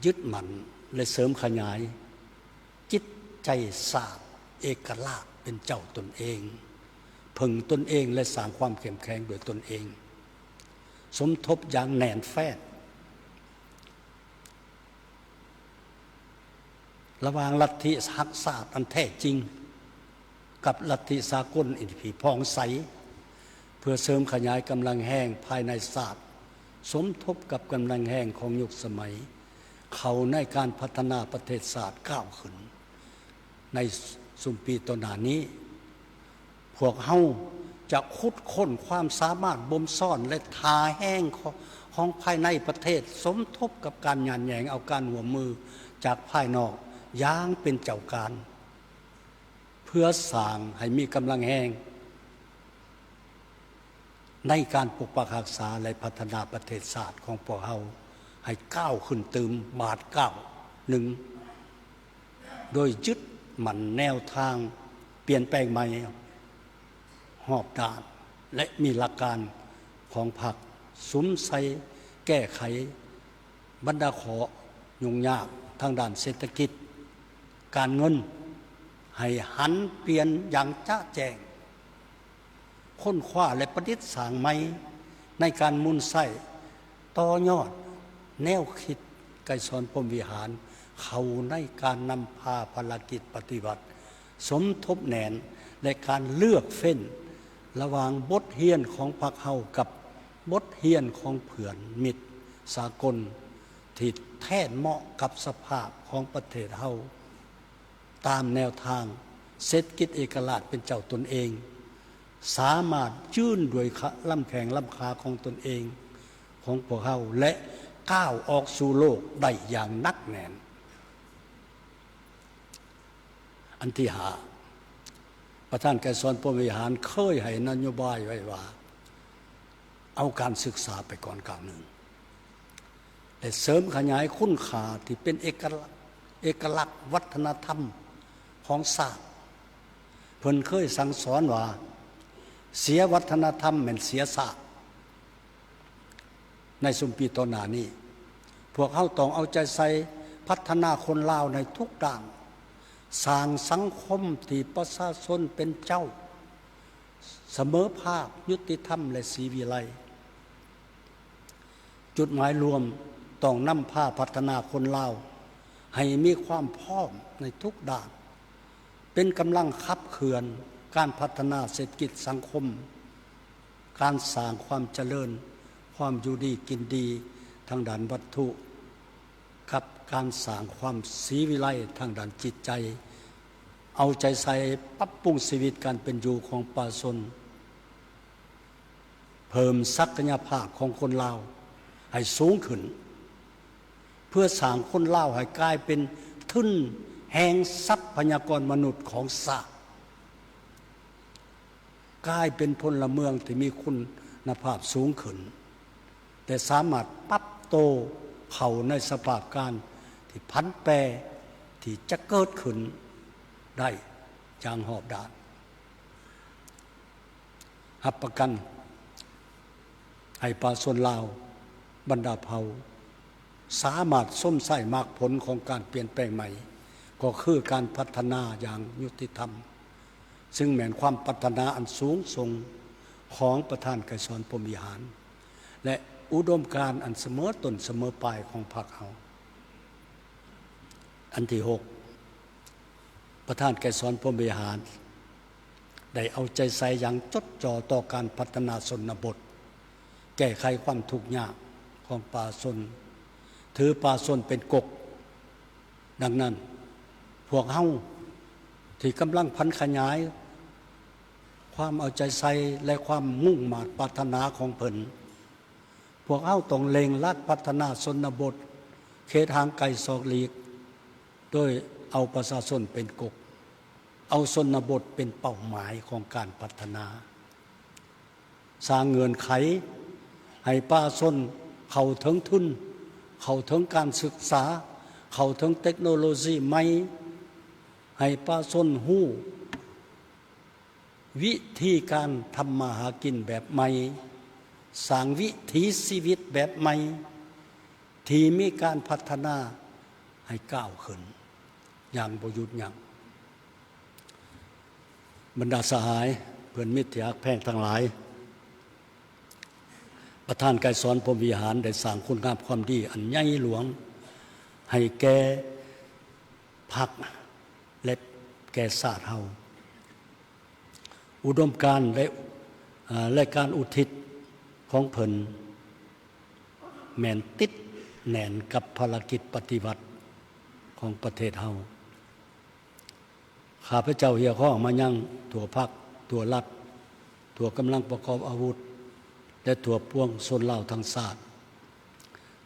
ຍຶດໝັ້ນ ແລະ ເສີມຂະຫຍາຍຈິດໃຈຊາດເອກະລາດເປັນເຈົ້າຕົນເອງ, ເພິ່ງຕົນເອງ ແລະ ສ້າງຄວາມເຂັ້ມແຂງດ້ວຍຕົນເອງ, ສົມທົບຢ່າງແໜ້ນແຟ້ນ ລະຫວ່າງລັດທິຮັກຊາດອັນແທ້ຈິງ ກັບລັດທິສາກົນທີ່ຜ່ອງໃສ ເພື່ອເສີມຂະຫຍາຍກຳລັງແຮງພາຍໃນຊາດ ສົມທົບກັບກຳລັງແຮງຂອງຍຸກສະໄໝ ເຂົ້າໃນການພັດທະນາປະເທດຊາດກ້າວຂຶ້ນ ໃນຊຸມປີຕໍ່ໜ້ານີ້ ພວກເຮົາຈະຂຸດຄົ້ນຄວາມສາມາດບົ່ມຊ້ອນ ແລະ ທ່າແຮງຂອງ ຂອງພາຍໃນປະເທດ ສົມທົບກັບການຍາດແຍ່ງເອົາການຮ່ວມມືຈາກພາຍນອກຢ່າງເປັນເຈົ້າການ ເພື່ອສ້າງໃຫ້ມີກຳລັງແຮງ ໃນການປົກປັກຮັກສາ ແລະ ພັດທະນາປະເທດຊາດຂອງພວກເຮົາໃຫ້ກ້າວຂຶ້ນຕື່ມບາດກ້າວໜຶ່ງ ໂດຍຍຶດໝັ້ນແນວທາງປ່ຽນແປງໃໝ່ຮອບດ້ານ ແລະ ມີຫຼັກການຂອງພັກສຸມໃສ່ແກ້ໄຂ ບັນດາຂໍ້ຫຍຸ້ງຍາກທາງດ້ານເສດຖະກິດ, ການເງິນ ໃຫ້ຫັນປ່ຽນຢ່າງຈະແຈ້ງ, ຄົ້ນຄວ້າ ແລະ ປະດິດສ້າງໃໝ່ໃນການໝູນໃຊ້ຕໍ່ຍອດແນວຄິດໄກສອນພົມວິຫານ ເຂົ້າໃນການນຳພາພາລະກິດປະຕິວັດ ສົມທົບແໜ້ນ ແລະ ການເລືອກເຟ້ນລະຫວ່າງບົດຮຽນຂອງພັກເຮົາກັບບົດຮຽນຂອງເພື່ອນມິດສາກົນ ທີ່ແທດເໝາະກັບສະພາບຂອງປະເທດເຮົາ ຕາມແນວທາງເສດຖະກິດເອກະລາດເປັນເຈົ້າຕົນເອງ ສາມາດຢືນດ້ວຍຂະ ລຳແຂ້ງລຳຂາຂອງຕົນເອງ ຂອງພວກເຮົາ ແລະ ກ້າວອອກສູ່ໂລກໄດ້ຢ່າງໜັກແໜ້ນ. ອັນທີຫ້າ ປະທານໄກສອນພົມວິຫານເຄີຍໃຫ້ນະໂຍບາຍໄວ້ວ່າ ເອົາການສຶກສາໄປກ່ອນກ້າວໜຶ່ງ ແລະ ເສີມຂະຫຍາຍຄຸນຄ່າທີ່ເປັນເອກະລັກ ເອກະລັກວັດທະນະທຳຂອງຊາດ. ເພິ່ນເຄີຍສັ່ງສອນວ່າ ເສຍວັດທະນະທຳແມ່ນເສຍຊາດ. ໃນຊຸມປີຕໍ່ໜ້ານີ້ ພວກເຮົາຕ້ອງເອົາໃຈໃສ່ພັດທະນາຄົນລາວໃນທຸກດ້ານ, ສ້າງສັງຄົມທີ່ປະຊາຊົນເປັນເຈົ້າ, ສະເໝີພາບ, ຍຸຕິທຳ ແລະ ສີວິໄລ. ຈຸດໝາຍລວມຕ້ອງນຳພາພັດທະນາຄົນລາວໃຫ້ມີຄວາມພ້ອມໃນທຸກດ້ານ, ເປັນກຳລັງຂັບເຄື່ອນການພັດທະນາເສດຖະກິດສັງຄົມ, ການສ້າງຄວາມຈະເລີນ, ຄວາມຢູ່ດີກິນດີທາງດ້ານວັດຖຸ, ກັບການສ້າງຄວາມສີວິໄລທາງດ້ານຈິດໃຈ, ເອົາໃຈໃສ່ປັບປຸງຊີວິດການເປັນຢູ່ຂອງປະຊາຊົນ, ເພີ່ມສັກກະຍະພາບຂອງຄົນລາວໃຫ້ສູງຂຶ້ນ, ເພື່ອສ້າງຄົນລາວໃຫ້ກາຍເປັນທຶນແຫ່ງຊັບພະຍາກອນມະນຸດຂອງຊາດ, ກາຍເປັນພົນລະເມືອງທີ່ມີຄຸນນະພາບສູງຂຶ້ນ ແລະ ສາມາດປັບໂຕເຂົ້າໃນສະພາບການທີ່ຜັນແປທີ່ຈະເກີດຂຶ້ນໄດ້ຢ່າງຮອບດ້ານ. ຮັບປະກັນໃຫ້ປະຊາຊົນລາວບັນດາເຜົ່າ ສາມາດຊົມໃຊ້ໝາກຜົນຂອງການປ່ຽນແປງໃໝ່, ກໍຄືການພັດທະນາຢ່າງຍຸຕິທຳ, ຊຶ່ງແມ່ນຄວາມປາດຖະໜາອັນສູງສົ່ງ ຂອງປະທານໄກສອນ ພົມວິຫານ ແລະ ອຸດົມການອັນສະເໝີຕົ້ນສະເໝີປາຍຂອງພັກເຮົາ. ອັນທີຫົກ ປະທານໄກສອນ ພົມວິຫານ ໄດ້ເອົາໃຈໃສ່ຢ່າງຈົດຈ່ອ ຕໍ່ການພັດທະນາຊົນນະບົດ, ແກ້ໄຂຄວາມທຸກຍາກຂອງປະຊາຊົນ, ຖືປະຊາຊົນເປັນກົກ. ດັ່ງນັ້ນ, ພວກເຮົາທີ່ກຳລັງຜັນຂະຫຍາຍຄວາມເອົາໃຈໃສ່ ແລະ ຄວາມມຸ່ງມາດປາດຖະໜາຂອງເພິ່ນ, ພວກເຮົາຕ້ອງເລັ່ງລັດພັດທະນາຊົນນະບົດເຂດຫ່າງໄກສອກຫຼີກ, ໂດຍເອົາປະຊາຊົນເປັນກົກ, ເອົາຊົນນະບົດເປັນເປົ້າໝາຍຂອງການພັດທະນາ. ສ້າງເງື່ອນໄຂໃຫ້ປະຊາຊົນເຂົ້າເຖິງທຶນ, ເຂົ້າເຖິງການສຶກສາ, ເຂົ້າເຖິງເຕັກໂນໂລຊີໃໝ່, ໃຫ້ປະຊາຊົນຮູ້ວິທີການທຳມາຫາກິນແບບໃໝ່, ສ້າງວິຖີຊີວິດແບບໃໝ່ທີ່ມີການພັດທະນາໃຫ້ກ້າວຂຶ້ນຢ່າງບໍ່ຢຸດຢັ້ງ. ບັນດາສະຫາຍ, ເພື່ອນມິດທີ່ຮັກແພງທັງຫຼາຍ, ປະທານໄກສອນ ພົມວິຫານ ໄດ້ສ້າງຄຸນງາມຄວາມດີອັນໃຫຍ່ຫຼວງໃຫ້ແກ່ພັກ ແລະ ແກ່ຊາດເຮົາ. ອຸດົມການ ແລະ ເອີ ແລະ ການອຸທິດຂອງເພິ່ນ ແມ່ນຕິດແໜ້ນກັບພາລະກິດປະຕິວັດຂອງປະເທດເຮົາ. ຂ້າພະເຈົ້າຮຽກຮ້ອງມາຍັງທົ່ວພັກ, ທົ່ວລັດ, ທົ່ວກຳລັງປະກອບອາວຸດ ແລະ ທົ່ວປວງຊົນລາວທັງຊາດ,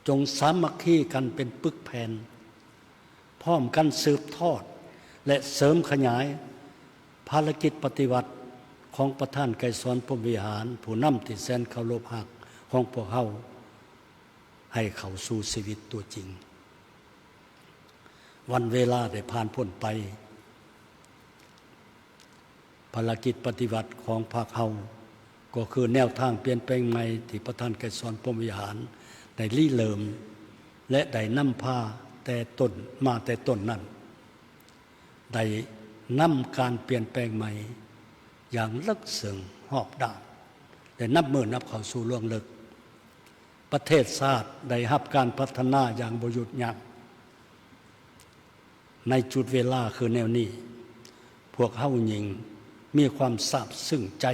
ຈົ່ງສາມັກຄີກັນເປັນປຶກແຜ່ນ, ພ້ອມກັນສືບທອດ ແລະ ເສີມຂະຫຍາຍພາລະກິດປະຕິວັດຂອງປະທານໄກສອນ ພົມວິຫານ ຜູ້ນຳທີ່ແສນເຄົາລົບຮັກຂອງພວກເຮົາ ໃຫ້ເຂົ້າສູ່ຊີວິດຕົວຈິງ. ວັນເວລາໄດ້ຜ່ານພົ້ນໄປ, ພາລະກິດປະຕິວັດຂອງພັກເຮົາ ກໍຄືແນວທາງປ່ຽນແປງໃໝ່ທີ່ປະທານໄກສອນ ພົມວິຫານ ໄດ້ລິເລີ່ມ ແລະ ໄດ້ນຳພາແຕ່ຕົ້ນ ມາແຕ່ຕົ້ນນັ້ນ ໄດ້ນຳການປ່ຽນແປງໃໝ່ຢ່າງເລິກເຊິ່ງຮອບດ້ານ ແລະ ນັບມື້ນັບເຂົ້າສູ່ລວງເລິກ. ປະເທດຊາດໄດ້ຮັບການພັດທະນາຢ່າງບໍ່ຢຸດຢັ້ງ. ໃນຈຸດເວລາຄືແນວນີ້, ພວກເຮົາຍິ່ງມີຄວາມຊາບຊຶ້ງໃຈ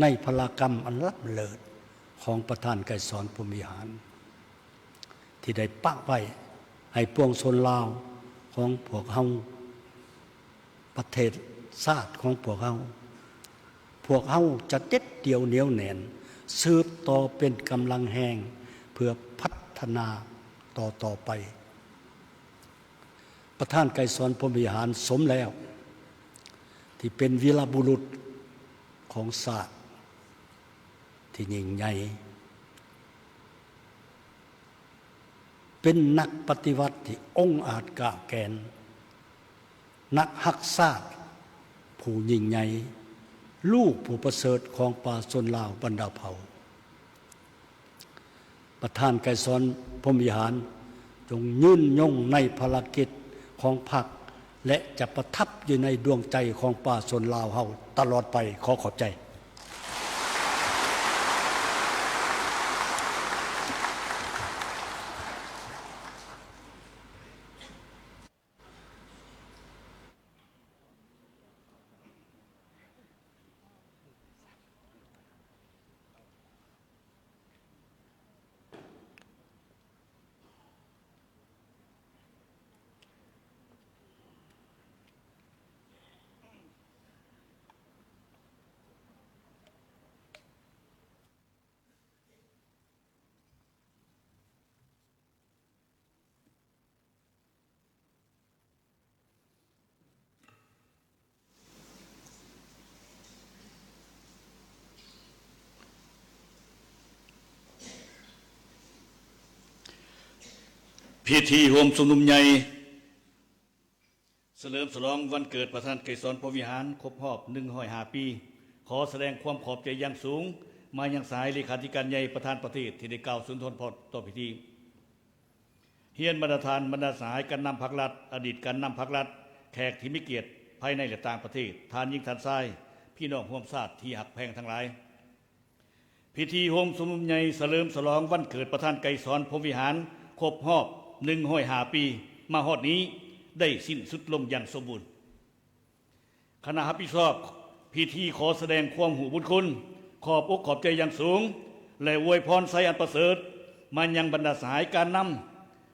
ໃນພະລາກຳອັນລ້ຳເລີດຂອງປະທານໄກສອນ ພົມວິຫານ ທີ່ໄດ້ປະໄວ້ໃຫ້ປວງຊົນລາວຂອງພວກເຮົາ, ປະເທດຊາດຂອງພວກເຮົາ. ພວກເຮົາຈະເດັດດ່ຽວໜຽວແໜ້ນ, ສືບຕໍ່ເປັນກຳລັງແຮງເພື່ອພັດທະນາຕໍ່ໆໄປ. ປະທານໄກສອນ ພົມວິຫານ ສົມແລ້ວທີ່ເປັນວີລະບຸລຸດຂອງຊາດທີ່ຍິ່ງໃຫຍ່, ເປັນນັກປະຕິວັດທີ່ອົງອາດກ້າແກ່ນ, ນັກຮັກຊາດຜູ້ຍິ່ງໃຫຍ່, ລູກຜູ້ປະເສີດຂອງປະຊາຊົນລາວບັນດາເຜົ່າ. ປະທານໄກສອນ ພົມວິຫານ ຈົ່ງຍືນຍົງໃນພາລະກິດຂອງພັກ ແລະ ຈະປະທັບຢູ່ໃນດວງໃຈຂອງປະຊາຊົນລາວເຮົາຕະຫຼອດໄປ. ຂໍຂອບໃຈ.ພິທີໂຮມຊຸມນຸມໃຫຍ່ ສະເຫຼີມສະຫຼອງວັນເກີດປະທານໄກສອນ ພົມວິຫານ ຄົບຮອບໜຶ່ງຮ້ອຍຫ້າປີ. ຂໍສະແດງຄວາມຂອບໃຈຢ່າງສູງມາຍັງສະຫາຍເລຂາທິການໃຫຍ່ ປະທານປະເທດ ທີ່ໄດ້ກ່າວສຸນທົນພ້ອມຕໍ່ພິທີ. ຮຽນບັນດາທ່ານ, ບັນດາສະຫາຍການນຳພັກລັດ, ອະດີດການນຳພັກລັດ, ແຂກທີ່ມີກຽດພາຍໃນ ແລະ ຕ່າງປະເທດ, ທ່ານຍິງ, ທ່ານຊາຍ, ພີ່ນ້ອງຮ່ວມຊາດທີ່ຮັກແພງທັງຫຼາຍ. ພິທີໂຮມຊຸມນຸມໃຫຍ່ສະເຫຼີມສະຫຼອງວັນເກີດປະທານໄກສອນ ພົມວິຫານ ຄົບຮອບ ໜຶ່ງຮ້ອຍຫ້າ ປີ ມາຮອດນີ້ ໄດ້ສິ້ນສຸດລົງຢ່າງສົມບູນ. ຄະນະຮັບຜິດຊອບພິທີຂໍສະແດງຄວາມຮູ້ບຸນຄຸນ, ຂອບອົກຂອບໃຈຢ່າງສູງ ແລະ ອວຍພອນໄຊອັນປະເສີດມາຍັງບັນດາສະຫາຍການນຳ,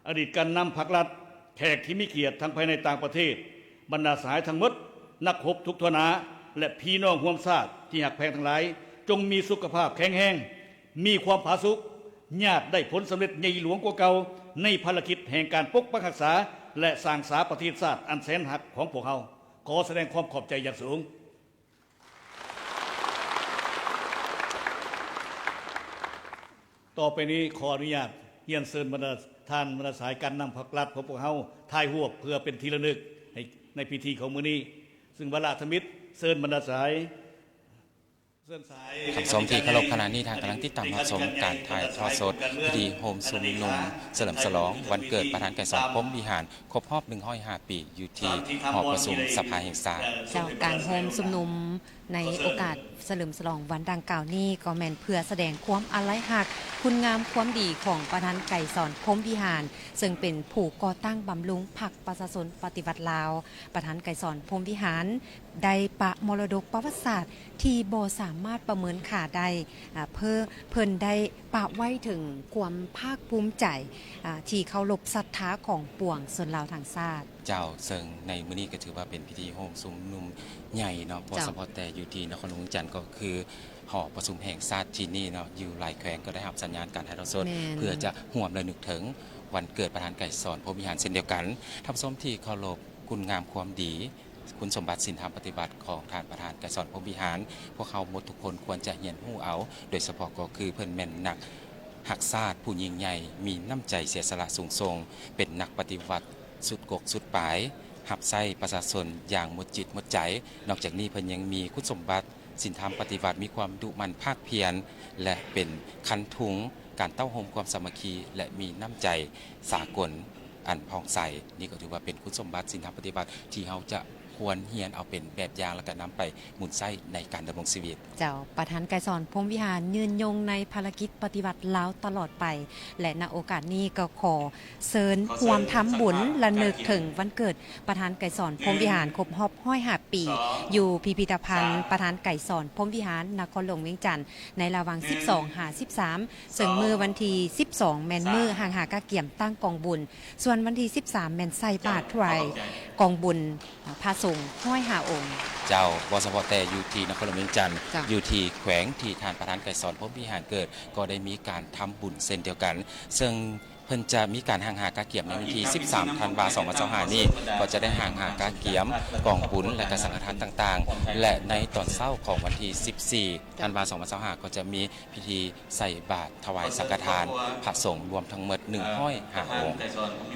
ອະດີດການນຳພັກລັດ, ແຂກທີ່ມີກຽດທັງພາຍໃນຕ່າງປະເທດ, ບັນດາສະຫາຍທັງໝົດ, ນັກຮົບທຸກທົ່ວໜ້າ ແລະ ພີ່ນ້ອງຮ່ວມຊາດທີ່ຮັກແພງທັງຫຼາຍ, ຈົ່ງມີສຸຂະພາບແຂງແຮງ, ມີຄວາມຜາສຸກ, ຍາດໄດ້ຜົນສຳເລັດໃຫຍ່ຫຼວງກວ່າເກົ່າ ໃນພາລະກິດແຫ່ງການປົກປັກຮັກສາ ແລະ ສ້າງສາປະເທດຊາດອັນແສນຮັກຂອງພວກເຮົາ. ຂໍສະແດງຄວາມຂອບໃຈຢ່າງສູງ. ຕໍ່ໄປນີ້ຂໍອະນຸຍາດຮຽນເຊີນບັນດາທ່ານບັນດາສະຫາຍການນຳພັກລັດຂອງພວກເຮົາຖ່າຍຮູບເພື່ອເປັນທີ່ລະນຶກໃນ ໃນພິທີຂອງມື້ນີ້. ຊຶ່ງວາລະທຳອິດ ເຊີນບັນດາສະຫາຍ ທ່ານຜູ້ຊົມທີ່ເຄົາລົບ, ຂະນະນີ້ທ່ານກຳລັງຕິດຕາມຮັບຊົມການຖ່າຍທອດສົດພິທີໂຮມຊຸມນຸມສະເຫຼີມສະຫຼອງວັນເກີດປະທານໄກສອນ ພົມວິຫານ ຄົບຮອບ ໜຶ່ງຮ້ອຍຫ້າ ປີ ຢູ່ທີ່ຫໍປະຊຸມສະພາແຫ່ງຊາດ. ເຈົ້າ, ການໂຮມຊຸມນຸມໃນໂອກາດສະເຫຼີມສະຫຼອງວັນດັ່ງກ່າວນີ້ ກໍແມ່ນເພື່ອສະແດງຄວາມອາໄລຮັກຄຸນງາມຄວາມດີຂອງປະທານໄກສອນ ພົມວິຫານ ເຊິ່ງເປັນຜູ້ກໍ່ຕັ້ງບຳລຸງພັກປະຊາຊົນປະຕິວັດລາວ. ປະທານໄກສອນ ພົມວິຫານ ໄດ້ປະມໍລະດົກປະຫວັດສາດທີ່ບໍ່ສາມາດປະເມີນຄ່າໄດ້, ອາ, ເພິ່ນ ເພິ່ນໄດ້ປະໄວ້ເຖິງຄວາມພາກພູມໃຈ, ອາ, ທີ່ເຄົາລົບສັດທາຂອງປວງຊົນລາວທັງຊາດ. ເຈົ້າ, ເຊິ່ງໃນມື້ນີ້ກໍຖືວ່າເປັນພິທີໂຮມຊຸມນຸມໃຫຍ່ເນາະ, ບໍ່ສະເພາະແຕ່ຢູ່ທີ່ນະຄອນຫຼວງວຽງຈັນ, ກໍຄືຫໍປະຊຸມແຫ່ງຊາດທີ່ນີ້ເນາະ, ຢູ່ຫຼາຍແຂວງກໍໄດ້ຮັບສັນຍານການຖ່າຍທອດສົດ ແມ່ນ ເພື່ອຈະຮ່ວມລະນຶກເຖິງວັນເກີດປະທານໄກສອນ ພົມວິຫານ ເຊັ່ນດຽວກັນ. ທ່ານຜູ້ຊົມທີ່ເຄົາລົບ, ຄຸນງາມຄວາມດີ, ຄຸນສົມບັດສິນທຳປະຕິວັດຂອງທ່ານປະທານໄກສອນ ພົມວິຫານ ພວກເຮົາໝົດທຸກຄົນຄວນຈະຮຽນຮູ້ເອົາ, ໂດຍສະເພາະກໍຄືເພິ່ນແມ່ນນັກຮັກຊາດຜູ້ຍິ່ງໃຫຍ່, ມີນ້ຳໃຈເສຍສະຫຼະສູງສົ່ງ, ເປັນນັກປະຕິວັດສຸດກົກສຸດປາຍ, ຮັບໃຊ້ປະຊາຊົນຢ່າງໝົດຈິດໝົດໃຈ. ນອກຈາກນີ້ເພິ່ນຍັງມີຄຸນສົມບັດສິນທຳປະຕິວັດ, ມີຄວາມດຸໝັ່ນພາກພຽນ ແລະ ເປັນຄັນທຸງການເຕົ້າໂຮມຄວາມສາມັກຄີ ແລະ ມີນ້ຳໃຈສາກົນອັນຜ່ອງໃສ. ນີ້ກໍຖືວ່າເປັນຄຸນສົມບັດສິນທຳປະຕິວັດທີ່ເຮົາຈະຄວນຮຽນເອົາເປັນແບບຢ່າງ ແລະ ກໍນຳໄປໝູນໃຊ້ໃນການດຳລົງຊີວິດ. ເຈົ້າ, ປະທານໄກສອນ ພົມວິຫານ ຍືນຍົງໃນພາລະກິດປະຕິວັດລາວຕະຫຼອດໄປ ແລະ ນະໂອກາດນີ້ກໍຂໍເຊີນຮ່ວມທຳບຸນລະນຶກເຖິງວັນເກີດປະທານໄກສອນ ພົມວິຫານ ຄົບຮອບ ໜຶ່ງຮ້ອຍຫ້າ ປີ ຢູ່ພິພິທະພັນປະທານໄກສອນ ພົມວິຫານ ນະຄອນຫຼວງວຽງຈັນ ໃນລະຫວ່າງ ສິບສອງ ຫາ ສິບສາມ ເຊິ່ງມື້ວັນທີ ສິບສອງ ແມ່ນມື້ຫ້າງຫາກະກຽມຕັ້ງກອງບຸນ, ສ່ວນວັນທີ ສິບສາມ ແມ່ນໃສ່ບາດຖວາຍກອງບຸນພະສົງ ໜຶ່ງຮ້ອຍຫ້າ ອົງ. ເຈົ້າ, ບໍ່ສະເພາະແຕ່ຢູ່ທີ່ນະຄອນຫຼວງວຽງຈັນ, ເຈົ້າ ຢູ່ທີ່ແຂວງທີ່ທ່ານປະທານໄກສອນ ພົມວິຫານ ເກີດ ກໍໄດ້ມີການທຳບຸນເຊັ່ນດຽວກັນ, ເຊິ່ງ ເພິ່ນຈະມີການຫ້າງຫາກະກຽມໃນວັນທີ ສິບສາມ ທັນວາ ສອງພັນຊາວຫ້າ ນີ້ ກໍຈະໄດ້ຫ້າງຫາກະກຽມກອງບຸນ ແລະ ກະສັງຄະທານຕ່າງໆ ແລະ ໃນຕອນເຊົ້າຂອງວັນທີ ສິບສີ່ ທັນວາ ສອງພັນຊາວຫ້າ ກໍຈະມີພິທີໃສ່ບາດຖວາຍສັງຄະທານພະສົງ ລວມທັງໝົດ ໜຶ່ງຮ້ອຍຫ້າ ອົງ.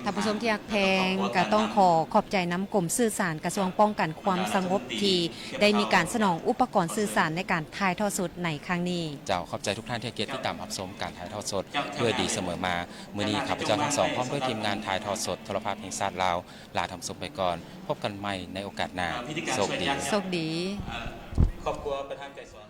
ທ່ານຜູ້ຊົມທີ່ຮັກແພງ, ກະຕ້ອງຂໍຂອບໃຈນຳກົມສື່ສານ ກະຊວງປ້ອງກັນຄວາມສະຫງົບ ທີ່ໄດ້ມີການສະໜອງອຸປະກອນສື່ສານໃນການຖ່າຍທອດສົດໃນຄັ້ງນີ້. ເຈົ້າ, ຂອບໃຈທຸກທ່ານທີ່ໃຫ້ກຽດຕິດຕາມຮັບຊົມການຖ່າຍທອດສົດດ້ວຍດີສະເໝີມາ. ມື້ນີ້ຂ້າພະເຈົ້າທັງສອງ ພ້ອມດ້ວຍທີມງານຖ່າຍທອດສົດໂທລະພາບແຫ່ງຊາດລາວ ລາທ່ານຜູ້ຊົມໄປກ່ອນ. ພົບກັນໃໝ່ໃນໂອກາດໜ້າ. ໂຊກດີ. ໂຊກດີ. ຄອບຄົວປະທານໄກສອນ.